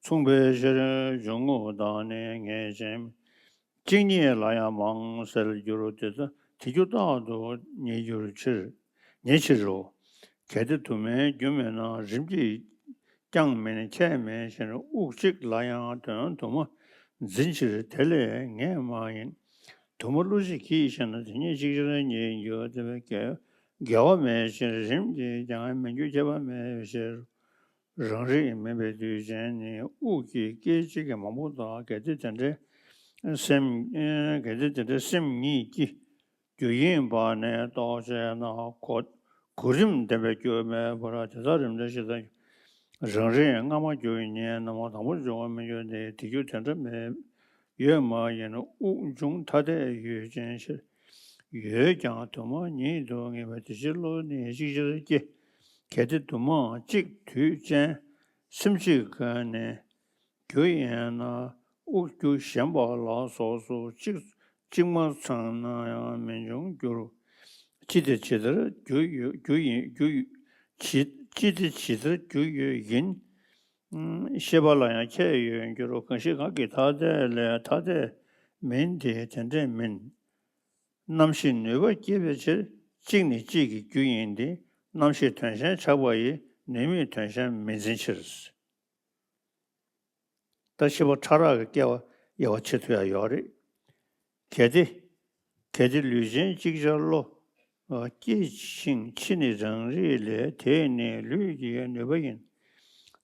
མཚུངས་པའི་ཕྱིར། འབྱུང་རྔུབ་དག་ནི་ངེས་ཅན། གཅིག་ཉིད་ལ་ཡང་མང་སེལ་འགྱུར། དེ་ལྟ་དེ་རྒྱུ་རྟག་ཏུ་ཉེ་འགྱུར་ཕྱིར། ཉེ་ཕྱིར་རོ། གལ་ཏེ་དུ་མའི་རྒྱུ་མེད་ན། རིམ་གྱིས་ཀྱང་མིན་ཁྱད་མེད་ཕྱིར། དབུགས་གཅིག་ལ་ཡང་དོན་དུ་མ་འཛིན་ཕྱིར། དེ་ལས་ངེས་མ་ཡིན། དུ་མ་བློ་གཅིག་གིས་ཤེས་ན། དེ་ཉིད་ཅིག་ཅར་ཉེ་འགྱུར། དེ་བས་འགལ་འགལ་བ་མེད་ཕྱིར། རིམ་གྱིས་ཀྱང་མི་འགྱུར་ཁྱད་པར་མེད་ཕྱིར། རང་རིག་མིན་པའི་དུས་ཅན་ནི། དབུགས་ཀྱི་སྐད་ཅིག་གིས་མང་པོ་དག། གལ་ཏེ་དེ་འདྲའི་སེམས། གལ་ཏེ་དེ་འདྲའི་སེམས་ཉིད་ཀྱི་རྒྱུ་ཡིན་པ་ནི་རྟོགས་བྱས་ན། གོ་གོ་རིམ་ལྡན་པའི་རྒྱུ་མེད་པར། དེ་དག་རིམ་གྲོ་ཞེས་བྱ། རང་རིག་སྔ་མ་རྒྱུ་ཉིད་རྣམས། དང་པོ་འབྱུང་བ་མི་འགྱུར་ཏེ། དེ་རྒྱུ་དེ་འདྲ་མེད་ཡོད་མ་ཡིན། དབུགས་འབྱུང་ཐ་དད་ཡུལ་ཅན་ཕྱིར། ཡོད་ཀྱང་དུ་མ་ཉིད་དུ་ངེས་པ། དེ་ཕྱིར་བློ་ནི་ཅིག་ཅར་སྐྱེ། གལ་ཏེ་དུ་མ་གཅིག་དུས་ཅན་སེམས་གཅིག་གི་ནི་རྒྱུ་ཡིན་ན། དབུགས་རྒྱུ་གཞན་པ་ལ་སོགས་སུ་གཅིག་གཅིག་མ་ཚང་ན་ཡང་མི་འབྱུང་འགྱུར། ཅི་སྟེ་ཇི་ལྟར་རྒྱུ་ཡོད་རྒྱུ་ཡིན་རྒྱུ་ཡོད་ཅི་ཅི་སྟེ་ཇི་ལྟར་རྒྱུ་ཡོད་ཡིན། ཤེས་པ་ལ་ཡང་ཁྱད་ཡོད་འགྱུར། གང་ཞིག་གང་གིས་ཐ་དད་ལས་ཐ་དད་མིན་ཏེ། དེ་འདྲས་མིན། རྣམ་ཤེས་ནུས་པ་སྐྱེད་པའི་ཕྱིར། གཅིག་ནི་གཅིག་གི་རྒྱུ་ཡིན་ཏེ། རྣམ་ཤེས་དོན་གཞན་ཆགས་པ་ཡིས། ནུས་མེད་དོན་གཞན་མི་འཛིན་ཕྱིར། ད་ཤེས་པ་ཕྲ་རགས་ཀྱི་སྐྱེ་བ་དབྱེ་བ་ཕྱེ་ཐུབ་ཡ་ཡོད་རེད། གལ་ཏེ། གལ་ཏེ་ལུས་ཅན་ཅིག་ཅར་བློ། སྐྱེ་ཞིང་འཆི་ནི་རང་རིག་ལས། དེ་ནི་ལུས་ཀྱི་ནུས་པ་ཡིན།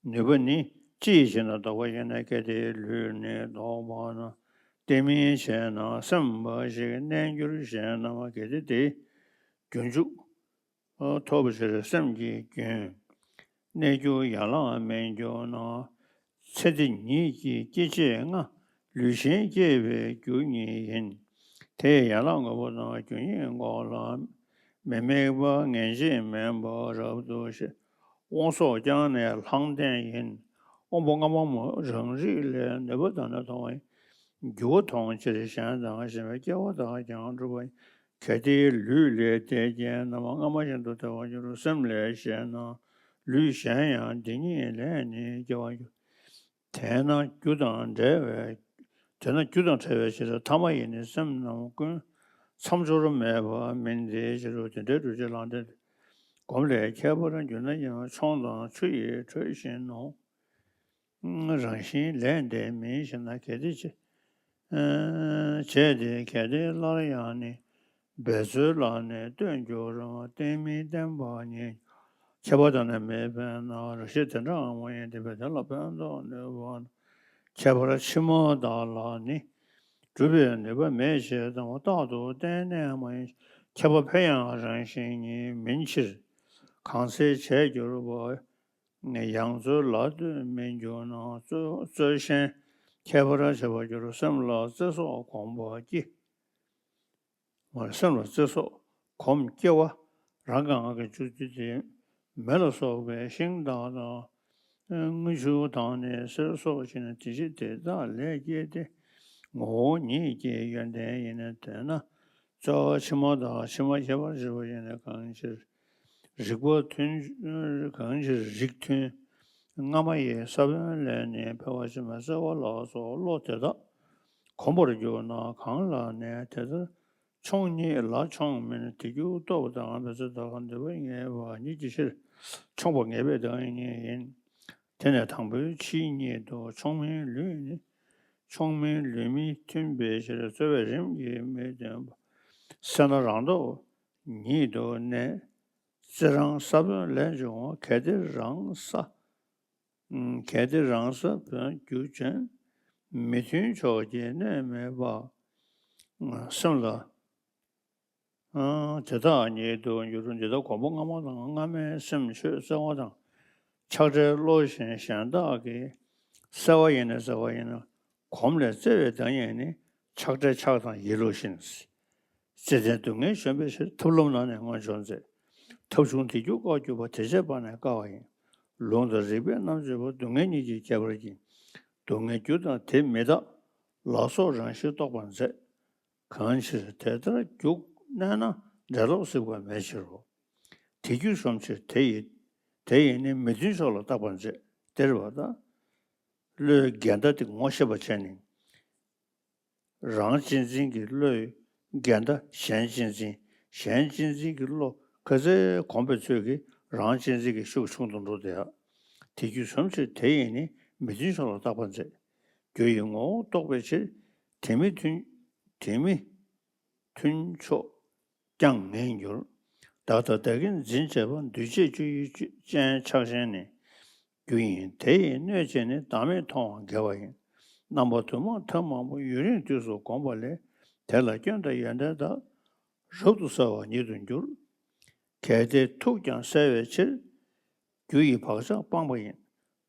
ནུས་པ་ནི་ཅི་ཡིན་ཞེ་ན། ལྡོག་པ་ཡིན་ན། གལ་ཏེ་ལུས་ནི་ལྡོག་པ་ན། དེ་མིན་བྱས་ན་སེམས་འབའ་ཞིག་གནས་འགྱུར་ཞེ་ན། གལ་ཏེ་དེ་རྒྱུན་འཇུག་ཐོབ་ཕྱིར་སེམས་ཀྱི་རྒྱུན། གནས་འགྱུར་ཡན་ལག་མི་འགྱུར་ན། ཚེ་འདི་ཉིད་ཀྱི་སྐྱེ་མཆེད་ལྔ། ལུས་གཞན་སྐྱེ་བའི་རྒྱུ་ཉིད་ཡིན། དེ་ཡན་ལག་དངོས་པོ་དང་རྒྱུ་ཉིད་ངོ་ལ། མི་དམིགས་པ་ངེས་འབྱེད་མིན་པ་རབ་ཏུ་ཤེས། དབང་སོགས་ཀྱང་ནི་ལྷང་ལྡན་ཡིན། དབང་པོ་ལྔ་པོ་མོ་རང་རིག་ལས། ནུས་པ་དང་ནི་མཐོང་བ་ཡིན། འགྱུར་བ་མཐོང་ཕྱིར་གཞན་དང་གཞན་པའི་སྐྱེ་བ་དག་ཀྱང་གྲུབ་པ་ཡིན། གལ་ཏེ་ལུས་ལས་དེ་སྐྱེས་རྣམས། སྔ་མ་བཞིན་དུ་དལ་བར་འགྱུར། སེམས་ལས་གཞན་ན་ལུས་གཞན་ཡང་། འདི་ཉིད་ལས་ནི་སྐྱེ་བར་འགྱུར། དེས་ན་རྒྱུ་དང་བྲལ་བའི། དེས་ན་རྒྱུ་དང་བྲལ་བའི་ཕྱིར། ཐ་མ་ཡིས་ནི་སེམས་རྣམས་ཀུན། མཚམས་སྦྱོར་མེད་པ་མིན། དེའི་ཕྱིར་རོ། དེ་འདྲའི་སྒྲུབ་བྱེད་ལྷང་ལྡན་ཏེ། གོམས་ལས་ཁྱད་པར་འགྱུར་ན་ཡང་། མཆོང་དང་ཆུ་ཡིས་འཕྲོད་བཞིན་ནོ། རང་བཞིན་ལས་འདས་མིན་ཞེ་ན། གལ་ཏེ་ཆེ། བྱས་ཏེ་གལ་ཏེ་སླར་ཡང་ནི། འབད་རྩོལ་ལ་ནི་ལྟོས་འགྱུར་རོ། བརྟན་མིན་བརྟན་པ་ཉིད། ཁྱད་པར་དང་ནི་མི་ཕན་ན། རང་བཞིན་དེ་འདྲའང་མ་ཡིན། བརྟན་པས་དེ་ལ་ཕན་འདོགས་ནུས་པ་ན། ཁྱད་པར་ཕྱི་མ་དག་ལ་ནི། སྒྲུབ་པའི་ནུས་པ་མེད་ཅེས་དང་། རྟག་ཏུ་བརྟན་གནས་མ་ཡིན། ཁྱད་པར་ཕན་ཡང་རང་བཞིན་ཉིད་མིན་ཕྱིར། གང་ཚེ་བྱས་གྱུར་པ། ཡང་རྩོལ་ལ་ལྟོས་མི་འགྱུར་ན། རྩོལ་རྩོལ་གཞན་ཁྱད་པར་བྱེད་པར་འགྱུར། སེམས་ལ་བརྩེ་སོགས་གོམས་པ་སྐྱེ། སེམས་ལ་བརྩེ་སོགས་གོམས་སྐྱེ་བ། རང་གི་ངག་གི་བཅུད་དེ་མེ་ལ་སོགས་པའི་ཤིང་དག་དང་། དངུལ་ཆུ་དང་ནི་གསེར་སོགས་ཀྱི་ནི། དེ་བཞིན་དེ་དག་ལས་སྐྱེས་ཏེ། ངོ་བོ་ཉིད་ཀྱི་ཡོན་ཏན་ཡིན། དེས་ན་རྩོལ་བ་ཕྱི་མ་དག་ཕྱི་མ་ཁྱད་པར་འབྱེད་པ་ཡིན། གང་ཕྱིར་རིག་པ་མཐུན། གང་ཕྱིར་རིགས་མཐུན་སྔ་མ་ཡི་ས་བོན་ལས་ནི། འཕེལ་བ་ཕྱི་མ་སེལ་བ་ལ་སོགས། བློ་དེ་དག་གོམས་པར་གྱུར་ན་གང་ལ་ནི། དེ་ལྟར་མཆོང་ཉིད་ལ་མཆོང་མིན། དེ་རྒྱུ་སྟོབས་དང་འབད་རྩོལ་དག་འདོད་པ་ངེས་པ་ཉིད་ཀྱི་ཕྱིར། མཆོང་བ་ངེས་པའི་བདག་ཉིད་ཡིན། དེ་ནས་དང་པོའི་ཕྱིའི་ཉིད་དུ། མཆོང་མིན་ལུས་ནི། མཆོང་མིན་ལུས་མི་མཐུན་པའི་ཕྱིར། རྩོལ་བས་རིམ་གྱིས་མི་མཐུན་པ། སེར་སྣ་རང་སྟོབས་ཉིད་དུ་གནས། རྩེ་རང་ས་བོན་ལས་འབྱུང་བ། གལ་ཏེ་རང་ས། གལ་ཏེ་རང་ས་བོན་རྒྱུ་ཅན། མི་མཐུན་ཕྱོགས་ཀྱི་གནས་མེད་པ། སེམས་ལ་དེ་དག་ཉིད་དུ་འགྱུར། འདི་ལྟར་གོམས་པ་སྔ་མ་དང་སྔ་མའི་སེམས་ཆོས་གསལ་བ་དང་། ཆགས་བྲལ་བློ་གཞན་གཞན་དག་གི། གསལ་བ་ཡིན་ན་གསལ་བ་ཡིན་ན། གོམས་ལས་བརྩེ་བའི་བདག་ཉིད་ནི། ཆགས་བྲལ་ཆགས་དང་ཡིད་བློ་བཞིན། བརྩེ་ལྡན་སྡུག་བསྔལ་གཞོམ་པའི་ཕྱིར། ཐབས་ལམ་ནང་ནས་སྔོན་བྱུང་མཛད། ཐབས་བྱུང་དེ་རྒྱུ་བཀག་གྱུར་པ། དེ་བྱས་པ་ནི་དཀའ་བ་ཡིན། ལུང་དང་རིགས་པས་རྣམ་བཅད་པ། སྡུག་བསྔལ་ཉིད་ཀྱི་ཁྱད་པར་གྱིས། སྡུག་བསྔལ་རྒྱུ་དང་དེ་མི་རྟག་ལ་སོགས་རང་བཞིན་རྟོགས་པར་མཛད། གང་ཕྱིར་དེ་ལྟར་རྒྱུ་གནས་ན། འབྲས་ལོག་གཟིགས་པ་མེད་ཕྱིར་རོ། དེ་རྒྱུ་གཞོམ་ཕྱིར་དེ་ཡི། དེ་ཡིས་ནི་མི་མཐུན་ཕྱོགས་ལ་བརྟག་པར་མཛད། དེར་བ་དང་། བློའི་འགལ་ཟླ་དེ་ངོ་ཤེས་པར་བྱས་ནས། རང་གཅེས་འཛིན་གྱི་བློའི་འགལ་ཟླ་གཞན་གཅེས་འཛིན། གཞན་གཅེས་འཛིན་གྱི་བློ་ག་ཚད་གོམས་པའི་ཚོད་ཀྱིས་རང་གཅེས་འཛིན་གྱི་ཤུགས་ཆུང་དུ་འགྲོ་སྟེ། དེ་རྒྱུ་གཞོམ་ཕྱིར་དེ་ཡིས་ནི་མི་མཐུན་ཕྱོགས་ལ་བརྟག་པར་མཛད། རྒྱུ་ཡི་ངོ་བོ་རྟོགས་པའི་ཕྱིར། དེ་མི་མཐུན། དེ་མི་མཐུན་ཕྱོགས་ཀྱང་ངེས་འགྱུར། བདག་དང་བདག་གིར་འཛིན་བྱེད་པ། འདུས་བྱས་བཅུ་ཡི་ཅན་ཆགས་ཞེན་ནི། རྒྱུ་ཡིན། དེ་ཡི་གནོད་བྱེད་ནི། བདག་མེད་མཐོང་བ་འགལ་བ་ཡིན། རྣམ་པ་དུ་མ་ཐབས་མང་པོ་ཡུན་རིང་དུས་སུ་གོམས་པ་ལས། དེ་ལ་སྐྱོན་དང་ཡོན་ཏན་དག་རབ་ཏུ་གསལ་བ་ཉིད་དུ་འགྱུར། གལ་ཏེ་ཐུགས་ཀྱང་གསལ་བའི་ཕྱིར། རྒྱུ་ཡི་བག་ཆགས་སྤངས་པ་ཡིན།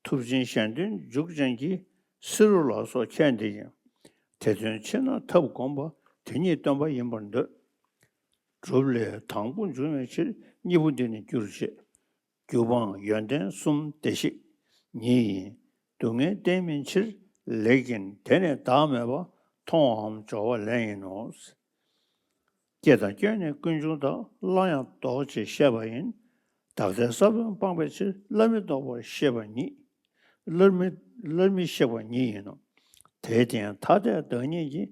ཐུབ་ཆེན་གཞན་དོན་འཇུག་ཅན་གྱི། བསེ་རུ་ལ་སོགས་ཁྱད་འདི་ཡིན། དེ་དོན་ཕྱིར་ན་ཐབས་བསྒོམ་པ། དེ་ཉིད་སྟོན་པ་ཡིན་པར་འདོད། སྒྲུབ་ལས་དང་པོ་འབྱུང་བའི་ཕྱིར། གཉིས་པོ་འདི་ནི་རྒྱུར་བྱེད། རྒྱུ་སྤངས་ཡོན་ཏན་གསུམ་བདེ་གཤེགས་ཉིད་ཡིན། སྡུག་བསྔལ་བརྟེན་མིན་ཕྱིར། ལེགས་ཡིན་དེ་ནི་བདག་མེད་པ། མཐོང་བའམ་སྦྱོར་བ་ལས་ཡིན་ནོ། སྐྱེ་དང་སྐྱོན་ནི་ཀུན་འབྱུང་དག་སླར་ཡང་ལྡོག་ཅེས་བཤད་པ་ཡིན། བདག་ལྟའི་ས་བོན་སྤངས་པའི་ཕྱིར། སླར་མི་ལྡོག་པར་ཤེས་པ་ཉིད། སླར་མི། སླར་མི་གཤེགས་པ་ཉིད་ཡིན་ནོ། དེའི་སྟེང་ཐ་དད་བདག་ཉིད་ཀྱི།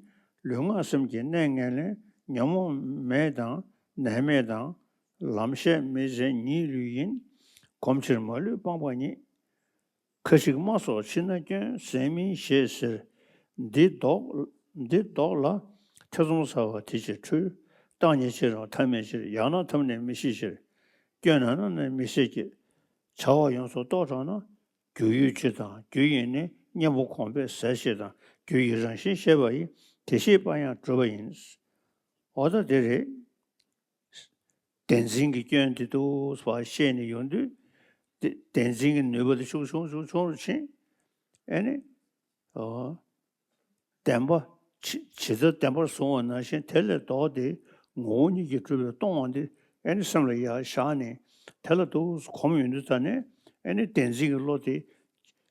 ལུས་ངག་སེམས་ཀྱི་གནས་ངན་ལེན། ཉོན་མོངས་མེད་དང་ནད་མེད་དང་། ལམ་ཤེས་མི་ཟད་ཉིད་ལུས་ཡིན། གོམས་ཕྱིར་མ་ལུས་སྤངས་པ་ཉིད། ཁ་ཅིག་རྨ་སོགས་ཕྱི་ན་སྐྱོན། ཟད་མིན་ཞེས་ཟེར། འདི་ལྡོག་འདི་ལྡོག་ལ། ཐེ་ཚོམ་ཟ་བ་དེ་ཕྱིར་འཁྲུལ། བརྟགས་ཉིད་ཕྱིར་རང་ཐ་མལ་ཕྱིར། ཡང་ན་ཐོབ་ནས་མི་ཤེས་ཕྱིར། སྐྱོན་ནམ་ན་ནི་མི་ཤེས་ཀྱི། བྱ་བ་ཡོངས་སུ་རྟོག་དྲགས་ན། རྒྱུ་ཡོད་ཕྱིར་དང་རྒྱུ་ཡིན་ནི། གཉེན་པོ་གོམས་པས་ཟད་ཕྱིར་དང་། རྒྱུ་ཡི་རང་བཞིན་ཤེས་པ་ཡིས། དེ་ཤེས་པ་ཡང་གྲུབ་པ་ཡིན། འོ་ད་དེ་རེད། བདེན་འཛིན་གྱི་སྐྱོན་དེ་འདུག་པ་ཤེས་ནས་ཡོང་དུས། དེ་བདེན་འཛིན་གྱི་ནུས་པ་དེ་ཤུགས་ཆུང་ཆུང་ཆུང་རུ་ཕྱིན། ཨེ་ནི། ཨོ། བདེན་པ་ཇི་ཇི་ལྟར་བདེན་པར་བཟུང་བ་ནང་བཞིན། དེ་ལས་ལྡོག་སྟེ་ངོ་བོ་ཉིད་ཀྱིས་གྲུབ་པའི་སྟོང་པ་འདི་ཨེ་ནི་སེམས་ལ་ཡར་བཞག་ནས། དེ་ལ་འདུག་གོམས་ཡོང་དུས་ད་ནས་ཨེ་ནི་བདེན་འཛིན་གྱི་བློ་དེ་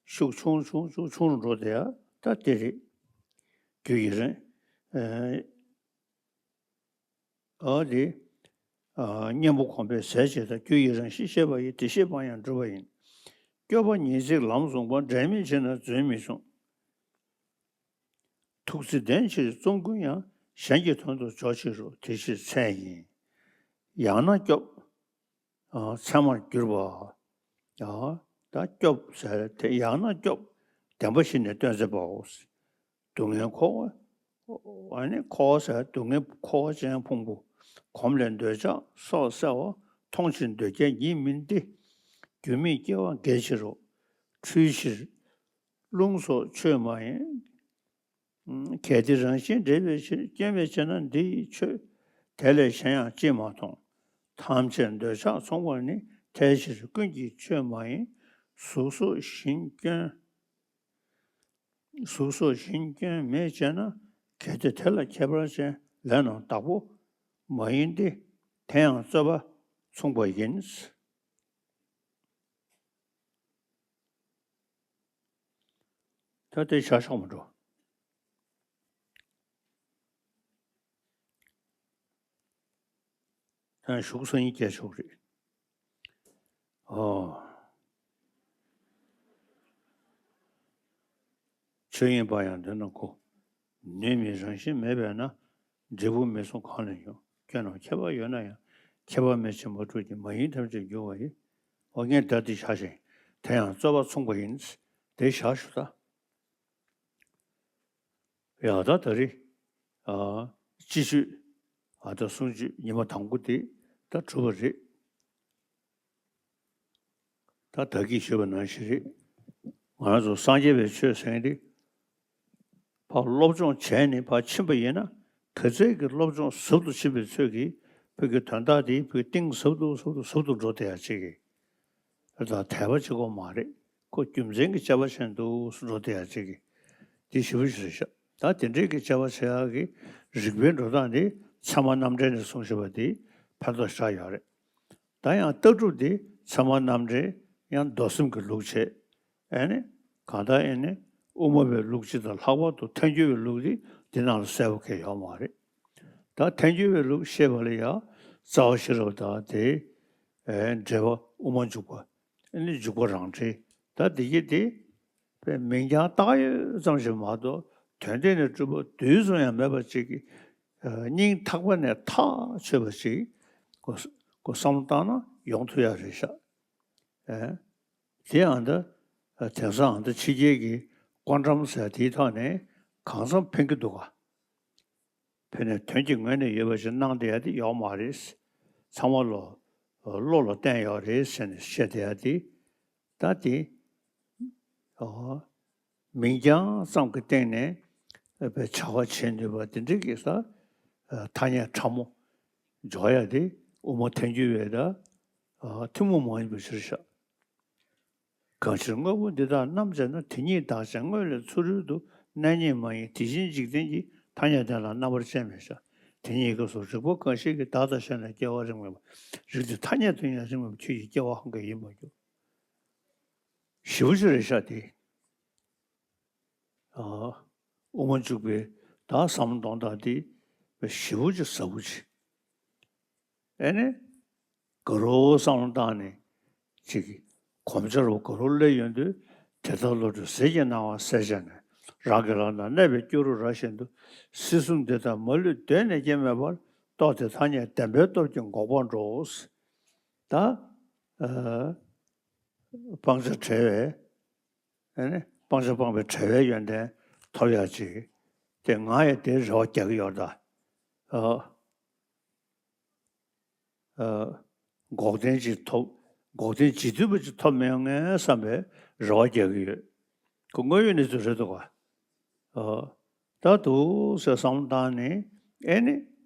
ཤུགས་ཆུང་ཆུང་ཆུང་ཆུང་རུ་འགྲོ་བསྡད་ཡ་ད་དེ་རེད། རྒྱུ་ཡི་རང་། ཨེ། ཨ་དེ། ཨ་གཉེན་པོ་གོམས་པས་ཟད་བྱེད་དང་། རྒྱུ་ཡི་རང་བཞིན་ཤེས་པ་ཡིས། དེ་ཤེས་པ་ཡང་གྲུབ་པ་ཡིན། སྐྱོབ་པ་ཉིད་གཟིགས་ལམ་བཟུང་བ། འབྲལ་མེད་ཕྱིར་ན་རྫུན་མི་གསུང་། ཐུགས་བརྩེ་ལྡན་ཕྱིར་བརྩོན་ཀུན་ཡང་། གཞན་གྱི་དོན་དུ་འཇོག་ཕྱིར་རོ། དེ་ཕྱིར་མཚན་ཡིན། ཡང་ན་སྐྱོབ། ཨ་མཚན་མར་གྱུར་པ། ཡང་ད་སྐྱོབ་ཟེར་དེ་ཡང་ན་སྐྱོབ། བདེན་པ་བཞི་ནི་སྟོན་མཛད་པའོ། སྡུག་བསྔལ་འཁོར་བ། ཨ་ནི་འཁོར་བ་ཟེར་སྡུག་བསྔལ་འཁོར་བ་ཅན་ཕུང་པོ། གོམས་ལས་འདོད་ཆགས་སོགས་བསལ་བ། མཐོང་ཕྱིར་འདོད་རྒྱལ་ཉིད་མིན་ཏེ། རྒྱུ་མེད་སྐྱེ་བ་འགེགས་ཕྱིར་རོ། འཁྲུལ་ཕྱིར་རླུང་སོགས་ཆོས་མ་ཡིན། གལ་ཏེ་རང་བཞིན་འདྲེས་པའི་ཕྱིར། སྐྱོན་མེད་ཕྱིར་ན་འདི་ཡི་ཆོས། དེ་ལས་གཞན་ཡང་ཅིས་མ་མཐོང་། ཐམས་ཅད་འདོད་ཆགས་མཚུངས་པར་ནི། ཐལ་ཕྱིར་ཀུན་གྱི་ཆོས་མ་ཡིན། གཟུགས་སོགས་གཞན་སྐྱོན། གཟུགས་སོགས་གཞན་སྐྱོན་མེད་ཅེ་ན། གལ་ཏེ་དེ་ལ་ཁྱད་པར་ཅན། ལས་རྣམས་བདག་པོ་མ་ཡིན་ཏེ། དེ་ཡང་རྩོད་པ་མཚུངས་པ་ཡིན། ད་དེ་བཞག་ཆོག་མི་འགྲོ། ད་ཞུགས་སང་ཉིན་སྐྱེལ་ཆོག་རེད། ཨོ། ཆོས་ཡིན་པ་ཡང་འདོད་ན་གོ། ནུས་མེད་རང་བཞིན་མེད་པས་ན། འབྲས་བུ་མི་གསུང་གང་ལས་འབྱུང་། སྐྱོན་རྣམས་ཁྱད་པར་ཡོད་ན་ཡང་། ཁྱད་པར་མེད་ཕྱིར་མ་གྲུབ་ཀྱི། མ་ཡིན་ཐམས་ཅད་འགྱུར་བ་ཡི། ཨོ་ངས་ད་འདི་བཞག་ཞིང་། དེ་ཡང་རྩོད་པ་མཚུངས་པ་ཡིན། དེ་བཞག་ཞུ་ད། ཡ་ད་ད་རེས། ཨ་སྤྱི་སྤྱོད། ཨ་ད་གསུང་ཆོས་ཉི་མ་དང་པོ་དེ་ད་གྲུབ་པ་རེད། ད་ད་གིན་ཞུས་པ་ནང་བཞིན་རེད། ང་རང་ཚོ་སངས་རྒྱས་པའི་ཆོས་ཟེར་མཁན་དེ་ཕར་སློབ་སྦྱོང་བྱས་ནས་ཕར་ཕྱིན་པ་ཡིན་ན། ག་ཚད་ཀྱི་སློབ་སྦྱོང་ཟབ་ཏུ་ཕྱིན་པའི་ཚོད་ཀྱིས་བོད་ཀྱི་དོན་དག་དེ་བོད་གཏིང་ཟབ་ཏུ་ཟབ་ཏུ་ཟབ་ཏུ་འགྲོ་བསྡད་ཡ་ཅིག་གི། ད་དད་པ་གཅིག་པོ་མ་རེད། ཁོ་རྒྱུ་མཚན་གྱི་དཔྱད་པ་བྱས་འདུག་སུ་འགྲོ་བསྡད་ཡ་ཅིག་གི། འདི་ཞེ་པོ་ཞིག་རེད་ཤག་ད་དེ་འདྲའི་གི་དཔྱད་པ་བྱེད་ཡག་གི་རིག་པའི་འགྲོ་སྟངས་འདི་ཚད་མ་རྣམ་འགྲེལ་ནས་གསུངས་བཞག་པ་འདི་ཕན་ཐོགས་ཞེ་དྲག་ཡོད་རེད། ད་ཡང་ལྟ་གྲུབ་འདི་ཚད་མ་རྣམ་འགྲེལ་ཡང་མདོ་སེམས་ཀྱི་ལུགས་བྱས། ཨེ་ནི། གང་ལྟར་ཨེ་ནི། དབུ་མ་པའི་ལུགས་སྤྱི་དང་ལྷག་པར་དུ་ཐལ་འགྱུར་བའི་ལུགས་འདི་འདི་ནང་ལ་གསལ་པོ་གང་ཡང་ཡོད་མ་རེད། ད་ཐལ་འགྱུར་བའི་ལུགས་བཤད་པ་ལ་ཡང་རྩ་བ་ཤེས་རབ་དང་དེ། ཨེ་འགྲེལ་པ་དབུ་མ་འཇུག་པ། ཨེ་ནི་འཇུག་པ་རང་འགྲེལ། ད་འདི་གི་དེ། པའི་མིང་རྐྱང་བཏགས་ཡོད་ཙམ་ཞིག་མ་གཏོགས་དོན་སྟེང་ནས་གྲུབ་པ་རྡུལ་ཙམ་ཡང་མེད་པ་ཅིག་གི། ཨ་སྙིང་ཐག་པ་ནས་ཐག་ཆོད་པ་ཅིག་གོ་གོ་བསམ་བློ་བཏང་ན་ཡོང་ཐུབ་ཡ་རེད་ཤག་ཨེ། དེ་ཡང་ད་དེང་སང་ཨང་ད་ཕྱི་རྒྱལ་གྱི་ཀོང་ཀྲམ་ཟེར་དེའི་ཐོག་ནས་གང་འཚམ་ཕན་གྱི་འདུག་ག་ཕན་ནས་དོན་གྱི་ངོས་ནས་ཡོད་པ་ཞིག་གནང་བསྡད་ཡ་དེ་ཡོག་མ་རེད། ཚང་མ་བློ་བློ་ལ་བརྟེན་ཡོད་རེད་ཟེར་ནས་བཤད་བསྡད་ཡ་དེ། ད་དེ། ཨོ། མིང་རྐྱང་ཙམ་གྱི་སྟེང་ནས་བྱ་བ་བྱེད་ནུས་པ་དེ་འདྲའི་གི་ས་ཐ་སྙད་ཕྲ་མོ་འཇོག་ཡ་དེ་དབུ་མ་ཐལ་འགྱུར་བའི་ད་ཐུན་མོང་མ་ཡིན་པའི་ཕྱིར་བཞག་གང་ཕྱིར་དངོས་པོ་འདི་དག་རྣམ་དཔྱད་ན། དེ་ཉིད་བདག་ཅན་དངོས་ལས་ཚུ་རོལ་དུ། གནས་རྙེད་མ་ཡིན་དེ་བཞིན་འཇིག་རྟེན་གྱི། ཐ་སྙད་དོན་ལ་རྣམ་པར་དཔྱད་མེད་བཞག་དེ་ཉིད་སྐབས་སུ་རིག་པ་གང་ཞིག་གིས། བདག་དང་གཞན་ལ་སྐྱེ་བ་རིགས་མེད་པ། རིགས་དེ་ཐ་སྙད་དུ་ཡང་རིགས་མེད་པ། ཁྱོད་ཀྱི་སྐྱེ་བ་གང་གིས་ཡིན་པར་འགྱུར། ཞེ་པོ་ཅིག་རེད་ཤག་དེ། ཨ། དབུ་མ་འཇུག་པའི་ད་བསམ་བློ་གཏོང་སྟངས་དེ་ཞེ་པོ་ཅིག་ཟབ་པོ་ཅིག་ཨེ་ནི། དགའ་རབ་བསམ་བློ་བཏང་ནས་ཅིག་གོམས་འཆར་བ་དགའ་རབ་སླེབས་ཡོང་དུས། དེ་ལྟར་བློ་གྲོས་ཟིལ་གྱིས་གནང་བ་གསལ་བྱས་ནས། རང་གི་ལག་ན་གནས་པའི་སྐྱུ་རུ་ར་བཞིན་དུ། སྲིད་གསུམ་འདི་དག་མ་ལུས་གདོད་ནས་སྐྱེ་མེད་པར། རྟོགས་ཏེ་ཐ་སྙད་བདེན་པའི་སྟོབས་ཀྱིས་འགོག་པར་འགྲོ། ད། ཨ། སྤང་བྱ་བྲལ་བའི། ཨ་ནི་སྤང་བྱ་སྤངས་པའི་བྲལ་བའི་ཡོན་ཏན་ཐོབ་ཡག་ཅིག་དེ་ང་ཡང་དེའི་རེ་བ་རྒྱག་གི་ཡོད་ད། ཨ། ཨ། འགོག་བདེན་ཅིག་ཐོབ། འགོག་བདེན་ཇི་བསྡུས་པ་ཅིག་ཐོབ་མི་ཡོང་ངས་བསམ་པའི་རེ་བ་རྒྱག་གི་ཡོད། ཁོ་དངོས་ཡོད་གནས་ཚུལ་རེད་འདུག་ག་ཨ། ད་འདུག་ཟེར་བསམ་བློ་བཏང་ནས་ཨེ་ནི།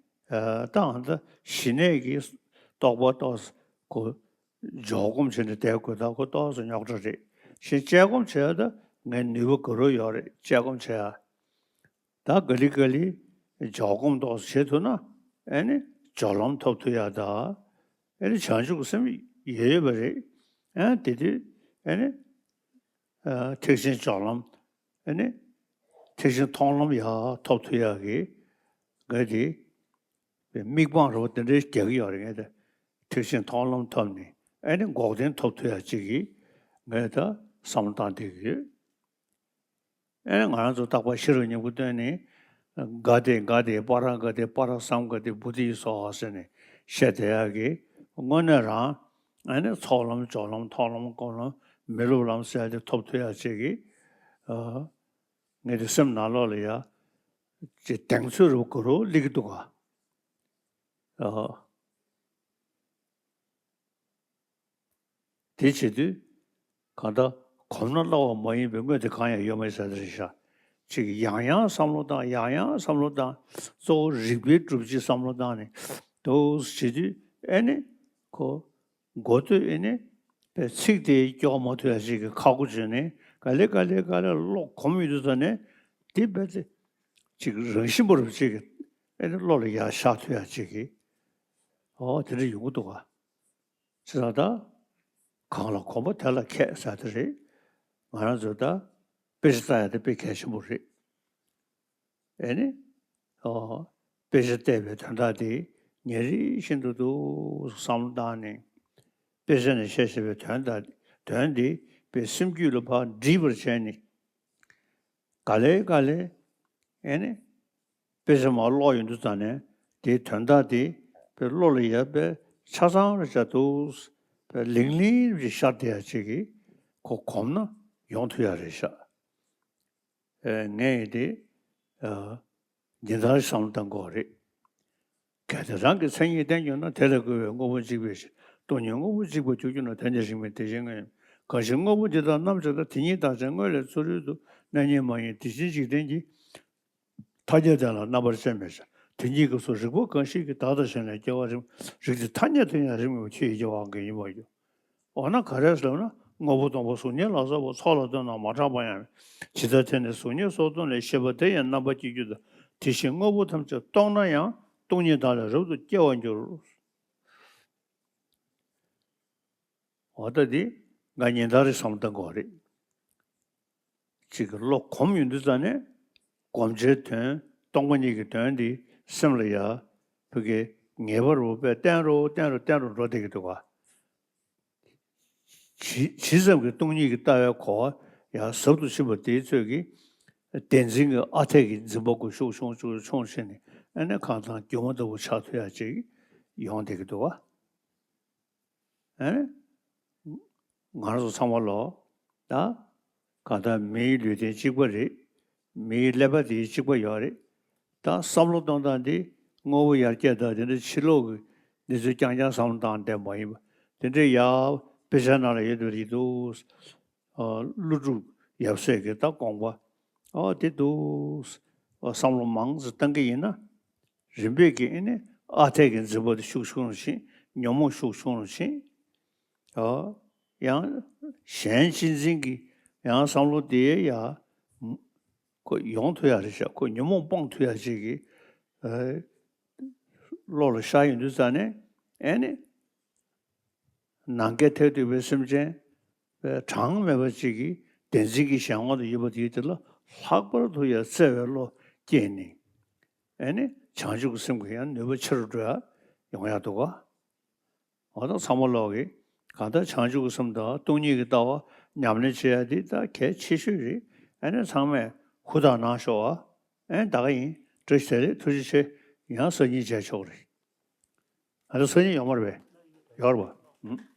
ཨ། ད་ཨ་ད་ཞི་གནས་ཀྱི་རྟོགས་པ་ཏོག་ཙམ་ཁོ་འཇོག་སྒོམ་བྱས་ནས་བསྡད་དགོས། ད་ཁོ་ཏོག་ཙམ་རྙོག་དྲ་རེད། གཞན་དཔྱད་སྒོམ་བྱས་ད་ངས་ནུས་པ་དགའ་རབ་ཡོད་རེད། དཔྱད་སྒོམ་བྱས་ཡ། ད་ག་ལེ་ག་ལེ་འཇོག་སྒོམ་ཏོག་ཙམ་བྱེད་ཐུབ་ན་ཨེ་ནི་སྦྱོར་ལམ་ཐོབ་ཐུབ་ཡ། ད་ཨེ་ནི་བྱང་ཆུབ་ཀྱི་སེམས་ཡོད་ཡོད་པ་རེད། ཨེ་དེ་དུས་ཨེ་ནི། ཨ། ཐེག་ཆེན་སྦྱོར་ལམ། ཨ་ནི། ཐེག་ཆེན་མཐོང་ལམ་ཡར་ཐོབ་ཐུབ་ཡག་གི་ངས་དེ་དམིགས་དཔང་རོགས་དེ་འདྲའི་རྒྱག་གི་ཡོད་རེད། ངས་དེ་ཐེག་ཆེན་མཐོང་ལམ་ཐོབ་ནས་ཨ་ནི་འགོག་བདེན་ཐོབ་ཐུབ་ཡག་ཅིག་གི་ངས་ད་བསམ་བློ་བཏང་བསྡད་ཀྱི་ཡོད། ཨ་ནི་ང་རང་ཚོ་རྟག་པར་ཤེས་རབ་སྙིང་པོ་བཏོན་ནས་ག་དེ་ག་དེ་པ་ར་ག་དེ་པ་ར་སཾ་ག་དེ་བོ་དྷི་སྭཱ་ཧཱ་ཟེར་ནས་བཤད་བསྡད་ཡག་གི་དངོས་གནས་རང་ཨ་ནི་ཚོགས་ལམ་སྦྱོར་ལམ་མཐོང་ལམ་སྒོམ་ལམ་མི་སློབ་ལམ་ཟེར་དེ་ཐོབ་ཐུབ་ཡག་ཅིག་གི་ཨ། ངས་དེ་སེམས་ནང་ལོགས་ལ་ཡ་ཅིག་གདེང་ཚོད་རུ་གུ་རུ་སླེབས་ཀྱི་འདུག་ག་ཨ། དེ་བྱེད་དུས་གང་ལྟར་གོམས་ན་སླ་བ་མ་ཡིན་པའི་དངོས་དེ་གང་ཡང་ཡོད་མ་རེད་ཟེར་དེ་རེད་ཤག་ཅིག་ཡང་ཡང་བསམ་བློ་བཏང་། ཡང་ཡང་བསམ་བློ་བཏང་། གཙོ་བོ་རིགས་པའི་སྒྲུབ་བྱེད་བསམ་བློ་བཏང་ནས་འདུག་བྱེད་དུས་ཨེ་ནི་ཁོ་མགོ་ཐོས་ཨེ་ནི་པའི་ཚིག་དེ་སྐྱོར་མ་ཐུབ་ཡ་ཞིག་གི་ཁག་པོ་བྱུང་ནས་ག་ལེ་ག་ལེ་ག་ལེ་བློ་གོམས་ཡོང་དུས་ཙ་ནས་དེ་རྦད་དེ་ཅིག་རང་བཞིན་པ་རུ་ཅིག་གི་ཨེ་ནི་བློ་ལ་ཡར་ཤར་ཐུབ་ཡ་ཅིག་གི་ཨོ་དེ་འདྲ་ཡོང་གི་འདུག་ག་ཅེས་ད་གང་ལ་གོམས་པ་དེ་ལ་མཁས་ཟེར་དེ་རེད། ང་རང་ཚོ་ད་དཔེ་ཆ་ལྟ་ཡ་དེ་དཔེ་གལ་ཆེན་པོ་རེད། ཨེ་ནི། ཨོ། དཔེ་ཆ་བལྟས་པའི་དོན་དག་དེ་ཉིན་རེ་བཞིན་དུ་འདུག་བསམ་བློ་བཏང་ནས། དཔེ་ཆ་ནས་བཤད་བཤད་པའི་དོན་དག་དོན་དེ་དཔེ་སེམས་རྒྱུད་ལ་ཕར་འདྲིས་པར་བྱས་ནས། ག་ལེ་ག་ལེ། ཨེ་ནི། དཔེ་ཆ་མར་ཀློག་ཡོང་དུས་ཙ་ནས་དེའི་དོན་དག་དེ་དཔེ་བློ་ལ་ཡར་དཔེ་ཆ་ཚང་རེ་བཞག་འདུག་དཔེ་ལིང་ལིང་རེ་ཤར་བསྡད་ཡ་ཅིག་གིས་ཁོ་གོམས་ན་ཡོང་ཐུབ་ཡ་རེད་ཤག་ཨེ་ངས་དེ་ཨ་ཉིན་ལྟར་བསམ་བློ་བཏང་དགོས་རེད། གལ་ཏེ་རང་གི་མཚན་ཉིད་བསྟན་གྱུར་ན། དེ་ལས་གོལ་བའི་དངོས་པོ་འཇིག་པའི་ཕྱིར། སྟོང་ཉིད་དངོས་པོ་འཇིག་པར་གྱུར་གྱུར་ན། དེ་ནི་རིགས་མིན་དེ་བཞིན་དངོས་ཡིན། གང་ཕྱིར་དངོས་པོ་འདི་དག་རྣམ་གཅིག་ལྟར། དེ་ཉིད་བདག་ཅན་དངོས་ལས་ཚུ་རོལ་དུ། གནས་རྙེད་མ་ཡིན་དེ་བཞིན་འཇིག་རྟེན་གྱི། ཐ་སྙད་དེ་ལ་རྣམ་པར་དཔྱད་མེད་ཅིང་། དེ་ཉིད་ཀྱི་ཚུལ་རིགས་པ་གང་ཞིག་གིས། བདག་དང་གཞན་ལས་སྐྱེ་བ་རིགས། རིགས་དེ་ཐ་སྙད་དུ་ཡང་རིགས་མེད་པ། ཆོས་ཉིད་སྐྱེ་བའང་གང་ཡིན་པར་འགྱུར། འོ་ན་ག་རེ་ཟེར་ན། དངོས་པོ་སྟོང་པ་གཟུགས་བརྙན་ལ་སོགས་པ། ཚོགས་ལ་ལྟོས་ན་མ་གྲགས་པ་ཡང་མེད། ཇི་ལྟར་དེ་ནི་གཟུགས་བརྙན་སོགས་སྟོང་ལས། ཤེས་པ་དེ་ཡང་རྣམ་པར་སྐྱེ་འགྱུར་ཏེ། དེ་བཞིན་དངོས་པོ་ཐམས་ཅད་སྟོང་ན་ཡང་། སྟོང་ཉིད་བདག་ལས་རབ་ཏུ་སྐྱེ་བར་འགྱུར། འོ་ད་འདི་ང་ཉིན་ལྟར་རེ་བསམ་བློ་གཏང་དགོས་རེད། གཅིག་གི་བློ་གོམས་ཡོང་དུས་ཙ་ནས་གོམས་བྱའི་དོན། སྟོང་པ་ཉིད་ཀྱི་དོན་འདི་སེམས་ལ་ཡ་ཕ་གི་ངེས་པ་རུ་དཔེ་བརྟན་རུ་བརྟན་རུ་བརྟན་རུ་འགྲོ་བསྡད་ཀྱི་འདུག་ག་ཇི་ཇི་ཙམ་གྱི་སྟོང་ཉིད་ཀྱི་ལྟ་བའི་གོ་བ་ཡང་ཟབ་ཏུ་ཕྱིན་པ་དེའི་ཚོད་ཀྱིས་བདེན་འཛིན་གྱི་ཨ་འཐས་ཀྱི་འཛིན་པ་ཀུན་ཤུགས་ཆུང་ཆུང་ཆུང་ཕྱིན་ནས་ཨ་ནི་གང་དང་སྒྱུ་མ་ལྟ་བུ་ཆགས་ཐུབ་ཡ་ཅིག་ཡོང་བསྡད་ཀྱི་འདུག་ག་ཨ་ནི་ང་རང་ཚོ་ཚང་མ་ལོ་ད་གང་ལྟར་མིའི་ལུས་རྟེན་གཅིག་པ་རེད། མིའི་ཀླད་པ་དེ་གཅིག་པ་ཡོད་རེད། ད་བསམ་བློ་གཏོང་སྟངས་འདི་དངོས་པོ་ཡར་རྒྱས་དང་དེ་འདྲ་ཕྱི་ལོགས་ཀྱི་འདི་ཚོ་རྐྱང་རྐྱང་བསམ་བློ་བཏང་བསྡད་མ་ཡིན་པ། དེ་འདྲའི་ཡར་དཔེ་ཆ་ནང་ལ་ཡོད་པ་རེད་འདུག་ཨ། ཀླུ་སྒྲུབ་ཡབ་སྲས་ཀྱི་ད་དགོངས་པ། ཨོ་དེ་འདུག་ཨ། བསམ་བློ་མང་ཙམ་བཏང་གི་ཡིན་ན། རིམ་པས་ཀྱིས་ཨ་ནི་ཨ་འཐས་ཀྱི་འཛིན་པ་དེ་ཤུགས་ཆུང་རུ་ཕྱིན། ཉོན་མོངས་ཤུགས་ཆུང་རུ་ཕྱིན། ཨོ། ཡང་གཞན་གཅེས་འཛིན་གྱི་ཡང་བསམ་བློ་དེ་ཡ། ཁོ་ཡོང་ཐུབ་ཡ་རེད་ཤག་ཁོ་ཉོན་མོངས་སྤོང་ཐུབ་ཡ་ཅིག་གི་ཨ། བློ་ལ་ཤར་ཡོང་དུས་ཙ་ནས་ཨ་ནི། ནམ་མཁའི་མཐས་གཏུགས་པའི་སེམས་ཅན་པའི་གྲངས་མེད་པ་ཅིག་གིས་བདེན་འཛིན་གྱི་གཞན་དབང་དུ་ཡོད་པ་དེའི་དེ་ལ་ལྷག་པར་དུ་ཡང་བརྩེ་བའི་བློ་སྐྱེས་ནས་ཨ་ནི་བྱང་ཆུབ་ཀྱི་སེམས་ཀྱི་ཡང་ནུས་པ་ཆེ་རུ་འགྲོ་ཡ་ཡོང་ཡ་འདུག་ག་འོ་ད་ཚང་མ་ལོག་གིས་གང་ལྟར་བྱང་ཆུབ་ཀྱི་སེམས་དང་སྟོང་ཉིད་ཀྱི་ལྟ་བ་ཉམས་ལེན་བྱེད་ཡ་འདི་ད་གལ་ཆེ་ཤོས་རེད། ཨ་ནི་ཚང་མས་ཧུར་ཐག་གནང་ཤོག་ཨ། ཨེ་ད་ག་ཡིན། བཀྲ་ཤིས་བདེ་ལེགས། ཐུགས་རྗེ་ཆེ། ཡང་སང་ཉིན་མཇལ་ཆོག་རེད། ཨ་ད་སང་ཉིན་ཡོད་མ་རེད་པས། ཡོད་རེད་པ། ཨུམ།